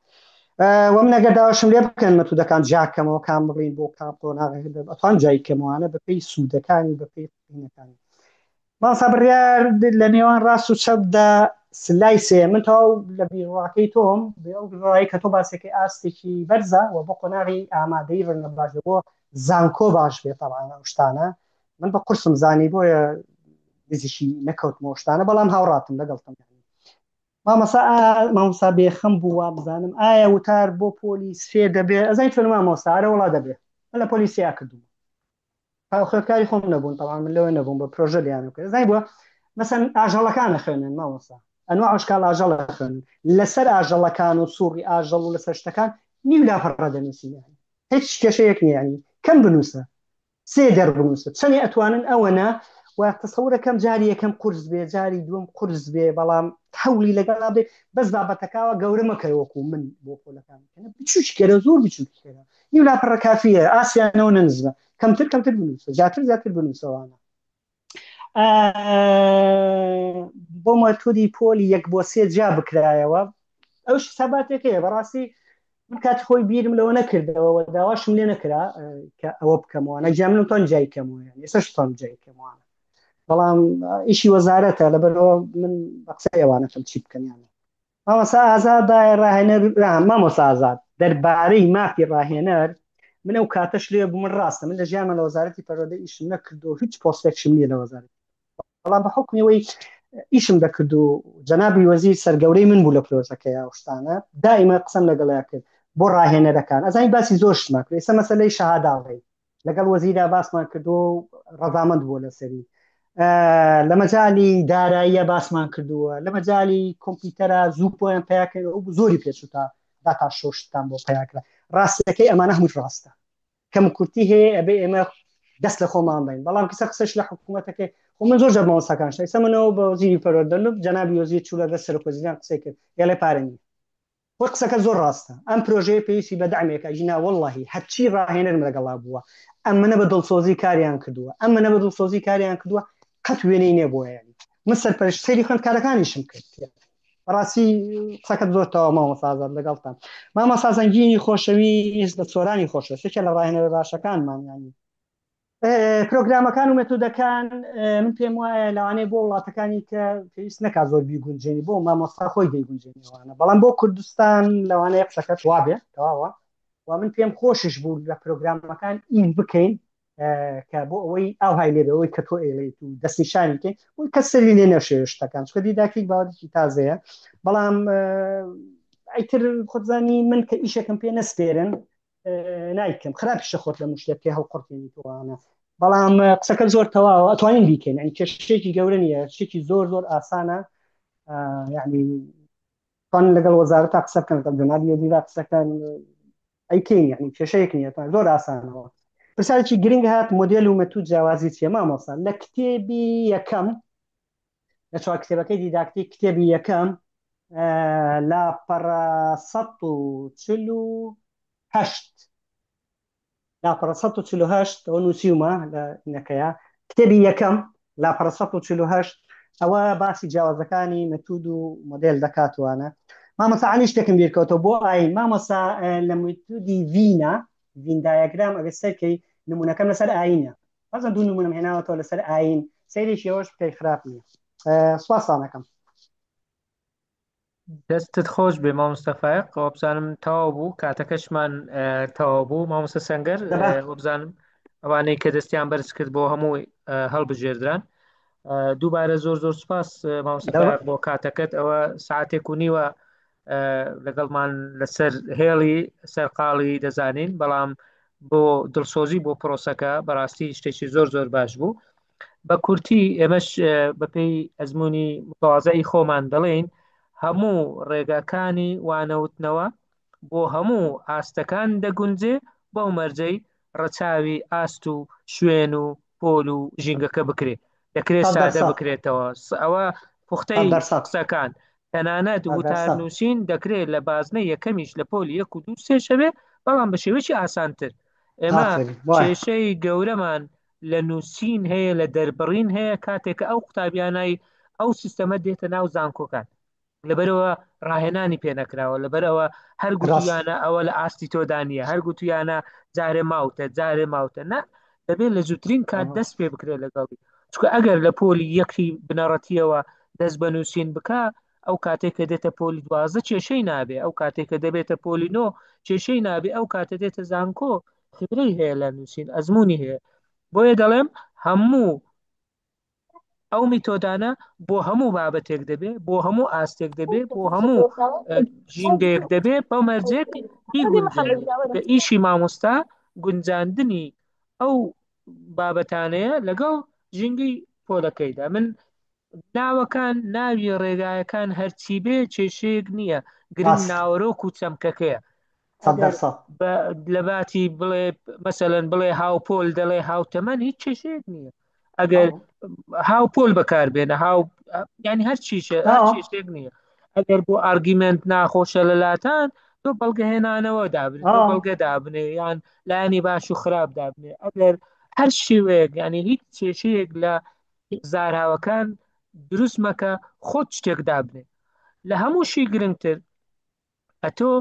وە من ئەگەر داواشم لێ بکەن مەتودەکان جیاکەمەوە کام بڵین بۆ کام قۆناغ ئەتوان جای کەمەوانە بەپێی سوودەکانی بەپێی قینەکانی ماسا بڕیار لە نێوان ڕاست و چەپدا سلای سێ من تەواو لە بیرڕاکەی تۆم بێ ئەو بیرڕای کە تۆ باسەکەی ئاستێکی بەرزە و بۆ قۆناغی ئامادەی ڕەنگە باش بێ بۆ زانکۆ باش بێ تەبعەن ئەو شتانە من بە قورسم زانی بۆیە نزیکی نەکەوتمەوە شتانە بەڵام هاوڕاتم لەگەڵتم مامۆسا مامۆسا بێخەم بوو وابزانم ئایا وتار بۆ پۆلی سێ دەبێ ئەزای چۆن مامۆسا ئەرە وڵا دەبێ من لە پۆلی سێ کردووم خوێندکاری خۆم نەبوون تەوان من لەوە نەبووم بە پرۆژە لیان کرد زای بووە مەسەن ئاژەڵەکان خوێنن مامۆسا ئەنوا ئەشکال ئاژەڵ خوێنن لەسەر ئاژەڵەکان و سوڕی ئاژەڵ و لەسەر شتەکان نیو لاپەڕە دەنووسین هیچ کێشەیەک نییە ینی کەم بنووسە سێ دەر بنووسە چەنێ ئەتوانن ئەوەنە و تەسەورەکەم جاری یەکەم قورس بێ جاری دووەم قورس بێ بەڵام حەولی لەگەڵا بێ بەس بابەتەکەوە گەورە مەکەرە وەکو من بۆ پۆلەکان کەنە بچووکەرە زۆر بچووکەرە نیو لاپەڕە کافیە ئاسیانەوە نەنزمە کەمتر کەمتر بنووسە زیاتر زیاتر بنووسەوانە بۆ مەتودی پۆلی یەک بۆ سێ جیا بکرایەوە ئەو حساباتێکەیە بەڕاستی من کاتی خۆی بیرم لەوە نەکردەوە و داواشم لێ نەکرا کە ئەوە بکەمەوە نەجا منم تۆن جای کەمەوە یان ئێستاش تۆن جای کەمەوە بەڵام ئیشی وەزارەتە لەبەرەوە من بە قسەی ئەوانەکەم چی بکەن یان مامۆستا ئازاد دایە ڕاهێنەر مامۆستا ئازاد دەربارەی مافی ڕاهێنەر من ئەو کاتەش لێ بوو من ڕاستە من لە ژیانمە لە وەزارەتی پەروەردە ئیشم نەکردو هیچ پۆستێکشم نییە لە وەزارەت بەڵام بە حکمی ئەوەی ئیشم دەکرد و جەنابی وەزیر سەرگەورەی من بوو لە پرۆژەکەی و شتانە دائیمە قسەم لەگەڵیا کرد بۆ ڕاهێنەرەکان ئەزانی باسی زۆر شتمان کرد ئێستا مەسەلەی شەهاداڵی لەگەڵ وەزیرا باسمان کردووە و ڕەزامەند بووە لەسەری لە مەجالی داراییە باسمان کردووە لە مەجالی کۆمپیوتەرە زوو بۆیان پیاکرد و زۆری پێچوو تا داتا شۆشتان بۆ پیاکرا ڕاستەکەی ئەمانە هەموو ڕاستە کەم کورتی هەیە ئەبێ ئێمە دەست لە خۆمان بین بەڵام کەسە قسەش لە حکوومەتەکەی خۆ من زۆر جار مامۆستاکان شتە ئێستا منەوە بە وەزیری پەروەردە لوب جەنابی وەزیر چوو لەگەڵ سەرۆک وەزیران قسەی کرد ئێڵێ پارە نییە خۆی قسەکە زۆر ڕاستە ئەم پرۆژەیە پێویستی بە دەعمێکە ژینا وەڵڵاهی هەرچی ڕاهێنەرم لەگەڵا بووە ئەمنە بە دڵسۆزی کاریان کردووە ئەمنە بە دڵسۆزی کاریان کردووە قەت وێنەی نەبووە یعنی من سەرپەرشت سەیری خوێندکارەکانیشم کرد بەڕاستی قسەکەت زۆر تەواو مامۆستا ئازاد لەگەڵتان مامۆستا زەنگینی خۆشەویست لە سۆرانی خۆشەویست یەکێ لە ڕاهێنەرە باشەکانمان یعنی پرۆگرامەکان و مێتودەکان من پێم وایە لەوانەیە بۆ وڵاتەکانی کە پێویست نەکات زۆر بیگونجێنی بۆ مامۆستا خۆی دەیگونجێنیوانە بەڵام بۆ کوردستان لەوانەیە قسەکەت وابێ تەواوە و من پێم خۆشیش بوو لە پرۆگرامەکان ئیش بکەین کە بۆ ئەوەی ئاوهای لێبێ ئەوەی کە تۆ ئێڵێیت و دەستنیشانی بکەین بۆی کەس سەری لێ نەشێ شتەکان چونکە دیداکتیک باوەتێکی تازەیە بەڵام ئیتر خۆتزانی من کە ئیشێکم پێ نەسپێرن نایکەم خراپیشە خۆت لە مشتێک پێ هەڵقڕتێنی تۆوانە بەڵام قسەکە زۆر تەواوە ئەتوانین بیکەین یعنی کێشەیەکی گەورە نییە شتێکی زۆر زۆر ئاسانە یعنی توان لەگەڵ وەزارەتا قسە بکەن لەگەڵ جەنابی وەزیرا قسە بکەن ئەیکەین یعنی کێشەیەک نییە تا زۆر ئاسانەوە پرسیارێکی گرنگ هات مۆدێل و مەتود جیاوازی چییە مامۆستا لە کتێبی یەکەم لە چوار کتێبەکەی دیداکتیک کتێبی یەکەم لاپەڕە 148 لاپەڕە 148 ئەوە نووسیومە لە نەکەیە کتێبی یەکەم لاپەڕە 148 ئەوە باسی جیاوازەکانی مەتود و مۆدێل دەکاتوانە مامۆستا عەلی شتێکم بیرکەوتەوە بۆ ئاین مامۆستا لە متودی ڤینا ڤین دایەگرام ئەگەر سەرکەی نمونەکەم لەسەر ئاینە بەزە دوو نمونم هێناوەتەوە لەسەر ئاین سەیرێکی ئەوەش بکەی خراپ نییە سوپاستانەکەم. دەستت خۆش بێ مامۆستا فایەق وابزانم تەواو بوو کاتەکەشمان تەواو بوو مامۆستا سەنگەر دەبا وابزانم ئەوانەی کە دەستیان بەرز کرد بۆ هەموو هەڵبژێردران دووبارە زۆر زۆر سپاس مامۆستا دەبا فایەق بۆ کاتەکەت ئەوە ساعتێک و نیوە لەگەڵمان لەسەر هێڵی سەرقاڵی دەزانین بەڵام بۆ دڵسۆزی بۆ پرۆسەکە بەڕاستی شتێکی زۆر زۆر باش بوو بە کورتی ئێمەش بەپێی ئەزمموی متوازەی خۆمان دەڵێین هەموو ڕێگاکانی وانەوتنەوە بۆ هەموو ئاستەکان دەگونجێ بەو مەرجەی ڕەچاوی ئاست و شوێن و پۆل و ژینگەکە بکرێ دەکرێت سەد سادە دەرسەد بکرێتەوە ئەوە سەد پوختەی دەرسەد قسەکان تەنانەت سەد وتار دەرسەد نووسین دەکرێت لە بازنەی یەکەمیش لە پۆلی یەک و دوو سێ شەوێ بەڵام بە شێوەیەکی ئاسانتر ئێمە ئافەرین وایە کێشەی گەورەمان لە نووسین هەیە لە دەربڕین هەیە کاتێک کە ئەو قوتابیانای ئەو سیستەمە دێتە ناو زانکۆکان لەبەرەوە ڕاهێنانی پێ نەکراوە لەبەرەوە هەر ڕاست گوتویانە ئەوە لە ئاستی تۆدا نییە هەر گوتویانە جارێ ماوتە جارێ ماوتە نا دەبێت لە زووترین کات دەست پێ بکرێت لەگەڵی چونکە ئەگەر لە پۆلی یەکی بنەڕەتیەوە دەست بە نووسین بکە ئەو کاتێک کە دێتە پۆلی 12 کێشەی نابێ، ئەو کاتێک کە دەبێتە پۆلی 9 کێشەی نابێ، ئەو کاتە دێتە زانکۆ خبرەی هەیە لە نووسین، ئەزمموی هەیە. بۆیە دەڵێم هەموو ئەو میتۆدانە بۆ هەموو بابەتێک دەبێ، بۆ هەموو ئاستێک دەبێ، بۆ هەموو ژینگەیەک دەبێ، بە مەرجێک بیگونجێنی. کە ئیشی مامۆستا گونجاندنی ئەو بابەتانەیە لەگەڵ ژینگەی پۆلەکەیدا. من ناوەکان، ناوی ڕێگایەکان هەرچی بێ کێشەیەک نییە، گرنگ ڕاست ناوەرۆک و چەمکەکەیە. سەد ئەگەر دەر سەد. بە لەباتی بڵێ مەسەلەن بڵێ هاوپۆل دەڵێ هاوتەمەن هیچ کێشەیەک نییە. ئەگەر هاوپۆل بەکاربێنە هاو یعنی هەر چیشە هەر کێشەیەک نییە. ئەگەر بۆ argument ناخۆشە لە لاتان تۆ بەڵگەهێنانەوە دابنێ، تۆ بەڵگە دابنێ یان لایەنی باش و خراپ دابنێ. ئەگەر هەر شێوەیەک یعنی هیچ کێشەیەک لە زاراوەکان دروست مەکە، خۆت شتێک دابنێ. لە هەمووشی گرنگتر ئەتۆ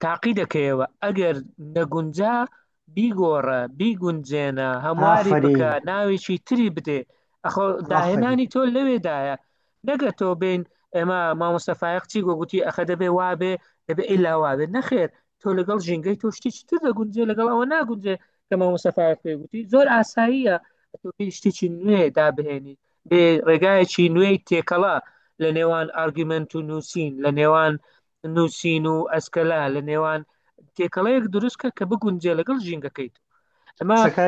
تاقی دەکەیەوە ئەگەر نەگونجا بیگۆڕە بیگونجێنە هەمواری بکە ئافەرین ناوێکی تری بدێ ئەخۆ ئافەرین داهێنانی تۆ لەوێدایە نەگە تۆ بین ئێمە مامۆستا فایەق چی گۆ گوتی ئەخە دەبێ وابێ دەبێ ئیلا وابێ نەخێر تۆ لەگەڵ ژینگەی تۆ شتێکی تر دەگونجێ لەگەڵ ئەوە ناگونجێ کە مامۆستا فایەق پێی گوتی زۆر ئاساییە تۆ بێ شتێکی نوێ دابهێنی بێ ڕێگایەکی نوێی تێکەڵە لە نێوان argument و نووسین لە نێوان نووسین و ئەسکەلا لە نێوان تێکەڵەیەک دروستکە کە بگونجێ لەگەڵ ژینگەکەیت. ئەمە قسەکە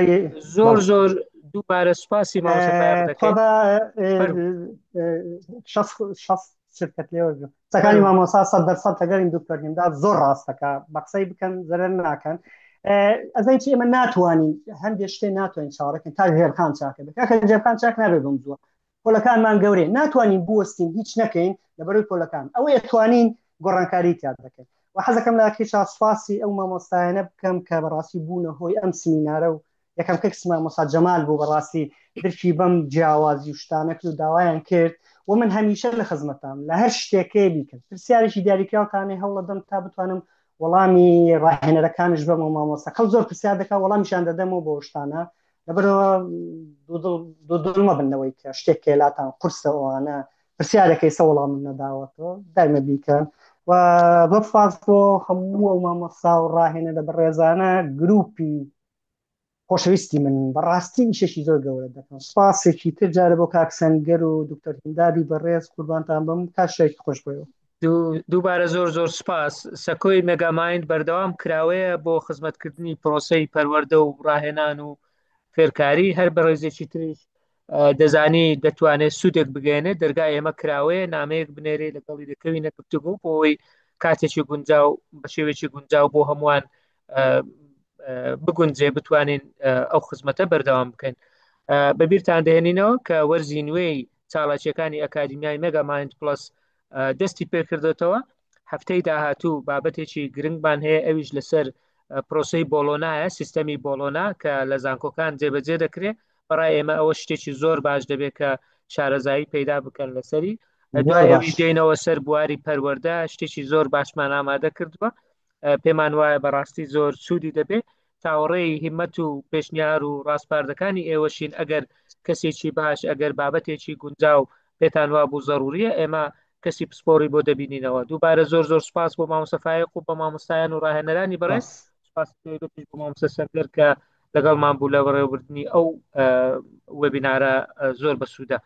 زۆر بەڵێ زۆر دووبارە سوپاسی مامۆستا فایەق خوا دەکەین. بە فەرموو. شەست شرکت لێوەرگرم. قسەکانی فەرموو. مامۆستا 100% لەگەریم دکتۆر هیمداد زۆر ڕاستەکە بە قسەی بکەن زەرەر ناکەن. ئەزای چی ئێمە ناتوانین هەندێک شتێ ناتوانین چاوەڕێکن تا ژێرخان چاکە بێت. کاکە ژێرخان چاک نابێت بەم زووە. پۆلەکانمان گەورەیە ناتوانین بوەستین هیچ نەکەین لەبەرەوەی پۆلەکان ئەوەیە توانین گۆڕانکاری تیا دەکەین و حەزەکەم لە ئەخیرشا سوپاسی ئەو مامۆستایانە بکەم کە بەڕاستی بوونە هۆی ئەم سمینارە و یەکەم کەس مامۆستا جەمال بوو بەڕاستی درکی بەم جیاوازی و شتانە کرد و داوایان کرد و من هەمیشە لە خزمەتام لە هەر شتێکێ بیکەن پرسیارێکی دیاریکراوتانێ هەوڵەدەم تا بتوانم وەڵامی ڕاهێنەرەکانش بەم و مامۆستا خەڵک زۆر پرسیار دەکات وەڵامیشان دەدەمەوە بۆ شتانە لەبەرەوە دوودڵ مەبن لەوەی کە شتێک کێلاتان قورسە ئەوانە پرسیارەکەی سە وەڵامم نەداوەتەوە دایمە بیکەن و زۆر سپاس بۆ هەموو ئەو مامۆستا و ڕاهێنەرە بەڕێزانە گروپی خۆشەویستی من بەڕاستی ئیشێکی زۆر گەورە دەکەن سپاسێکی تر جارە بۆ کاک سەنگەر و دکتۆر هیمدادی بەڕێز قوربانتان بم کات شێکی خۆش بۆیەوە. دووبارە زۆر زۆر سوپاس. سەکۆی مێگامایند بەردەوام کراوەیە بۆ خزمەتکردنی پرۆسەی پەروەردە و ڕاهێنان و فێرکاری، هەر بەڕێزێکی تریش دەزانی دەتوانێت سوودێک بگەیەنێت، دەرگای ئێمە کراوەیە، نامەیەک بنێرێ لەگەڵی دەکەوینە گفتوگۆ بۆ ئەوەی کاتێکی گونجاو بە شێوەیەکی گونجاو بۆ هەمووان بگونجێ بتوانین ئەو خزمەتە بەردەوام بکەین. بەبیرتان دەهێنینەوە کە وەرزی نوێی چالاکیەکانی ئەکادیمیای مێگا مایند پڵەس دەستی پێکردێتەوە. هەفتەی داهاتوو بابەتێکی گرنگمان هەیە، ئەویش لەسەر پرۆسەی بۆڵۆنایە، سیستەمی بۆڵۆنا کە لە زانکۆکان جێبەجێ دەکرێت. بەڕای ئێمە ئەوە شتێکی زۆر باش دەبێت کە شارەزایی پەیدا بکەن لەسەری. زۆر دوای باش. ئەویش دێنەوە سەر بواری پەروەردە، شتێکی زۆر باشمان ئامادە کردووە، پێمان وایە بەڕاستی زۆر سوودی دەبێت. چاوەڕێی هیمەت و پێشنیار و ڕاسپاردەکانی ئێوەشین. ئەگەر کەسێکی باش، ئەگەر بابەتێکی گونجاو پێتان وابوو زەروریە، ئێمە کەسی پسپۆڕی بۆ دەبینینەوە. دووبارە زۆر زۆر سوپاس بۆ مامۆستا فایەق و بە مامۆستایان و ڕاهێنەرانی بەڕێز. سپاس. سوپاس تایبەتیش بۆ مامۆستا سەنگەر کە لەگەڵمان بوو لە بەڕێوەبردنی ئەو وێبینارە زۆر بەسوودە.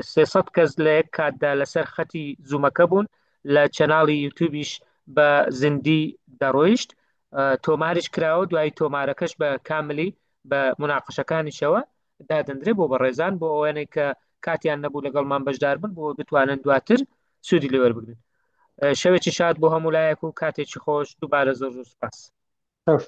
300 کەس لە یەک کاتدا لەسەر خەتی زوومەکە بوون، لە channel ی یوتیوبیش بە زیندی دەڕۆیشت، تۆماریش کراوە، دوای تۆمارەکەش بە کاملی بە مناقشەکانیشەوە دادەندرێ بۆ بەڕێزان، بۆ ئەوانەی کە کاتیان نەبوو لەگەڵمان بەشدار بن بۆ بتوانن دواتر سوودی لێ وەربگرن. شەوێکی شاد بۆ هەموو لایەک و کاتێکی خۆش. دووبارە زۆر زۆر سوپاس. شەو.